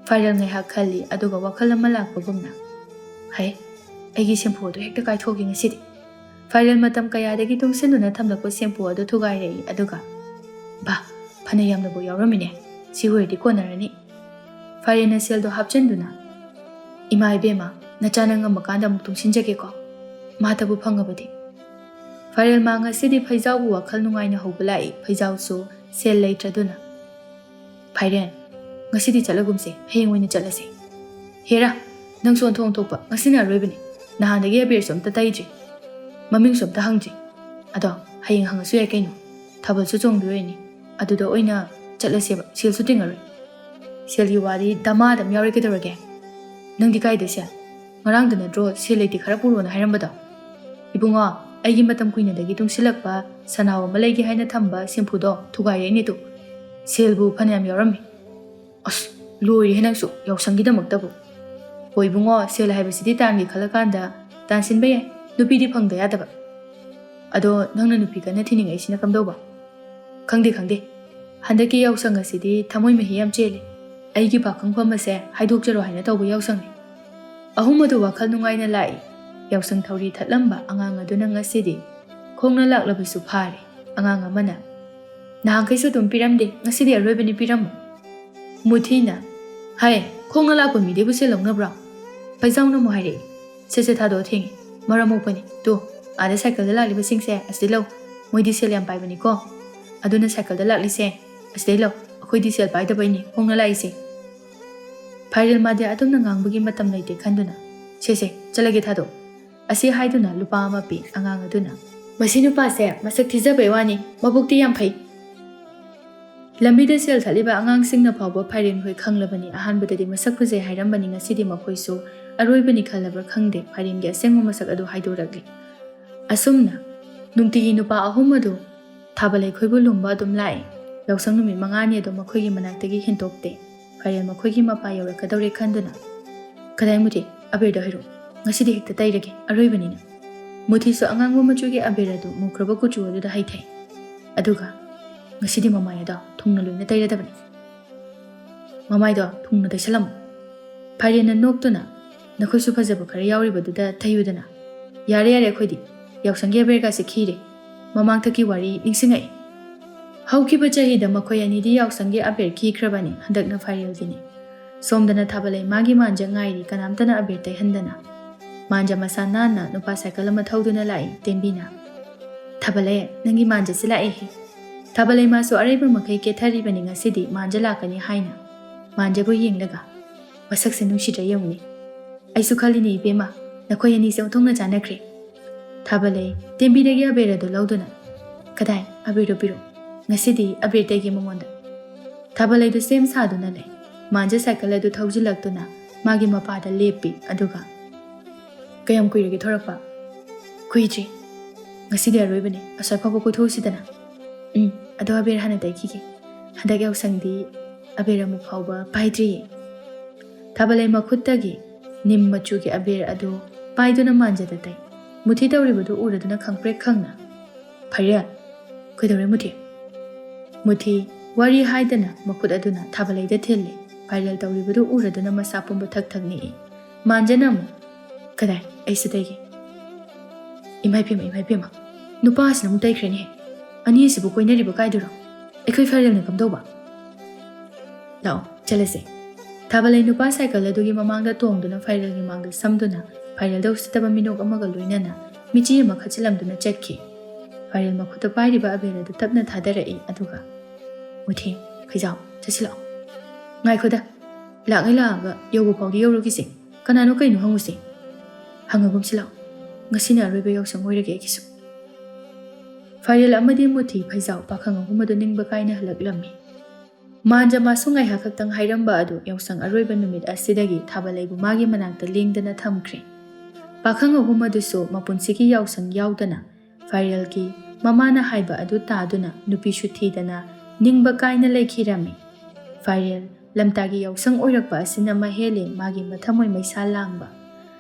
ꯐꯥꯏꯔꯦꯜ ꯉꯥꯏꯍꯥꯛ ꯈꯜꯂꯤ, ꯑꯗꯨꯒ ꯋꯥꯈꯜ ꯑꯃ ꯂꯥꯛꯄꯒꯨꯝꯅ, "ꯍꯩ, ꯑꯩꯒꯤ ꯁꯦꯝꯄꯨ ꯑꯗꯨ ꯍꯦꯛꯇ ꯀꯥꯏꯊꯣꯛꯀꯦ ꯉꯁꯤꯗꯤ꯫" ꯐꯥꯏꯔꯦꯜ ꯃꯇꯝ ꯀꯌꯥꯗꯒꯤ ꯇꯨꯡꯁꯤꯟꯗꯨꯅ ꯊꯝꯂꯛꯄ ꯁꯦꯝꯄꯨ ꯑꯗꯨ ꯊꯨꯒꯥꯏꯔꯛꯏ, ꯑꯗꯨꯒ, "ꯚꯥ, ꯐꯅ ꯌꯥꯝꯅꯕꯨ ꯌꯥꯎꯔꯝꯃꯤꯅꯦ꯫ ꯁꯤ ꯑꯣꯏꯔꯗꯤ ꯀꯣꯟꯅꯔꯅꯤ꯫" ꯐꯥꯏꯔꯦꯜꯅ ꯁꯦꯜꯗꯣ ꯍꯥꯞꯆꯤꯟꯗꯨꯅ, "ꯏꯃꯥ ꯏꯕꯦꯝꯃ, ꯅꯆꯥꯅ ꯉꯝꯃꯀꯥꯟꯗ ꯑꯃꯨꯛ ꯇꯨꯡꯁꯤꯟꯖꯒꯦꯀꯣ, ꯃꯥꯇꯕꯨ ꯐꯪꯉꯕꯗꯤ꯫" ꯐꯥꯏꯔꯦꯜ ꯃꯥ ꯉꯁꯤꯗꯤ ꯐꯩꯖꯥꯎꯕꯨ ꯋꯥꯈꯜ ꯅꯨꯡꯉꯥꯏꯅ ꯍꯧꯕ ꯂꯥꯛꯏ, ꯐꯩꯖꯥꯎꯁꯨ ꯁꯦꯜ ꯂꯩꯇ꯭ꯔꯗꯨꯅ꯫ "ꯐꯥꯏꯔꯦꯟ, ꯉꯁꯤꯗꯤ ꯆꯠꯂꯒꯨꯝꯁꯦ, ꯍꯌꯦꯡ ꯑꯣꯏꯅ ꯆꯠꯂꯁꯦ꯫" "ꯍꯦꯔꯥ, ꯅꯪꯁꯨ ꯑꯣꯟꯊꯣꯛ ꯑꯣꯟꯊꯣꯛꯄ, ꯉꯁꯤꯅ ꯑꯔꯣꯏꯕꯅꯤ꯫ ꯅꯍꯥꯟꯗꯒꯤ ꯑꯕꯤꯔꯁꯨ ꯑꯝꯇ ꯇꯩꯗ꯭ꯔꯤ, ꯃꯃꯤꯡꯁꯨ ꯑꯝꯇ ꯍꯪꯗ꯭ꯔꯤ꯫ ꯑꯗꯣ ꯍꯌꯦꯡ ꯍꯪꯉꯁꯨ ꯌꯥꯏ ꯀꯩꯅꯣ, ꯊꯥꯕꯜꯁꯨ ꯆꯣꯡꯗꯣꯏ ꯑꯣꯏꯔꯅꯤ꯫ ꯑꯗꯨꯗ ꯑꯣꯏꯅ ꯆꯠꯂꯁꯦꯕ, ꯁꯦꯜꯁꯨ ꯇꯤꯡꯉꯔꯣꯏ꯫" "ꯁꯦꯜꯒꯤ ꯋꯥꯗꯤ ꯗꯃꯥꯗꯝ ꯌꯥꯎꯔꯦ ꯀꯩꯗꯧꯔꯒꯦ? ꯅꯪꯗꯤ ꯀꯥꯏꯗ ꯁꯦꯜ? ꯉꯔꯥꯡꯗ ꯅꯠꯇ꯭ꯔꯣ ꯁꯦꯜ ꯂꯩꯇꯦ ꯈꯔ ꯄꯨꯔꯣꯅ ꯍꯥꯏꯔꯝꯕꯗꯣ? ꯏꯕꯨꯡꯉꯣ, ꯑꯩꯒꯤ ꯃꯇꯝ ꯀꯨꯏꯅꯗꯒꯤ ꯇꯨꯡꯁꯤꯜꯂꯛꯄ ꯁꯅꯥꯎ ꯑꯃ ꯂꯩꯒꯦ ꯍꯥꯏꯅ ꯊꯝꯕ ꯁꯦꯝꯐꯨꯗꯣ ꯊꯨꯒꯥꯏꯔꯛꯏꯅꯦ ꯇꯨ꯫ ꯁꯦꯜꯕꯨ ꯐꯅꯌꯥꯝ ꯌꯥꯎꯔꯝꯃꯤ꯫" "ꯑꯁ, ꯂꯣꯏꯔꯦꯍꯦ ꯅꯪꯁꯨ, ꯌꯥꯎꯁꯪꯒꯤꯗꯃꯛꯇꯕꯨ꯫ ꯍꯣꯏ ꯏꯕꯨꯡꯉꯣ, ꯁꯦꯜ ꯍꯥꯏꯕꯁꯤꯗꯤ ꯇꯥꯟꯒꯦ ꯈꯜꯂꯀꯥꯟꯗ ꯇꯥꯟꯁꯤꯟꯕ ꯌꯥꯏ, ꯅꯨꯄꯤꯗꯤ ꯐꯪꯗ ꯌꯥꯗꯕ꯫ ꯑꯗꯣ ꯅꯪꯅ ꯅꯨꯄꯤ ꯀꯟꯅ ꯊꯤꯅꯤꯡꯉꯛꯏꯁꯤꯅ ꯀꯝꯗꯧꯕ?" "ꯈꯪꯗꯦ, ꯈꯪꯗꯦ꯫ ꯍꯟꯗꯛꯀꯤ ꯌꯥꯎꯁꯪ ꯑꯁꯤꯗꯤ ꯊꯃꯣꯏ ꯃꯍꯤ ꯌꯥꯝ ꯆꯦꯜꯂꯤ꯫ ꯑꯩꯒꯤ ꯄꯥꯈꯪꯐꯝ ꯑꯁꯦ ꯍꯥꯏꯗꯣꯛꯆꯔꯣ ꯍꯥꯏꯅ ꯇꯧꯕ ꯌꯥꯎꯁꯪꯅꯤ꯫" ꯑꯍꯨꯝ ꯑꯗꯨ ꯋꯥꯈꯜ ꯅꯨꯡꯉꯥꯏꯅ ꯂꯥꯛꯏ꯫ ꯌꯥꯎꯁꯪ ꯊꯧꯔꯤ ꯊꯠꯂꯝꯕ ꯑꯉꯥꯡ ꯑꯗꯨꯅ ꯉꯁꯤꯗꯤ ꯈꯣꯡꯅ ꯂꯥꯛꯂꯕꯁꯨ ꯐꯥꯔꯦ꯫ ꯑꯉꯥꯡ ꯑꯃꯅ, "ꯅꯍꯥꯟꯈꯩꯁꯨ ꯑꯗꯨꯝ ꯄꯤꯔꯝꯗꯦ, ꯉꯁꯤꯗꯤ ꯑꯔꯣꯏꯕꯅꯤ, ꯄꯤꯔꯝꯃꯨ꯫" ꯃꯨꯊꯤꯅ, "ꯍꯥꯏ, ꯈꯣꯡꯅ ꯂꯥꯛꯄ ꯃꯤꯗꯩꯕꯨ ꯁꯦꯜ ꯂꯧꯅꯕ꯭ꯔꯣ? ꯐꯩꯖꯥꯎꯅ ꯑꯃꯨꯛ ꯍꯥꯏꯔꯛꯏ꯫ ꯁꯦ ꯁꯦ, ꯊꯥꯗꯣꯛꯑꯣ, ꯊꯦꯡꯉꯦ꯫ ꯃꯔꯝ ꯃꯣꯛꯄꯅꯤ꯫ ꯇꯨ, ꯑꯥꯗ ꯁꯥꯏꯀꯜꯗ ꯂꯥꯛꯂꯤꯕꯁꯤꯡꯁꯦ ꯑꯁꯤꯗ ꯂꯧ꯫ ꯃꯣꯏꯗꯤ ꯁꯦꯜ ꯌꯥꯝ ꯄꯥꯏꯕꯅꯤꯀꯣ꯫ ꯑꯗꯨꯅ ꯁꯥꯏꯀꯜꯗ ꯂꯥꯛꯂꯤꯁꯦ ꯑꯁꯤꯗꯩ ꯂꯧ꯫ ꯑꯩꯈꯣꯏꯗꯤ ꯁꯦꯜ ꯄꯥꯏꯗꯕꯩꯅꯤ ꯈꯣꯡꯅ ꯂꯥꯛꯏꯁꯦ꯫" ꯐꯥꯏꯔꯦꯜ ꯃꯥꯗꯤ ꯑꯗꯨꯝꯅ ꯉꯥꯡꯕꯒꯤ ꯃꯇꯝ ꯂꯩꯇꯦ ꯈꯟꯗꯨꯅ, "ꯁꯦ ꯁꯦ, ꯆꯠꯂꯒꯦ, ꯊꯥꯗꯣꯛ" ꯑꯁꯤ ꯍꯥꯏꯗꯨꯅ ꯂꯨꯄꯥ ꯑꯃ ꯄꯤ꯫ ꯑꯉꯥꯡ ꯑꯗꯨꯅ, "ꯃꯁꯤ ꯅꯨꯄꯥꯁꯦ ꯃꯁꯛ ꯊꯤꯖꯕꯩ ꯋꯥꯅꯤ, ꯃꯕꯨꯛꯇꯤ ꯌꯥꯝ ꯐꯩ꯫" ꯂꯝꯕꯤꯗ ꯁꯦꯜ ꯊꯠꯂꯤꯕ ꯑꯉꯥꯡꯁꯤꯡꯅ ꯐꯥꯎꯕ ꯐꯥꯏꯔꯦꯟ ꯍꯣꯏ ꯈꯪꯂꯕꯅꯤ꯫ ꯑꯍꯥꯟꯕꯗꯗꯤ ꯃꯁꯛ ꯐꯖꯩ ꯍꯥꯏꯔꯝꯕꯅꯤ, ꯉꯁꯤꯗꯤ ꯃꯈꯣꯏꯁꯨ ꯑꯔꯣꯏꯕꯅꯤ ꯈꯜꯂꯕ꯭ꯔꯥ ꯈꯪꯗꯦ, ꯐꯥꯏꯔꯦꯟꯒꯤ ꯑꯁꯦꯡꯕ ꯃꯁꯛ ꯑꯗꯨ ꯍꯥꯏꯗꯣꯔꯛꯂꯤ꯫ ꯑꯁꯨꯝꯅ ꯅꯨꯡꯇꯤꯒꯤ ꯅꯨꯄꯥ ꯑꯍꯨꯝ ꯑꯗꯨ ꯊꯥꯕ ꯂꯩꯈꯣꯏꯕꯨ ꯂꯨꯝꯕ ꯑꯗꯨꯝ ꯂꯥꯛꯏ꯫ ꯌꯥꯎꯁꯪ ꯅꯨꯃꯤꯠ ꯃꯉꯥꯅꯤ ꯑꯗꯨ ꯃꯈꯣꯏꯒꯤ ꯃꯅꯥꯛꯇꯒꯤ ꯍꯦꯟꯇꯣꯛꯇꯦ꯫ ꯐꯥꯏꯔꯦꯟ ꯃꯈꯣꯏꯒꯤ ꯃꯄꯥ ꯌꯧꯔꯛꯀꯗꯧꯔꯦ ꯈꯟꯗꯨꯅ, "ꯀꯗꯥꯏ ꯃꯨꯊꯤ, ꯑꯕꯦꯔꯗꯣ ꯍꯩꯔꯛꯎ, ꯉꯁꯤꯗꯤ ꯍꯦꯛꯇ ꯇꯩꯔꯒꯦ, ꯑꯔꯣꯏꯕꯅꯤꯅ꯫" ꯃꯨꯊꯤꯁꯨ ꯑꯉꯥꯡꯕ ꯃꯆꯨꯒꯤ ꯑꯕꯦꯔ ꯑꯗꯨ ꯃꯨꯈ꯭ꯔꯕ ꯀꯨꯆꯨ ꯑꯗꯨꯗ ꯍꯩꯊꯩ꯫ ꯑꯗꯨꯒ, "ꯉꯁꯤꯗꯤ ꯃꯃꯥꯏ ꯑꯗꯣ ꯊꯨꯡꯅ ꯂꯣꯏꯅ ꯇꯩꯔꯗꯕꯅꯤ꯫ ꯃꯃꯥꯏꯗꯣ ꯊꯨꯡꯅ ꯇꯩꯁꯜꯂꯝꯃꯨ꯫" ꯐꯥꯏꯔꯦꯟꯅ ꯅꯣꯛꯇꯨꯅ, "ꯅꯈꯣꯏꯁꯨ ꯐꯖꯕ ꯈꯔ ꯌꯥꯎꯔꯤꯕꯗꯨꯗ ꯇꯩꯌꯨꯗꯅ꯫" "ꯌꯥꯔꯦ, ꯌꯥꯔꯦ, ꯑꯩꯈꯣꯏꯗꯤ ꯌꯥꯎꯁꯪꯒꯤ ꯑꯕꯦꯔꯒꯁꯦ ꯈꯤꯔꯦ꯫ ꯃꯃꯥꯡꯊꯛꯀꯤ ꯋꯥꯔꯤ ꯅꯤꯡꯁꯤꯡꯉꯛꯏ꯫" ꯍꯧꯈꯤꯕ ꯆꯍꯤꯗ ꯃꯈꯣꯏ ꯑꯅꯤꯗꯤ ꯌꯥꯎꯁꯪꯒꯤ ꯑꯕꯦꯔ ꯈꯤꯈ꯭ꯔꯕꯅꯤ, ꯍꯟꯗꯛꯅ ꯐꯥꯏꯔꯦꯜꯒꯤꯅꯤ꯫ ꯁꯣꯝꯗꯅ ꯊꯥꯕꯂꯩ ꯃꯥꯒꯤ ꯃꯥꯟꯖ ꯉꯥꯏꯔꯤ, ꯀꯅꯥꯝꯇꯅ ꯑꯕꯦꯔ ꯇꯩꯍꯟꯗꯅ꯫ ꯃꯥꯟꯖ ꯃꯁꯥ ꯅꯥꯟꯅ ꯅꯨꯄꯥ ꯁꯥꯏꯀꯜ ꯑꯃ ꯊꯧꯗꯨꯅ ꯂꯥꯛꯏ꯫ ꯇꯦꯝꯕꯤꯅ, "ꯊꯥꯕꯂꯩ, ꯅꯪꯒꯤ ꯃꯥꯟꯖꯁꯤ ꯂꯥꯛꯑꯦꯍꯦ꯫" ꯊꯥꯕꯂꯩ ꯃꯥꯁꯨ ꯑꯔꯩꯕ ꯃꯈꯩ ꯀꯦꯊꯔꯤꯕꯅꯤ ꯉꯁꯤꯗꯤ ꯃꯥꯟꯖ ꯂꯥꯛꯀꯅꯤ ꯍꯥꯏꯅ꯫ ꯃꯥꯟꯖꯕꯨ ꯌꯦꯡꯂꯒ, "ꯃꯁꯛꯁꯦ ꯅꯨꯡꯁꯤꯗ꯭ꯔꯥ ꯌꯦꯡꯉꯨꯅꯦ꯫ ꯑꯩꯁꯨ ꯈꯜꯂꯤꯅꯦ ꯏꯕꯦꯝꯃ, ꯅꯈꯣꯏ ꯑꯅꯤꯁꯦ ꯑꯣꯟꯊꯣꯛꯅ ꯆꯥꯟꯅꯈ꯭ꯔꯦ꯫" ꯊꯥꯕꯂꯩ ꯇꯦꯝꯕꯤꯗꯒꯤ ꯑꯕꯦꯔ ꯑꯗꯨ ꯂꯧꯗꯨꯅ, "ꯀꯗꯥꯏ, ꯑꯕꯦꯔꯗꯨ ꯄꯤꯔꯛꯎ꯫ ꯉꯁꯤꯗꯤ ꯑꯕꯦꯔ ꯇꯩꯒꯦ ꯃꯉꯣꯟꯗ꯫" ꯊꯥꯕꯂꯩꯗꯨ ꯁꯦꯝ ꯁꯥꯗꯨꯅ ꯂꯩ꯫ ꯃꯥꯟꯖ ꯁꯥꯏꯀꯜ ꯑꯗꯨ ꯊꯧꯖꯤꯜꯂꯛꯇꯨꯅ ꯃꯥꯒꯤ ꯃꯄꯥꯗ ꯂꯦꯞꯄꯤ꯫ ꯑꯗꯨꯒ, "ꯀꯌꯥꯝ ꯀꯨꯏꯔꯒꯦ ꯊꯣꯔꯛꯄ?" "ꯀꯨꯏꯗ꯭ꯔꯤ꯫ ꯉꯁꯤꯗꯤ ꯑꯔꯣꯏꯕꯅꯤ, ꯑꯁ꯭ꯋꯥꯏ ꯐꯥꯎꯕ ꯀꯣꯏꯊꯣꯛꯎꯁꯤꯗꯅ꯫" "ꯎꯝ, ꯑꯗꯣ ꯑꯕꯦꯔ ꯍꯥꯟꯅ ꯇꯩꯈꯤꯒꯦ꯫ ꯍꯟꯗꯛ ꯌꯥꯎꯁꯪꯗꯤ ꯑꯕꯦꯔ ꯑꯃꯨꯛ ꯐꯥꯎꯕ ꯄꯥꯏꯗ꯭ꯔꯤꯌꯦ꯫" ꯊꯥꯕꯂꯩ ꯃꯈꯨꯠꯇꯒꯤ ꯅꯤꯝ ꯃꯆꯨꯒꯤ ꯑꯕꯦꯔ ꯑꯗꯨ ꯄꯥꯏꯗꯨꯅ ꯃꯥꯟꯖꯗ ꯇꯩ꯫ ꯃꯨꯊꯤ ꯇꯧꯔꯤꯕꯗꯨ ꯎꯔꯗꯨꯅ ꯈꯪꯄ꯭ꯔꯦꯛ ꯈꯪꯅ, "ꯐꯥꯏꯔꯦꯜ, ꯀꯩꯗꯧꯔꯦ ꯃꯨꯊꯤ?" ꯃꯨꯊꯤ ꯋꯥꯔꯤ ꯍꯥꯏꯗꯅ ꯃꯈꯨꯠ ꯑꯗꯨꯅ ꯊꯥꯕꯂꯩꯗ ꯊꯤꯜꯂꯤ꯫ ꯐꯥꯏꯔꯦꯜ ꯇꯧꯔꯤꯕꯗꯨ ꯎꯔꯗꯨꯅ ꯃꯁꯥ ꯄꯨꯝꯕ ꯊꯛ ꯊꯛ ꯅꯤꯛꯏ꯫ ꯃꯥꯟꯖꯅ ꯑꯃꯨꯛ, "ꯀꯗꯥꯏ, ꯑꯩꯁꯨ ꯇꯩꯒꯦ꯫" "ꯏꯃꯥꯏ ꯄꯦꯝꯃ, ꯏꯃꯥꯏ ꯄꯦꯝꯃ, ꯅꯨꯄꯥꯁꯤꯅ ꯑꯃꯨꯛ ꯇꯩꯈ꯭ꯔꯦꯅꯦ꯫ ꯑꯅꯤꯁꯤꯕꯨ ꯀꯣꯏꯅꯔꯤꯕ ꯀꯥꯏꯗꯨꯔꯣ? ꯑꯩꯈꯣꯏ ꯐꯥꯏꯔꯦꯜꯅ ꯀꯝꯗꯧꯕ?" "ꯂꯥꯛꯑꯣ, ꯆꯠꯂꯁꯦ꯫" ꯊꯥꯕꯂꯩ ꯅꯨꯄꯥ ꯁꯥꯏꯀꯜ ꯑꯗꯨꯒꯤ ꯃꯃꯥꯡꯗ ꯇꯣꯡꯗꯨꯅ ꯐꯥꯏꯔꯦꯜꯒꯤ ꯃꯥꯡꯗ ꯁꯝꯗꯨꯅ ꯐꯥꯏꯔꯦꯜꯗ ꯎꯁꯤꯠꯇꯕ ꯃꯤꯅꯣꯛ ꯑꯃꯒ ꯂꯣꯏꯅꯅ ꯃꯤꯆꯤ ꯑꯃ ꯈꯠꯆꯤꯜꯂꯝꯗꯨꯅ ꯆꯠꯈꯤ꯫ ꯐꯥꯏꯔꯦꯜ ꯃꯈꯨꯠꯇ ꯄꯥꯏꯔꯤꯕ ꯑꯕꯦꯔ ꯑꯗꯨ ꯇꯞꯅ ꯊꯥꯗꯔꯛꯏ, ꯑꯗꯨꯒ, "ꯃꯨꯊꯤ, ꯐꯩꯖꯥꯎ, ꯆꯠꯁꯤ ꯂꯥꯛꯑꯣ꯫" "ꯉꯥꯏꯈꯣꯗ, ꯂꯥꯛꯉꯩ ꯂꯥꯛꯑꯒ ꯌꯧꯕ ꯐꯥꯎꯗꯤ ꯌꯧꯔꯨꯈꯤꯁꯦ꯫ ꯀꯅꯥꯅꯣ ꯀꯩꯅꯣ ꯍꯪꯉꯨꯁꯦ꯫" "ꯍꯪꯉꯒꯨꯝꯁꯤ ꯂꯥꯛꯑꯣ꯫ ꯉꯁꯤꯅ ꯑꯔꯣꯏꯕ ꯌꯥꯎꯁꯪ ꯑꯣꯏꯔꯒꯦ ꯑꯩꯒꯤꯁꯨ꯫" ꯐꯥꯏꯔꯦꯜ ꯑꯃꯗꯤ ꯃꯨꯊꯤ ꯐꯩꯖꯥꯎ ꯄꯥꯈꯪ ꯑꯍꯨꯝ ꯑꯗꯨ ꯅꯤꯡꯕ ꯀꯥꯏꯅ ꯍꯜꯂꯛꯂꯝꯃꯤ꯫ ꯃꯥꯟꯖꯃꯥꯁꯨ ꯉꯥꯏꯍꯥꯛ ꯈꯛꯇꯪ ꯍꯥꯏꯔꯝꯕ ꯑꯗꯨ ꯌꯥꯎꯁꯪ ꯑꯔꯣꯏꯕ ꯅꯨꯃꯤꯠ ꯑꯁꯤꯗꯒꯤ ꯊꯥꯕꯂꯩꯕꯨ ꯃꯥꯒꯤ ꯃꯅꯥꯛꯇ ꯂꯦꯡꯗꯅ ꯊꯝꯈ꯭ꯔꯦ꯫ ꯄꯥꯈꯪ ꯑꯍꯨꯝ ꯑꯗꯨꯁꯨ ꯃꯄꯨꯟꯁꯤꯒꯤ ꯌꯥꯎꯁꯪ ꯌꯥꯎꯗꯅ ꯐꯥꯏꯔꯦꯜꯒꯤ ꯃꯃꯥꯅ ꯍꯥꯏꯕ ꯑꯗꯨ ꯇꯥꯗꯨꯅ ꯅꯨꯄꯤꯁꯨ ꯊꯤꯗꯅ ꯅꯤꯡꯕ ꯀꯥꯏꯅ ꯂꯩꯈꯤꯔꯝꯃꯤ꯫ ꯐꯥꯏꯔꯦꯜ ꯂꯝꯇꯥꯒꯤ ꯌꯥꯎꯁꯪ ꯑꯣꯏꯔꯛꯄ ꯑꯁꯤꯅ ꯃꯍꯦꯜꯂꯦ ꯃꯥꯒꯤ ꯃꯊꯃꯣꯏ ꯃꯩꯁꯥ ꯂꯥꯡꯕ꯫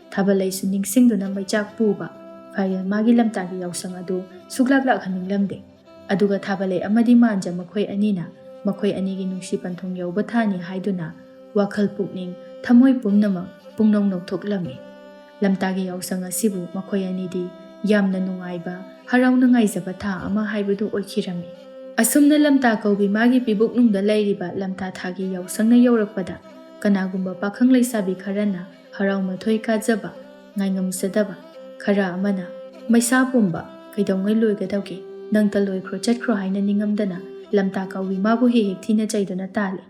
ꯊꯥꯕꯂꯩꯁꯨ ꯅꯤꯡꯁꯤꯡꯗꯨꯅ ꯃꯩꯆꯥꯛ ꯄꯨꯕ꯫ ꯐꯥꯏꯔꯦꯜ ꯃꯥꯒꯤ ꯂꯝꯇꯥꯒꯤ ꯌꯥꯎꯁꯪ ꯑꯗꯨ ꯁꯨꯛꯂꯥꯛ ꯂꯥꯛꯍꯟꯅꯤꯡꯂꯝꯗꯦ꯫ ꯑꯗꯨꯒ ꯊꯥꯕꯂꯩ ꯑꯃꯗꯤ ꯃꯥꯟꯖ ꯃꯈꯣꯏ ꯑꯅꯤꯅ ꯃꯈꯣꯏ ꯑꯅꯤꯒꯤ ꯅꯨꯡꯁꯤ ꯄꯟꯊꯨꯡ ꯌꯧꯕ ꯊꯥꯅꯤ ꯍꯥꯏꯗꯨꯅ ꯋꯥꯈꯜ ꯄꯨꯛꯅꯤꯡ ꯊꯃꯣꯏ ꯄꯨꯝꯅꯃꯛ ꯄꯨꯡꯅꯧ ꯅꯧꯊꯣꯛꯂꯝꯃꯤ꯫ ꯂꯝꯇꯥꯒꯤ ꯌꯥꯎꯁꯪ ꯑꯁꯤꯕꯨ ꯃꯈꯣꯏ ꯑꯅꯤꯗꯤ ꯌꯥꯝꯅ ꯅꯨꯡꯉꯥꯏꯕ, ꯍꯔꯥꯎꯅ ꯉꯥꯏꯖꯕ ꯊꯥ ꯑꯃ ꯍꯥꯏꯕꯗꯨ ꯑꯣꯏꯈꯤꯔꯝꯃꯤ꯫ ꯑꯁꯨꯝꯅ ꯂꯝꯇꯥ ꯀꯧꯕꯤ ꯃꯥꯒꯤ ꯄꯤꯕꯨꯛꯅꯨꯡꯗ ꯂꯩꯔꯤꯕ ꯂꯝꯇꯥ ꯊꯥꯒꯤ ꯌꯥꯎꯁꯪꯅ ꯌꯧꯔꯛꯄꯗ ꯀꯅꯥꯒꯨꯝꯕ ꯄꯥꯈꯪ ꯂꯩꯁꯥꯕꯤ ꯈꯔꯅ ꯍꯔꯥꯎ ꯃꯊꯣꯏ ꯀꯥꯖꯕ, ꯉꯥꯏꯉꯝꯖꯗꯕ, ꯈꯔ ꯑꯃꯅ "ꯃꯩꯁꯥ ꯄꯨꯝꯕ, ꯀꯩꯗꯧꯉꯩ ꯂꯣꯏꯒꯗꯧꯒꯦ? ꯅꯪꯇ ꯂꯣꯏꯈ꯭ꯔꯣ, ꯆꯠꯈ꯭ꯔꯣ" ꯍꯥꯏꯅ ꯅꯤꯡꯉꯝꯗꯅ ꯂꯝꯇꯥ ꯀꯧꯕꯤ ꯃꯥꯕꯨ ꯍꯦꯛ ꯍꯦꯛ ꯊꯤꯅ ꯆꯩꯗꯨꯅ ꯇꯥꯜꯂꯤ꯫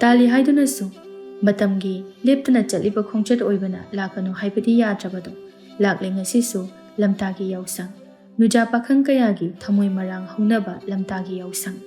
ꯇꯥꯜꯂꯤ ꯍꯥꯏꯗꯨꯅꯁꯨ ꯃꯇꯝꯒꯤ ꯂꯦꯞꯇꯅ ꯆꯠꯂꯤꯕ ꯈꯣꯡꯆꯠ ꯑꯣꯏꯕꯅ ꯂꯥꯛꯀꯅꯨ ꯍꯥꯏꯕꯗꯤ ꯌꯥꯗ꯭ꯔꯕꯗꯣ꯫ ꯂꯥꯛꯂꯦ ꯉꯁꯤꯁꯨ ꯂꯝꯇꯥꯒꯤ ꯌꯥꯎꯁꯪ꯫ ꯅꯨꯖꯥ ꯄꯥꯈꯪ ꯀꯌꯥꯒꯤ ꯊꯃꯣꯏ ꯃꯔꯥꯡ ꯍꯧꯅꯕ ꯂꯝꯇꯥꯒꯤ ꯌꯥꯎꯁꯪ꯫